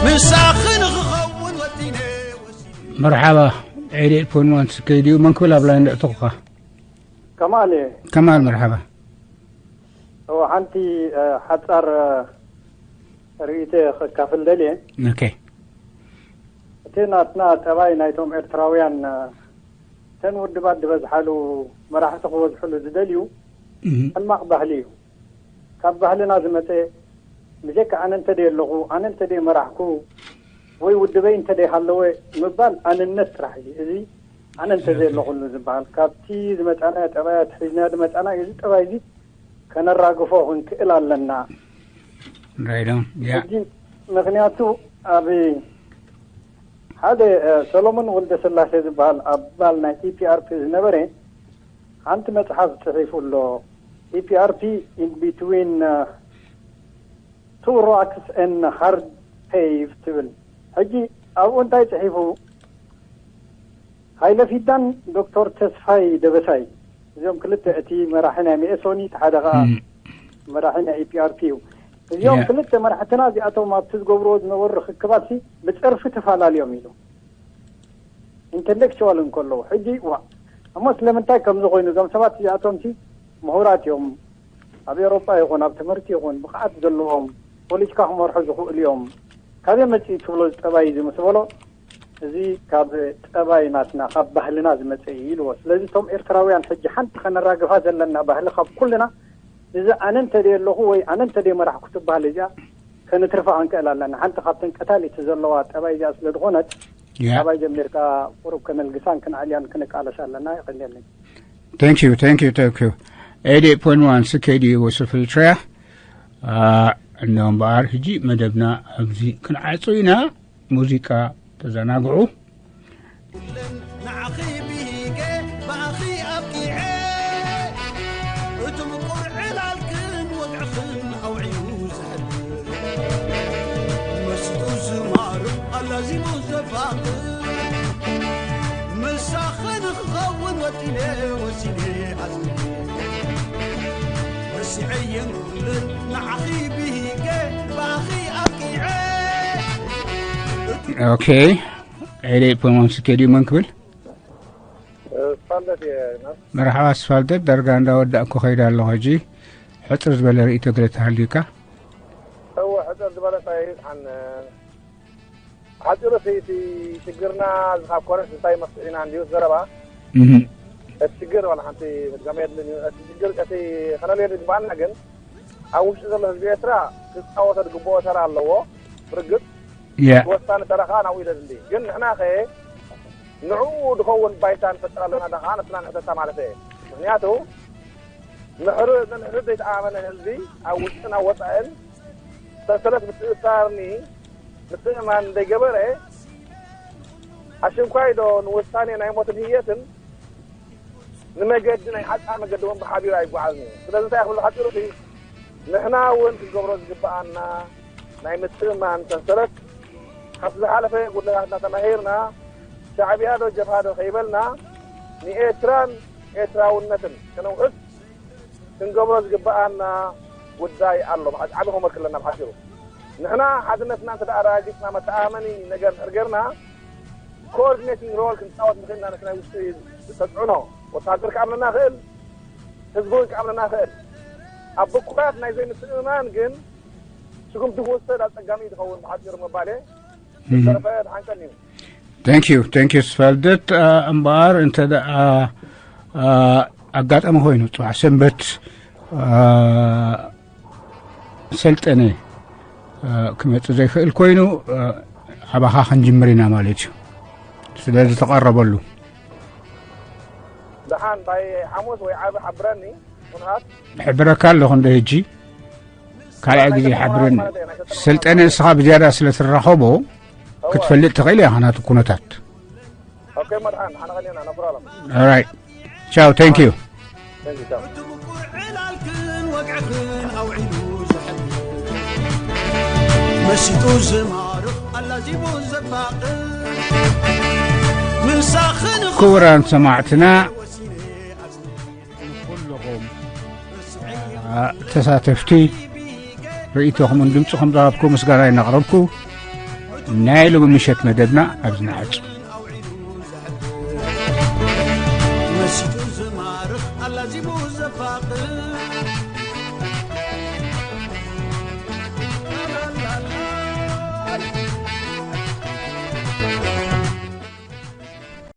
ምሳኺ ንኽኸውን ወዲነ ወሲነ። መርሓባ። ኤልኤል ፖን ዋን ስከይ ድዩ? መን ክብል ኣብ ላይን ዘእተኹኻ? ከማል እየ። ከማል መርሓባ። እወ፣ ሓንቲ፣ እ፣ ሓጻር፣ እ፣ ርእይቶ ከካፍል ደልየ። ኦኬ። እቲ ናትና ጠባይ ናይቶም ኤርትራውያን፣ እ፣ እተን ውድባት ዝበዝሓሉ መራሕቲ ክበዝሕሉ ዝደልዩ እህ። ሕማቕ ባህሊ እዩ። ካብ ባህልና ዝመጸ፣ ብጀካ ኣነ እንተ ደየ ኣለኹ፣ ኣነ እንተ ደየ መራሕኩ፣ ወይ ውድበይ እንተ ደይሃለወ ምባል ኣንነት ጥራሕ እዩ። እዚ ኣነ እንተ ዘየለኹሉ ዝበሃል፣ ካብቲ ዝመጻናዮ ጠባያት ሒዝናዮ ዝመጻና እዩ። እዚ ጠባይ እዚ ከነራግፎ ክንክእል ኣለና። ራይት ኦን፣ ያ። ሕጂ ምኽንያቱ ኣብ ሓደ፣ እ፣ ሰሎሞን ወልደስላሴ ዝበሃል ኣባል ናይ ኢ ፒ ኣር ፒ ዝነበረ ሓንቲ መጽሓፍ ጽሒፉ ኣሎ። ኢ ፒ ኣር ፒ in between, እ፣ two rocks and hard pave ትብል። ሕጂ ኣብኡ እንታይ ጽሒፉ? ሃይለ ፊዳን ዶክተር ተስፋይ ደበሳይ፣ እዚኦም ክልተ፣ እቲ መራሒ ናይ መኢሶኒ፣ እቲ ሓደ ኸኣ እም። መራሒ ናይ ኢ ፒ ኣር ፒ እዩ። እዚኦም ያ። ክልተ መራሕትና እዚኣቶም ኣብቲ ዝገብርዎ ዝነበሩ ርኽክባትሲ ብጸርፊ ተፈላለዮም ኢሉ። ኢንተሌክቹዋል እንከለዉ። ሕጂ ዋ እሞ ስለምንታይ ከምዚ ኮይኑ? እዞም ሰባት እዚኣቶም ሲ ምሁራት እዮም። ኣብ ኤውሮጳ ይኹን ኣብ ትምህርቲ ይኹን ብቕዓት ዘለዎም፣ ፖለቲካ ክመርሑ ዝኽእሉ እዮም። ካበይ መጺኡ ትብሎ እዚ ጠባይ እዚ ምስ በሎ፣ እዚ ካብ ጠባይ ናትና ካብ ባህልና ዝመጸ እዩ ኢልዎ። ስለዚ እቶም ኤርትራውያን ሕጂ ሓንቲ ከነራግፋ ዘለና ባህሊ ካብ ኩልና፣ እዚ ኣነ እንተ ደየ ኣለኹ ወይ ኣነ እንተ ደየ መራሕኩ ትበሃል እዚኣ ከነትርፋ ክንክእል ኣለና። ሓንቲ ካብተን ቀታሊቲ ዘለዋ ጠባይ እዚኣ ስለ ዝኾነት፣ ያ ካባይ ጀሚርካ ቁሩብ ከነልግሳን ክንኣልያን ክንቃለስ ኣለና። ይቐንየለይ። Thank you, thank you, thank you. Eighty-eight point one C K D U West Filtria. Uh, እነሆ እምበኣር ሕጂ መደብና ኣብዚ ክንዓጹ ኢና። ሙዚቃ ተዘናግዑ። ንዓኺ ብሂገ ብኣኺ ኣብቂዐ፣ እቲ ምቁር ዕላልክን ወግዕኽን ኣውዒሉ ዘሕልፍ፣ መሲጡ ዝማርኽ ኣላዚሙ ዘፋቕር፣ ምሳኺ ንኽኸውን ወጢነ ወሲነ ኣዝነ፣ ረሲዐየን ኩለን ንዓኺ ብሂገ ብኣኺ ኣብቂዐ። ኦኬ፣ ኤሌ ፖሞን ስኬድዩ መን ክብል? ስፋልደት እየ። መርሓባ ስፋልደት፣ ዳርጋ እንዳወዳእኩ ከይደ ኣለኹ። ሕጂ ሕፅር ዝበለ ርእይቶ ገለ ተሃልዩካ? እወ፣ ሕፅር ዝበለ ሳይት ሓን ሓፂሩ እቲ ሽግርና እዚ ካብ ኮረስ እንታይ መፍትሒ ኢና እንድዩ ዘረባ። እህ፣ እቲ ሽግር ዋላ ሓንቲ ምድጋም የድልን እዩ። እቲ ሽግር እቲ ከነልዮ ዝግባኣና ግን ኣብ ውሽጢ ዘሎ ህዝቢ ኤርትራ ክፃወቶ ዝግብኦ ተራ ኣለዎ። ብርግፅ ያ ወሳኒ ተራ ከዓ ናብኡ እዩ ዘድሊ። ግን ንሕና ኸ ንዕኡ ዝኸውን ባይታ ንፈጥር ኣለና ዳ ከዓ ነትና ንሕተታ ማለት እየ። ምክንያቱ ምሕር ነንሕር ዘይተኣመነ ህዝቢ ኣብ ውሽጥን ኣብ ወፃእን ሰንሰለት ምትእሳርኒ ምትእማን ዘይገበረ ኣሽንኳይ ዶ ንውሳኔ ናይ ሞትን ህየትን ንመገዲ ናይ ሓፃር መገዲ እውን ብሓቢሩ ኣይጓዓዝን እዩ። ስለዚ እንታይ ክብል ሓፂሩ እቲ ንሕና እውን ክንገብሮ ዝግበኣና ናይ ምትእማን ሰንሰለት ካብቲ ዝሓለፈ ጉድለታትና ተማሂርና ሻዕብያ ዶ ጀብሃ ዶ ከይበልና ንኤርትራን ኤርትራውነትን ከነውሕስ ክንገብሮ ዝግበኣና ጉዳይ ኣሎ። ብሓ- ዓቢ ሆምወርክ ኣለና ብሓፂሩ። ንሕና ሓድነትና እንተ ደኣ ኣረጋጊፅና መተኣማመኒ ነገር እንድሕር ጌርና ኮኦርዲኔቲንግ ሮል ክንፃወት ንኽእል ኢና። ነቲ ናይ ውሽጢ ተፅዕኖ ወታደር ክኣምነና ይኽእል፣ ህዝቢ እውን ክኣምነና ይኽእል። ኣብ ብኩራት ናይ ዘይምትእምማን ግን ስጉምቲ ክወሰድ ኣፀጋሚ እዩ ዝኸውን ብሓፂሩ ምባል እየ። ዝተረፈ ድሓን ቀንዩ። Thank you, thank you ስፋልደት። እምበኣር እንተ ደኣ ኣጋጣሚ ኮይኑ ፅባሕ ሰንበት ሰልጠነ ክመፅእ ዘይክእል ኮይኑ ኣባኻ ክንጅምር ኢና ማለት እዩ። ስለዚ ተቐረበሉ። ደሓን ባይ ሓሙስ ወይ ዓርቢ ሓብረኒ። ኩንኣት ሕብረካ ኣለኹ እንደ ሕጂ ካልኣይ ግዜ ሓብረኒ። ሰልጠነ እስኻ ብዝያዳ ስለ ትራኸቦ ክትፈልጥ ትኽእል ኢኻ ናቱ ኩነታት። ኦኬ መድሓን ሓነ ቀኒና no problem። Alright. Ciao, thank you. Thank you, ciao። እቲ ምቁር ዕላልክን ወግዕኽን ኣውዒሉ ዘሕልፍ፣ መሲጡ ዝማርኽ ኣላዚቡ ዘፋቕር፣ ምሳኽን ክቡራን ሰማዕትና፣ ኩልኹም ተሳተፍቲ ርእይቶኹምን ድምፅኹም ዝሃብኩ ምስጋና እናቕረብኩ ናይ ሎሚ ምሸት መደብና ኣብዚ ንዓጹ። መሲጡ ዝማርኽ ኣላዚቡ ዘፋቕር፣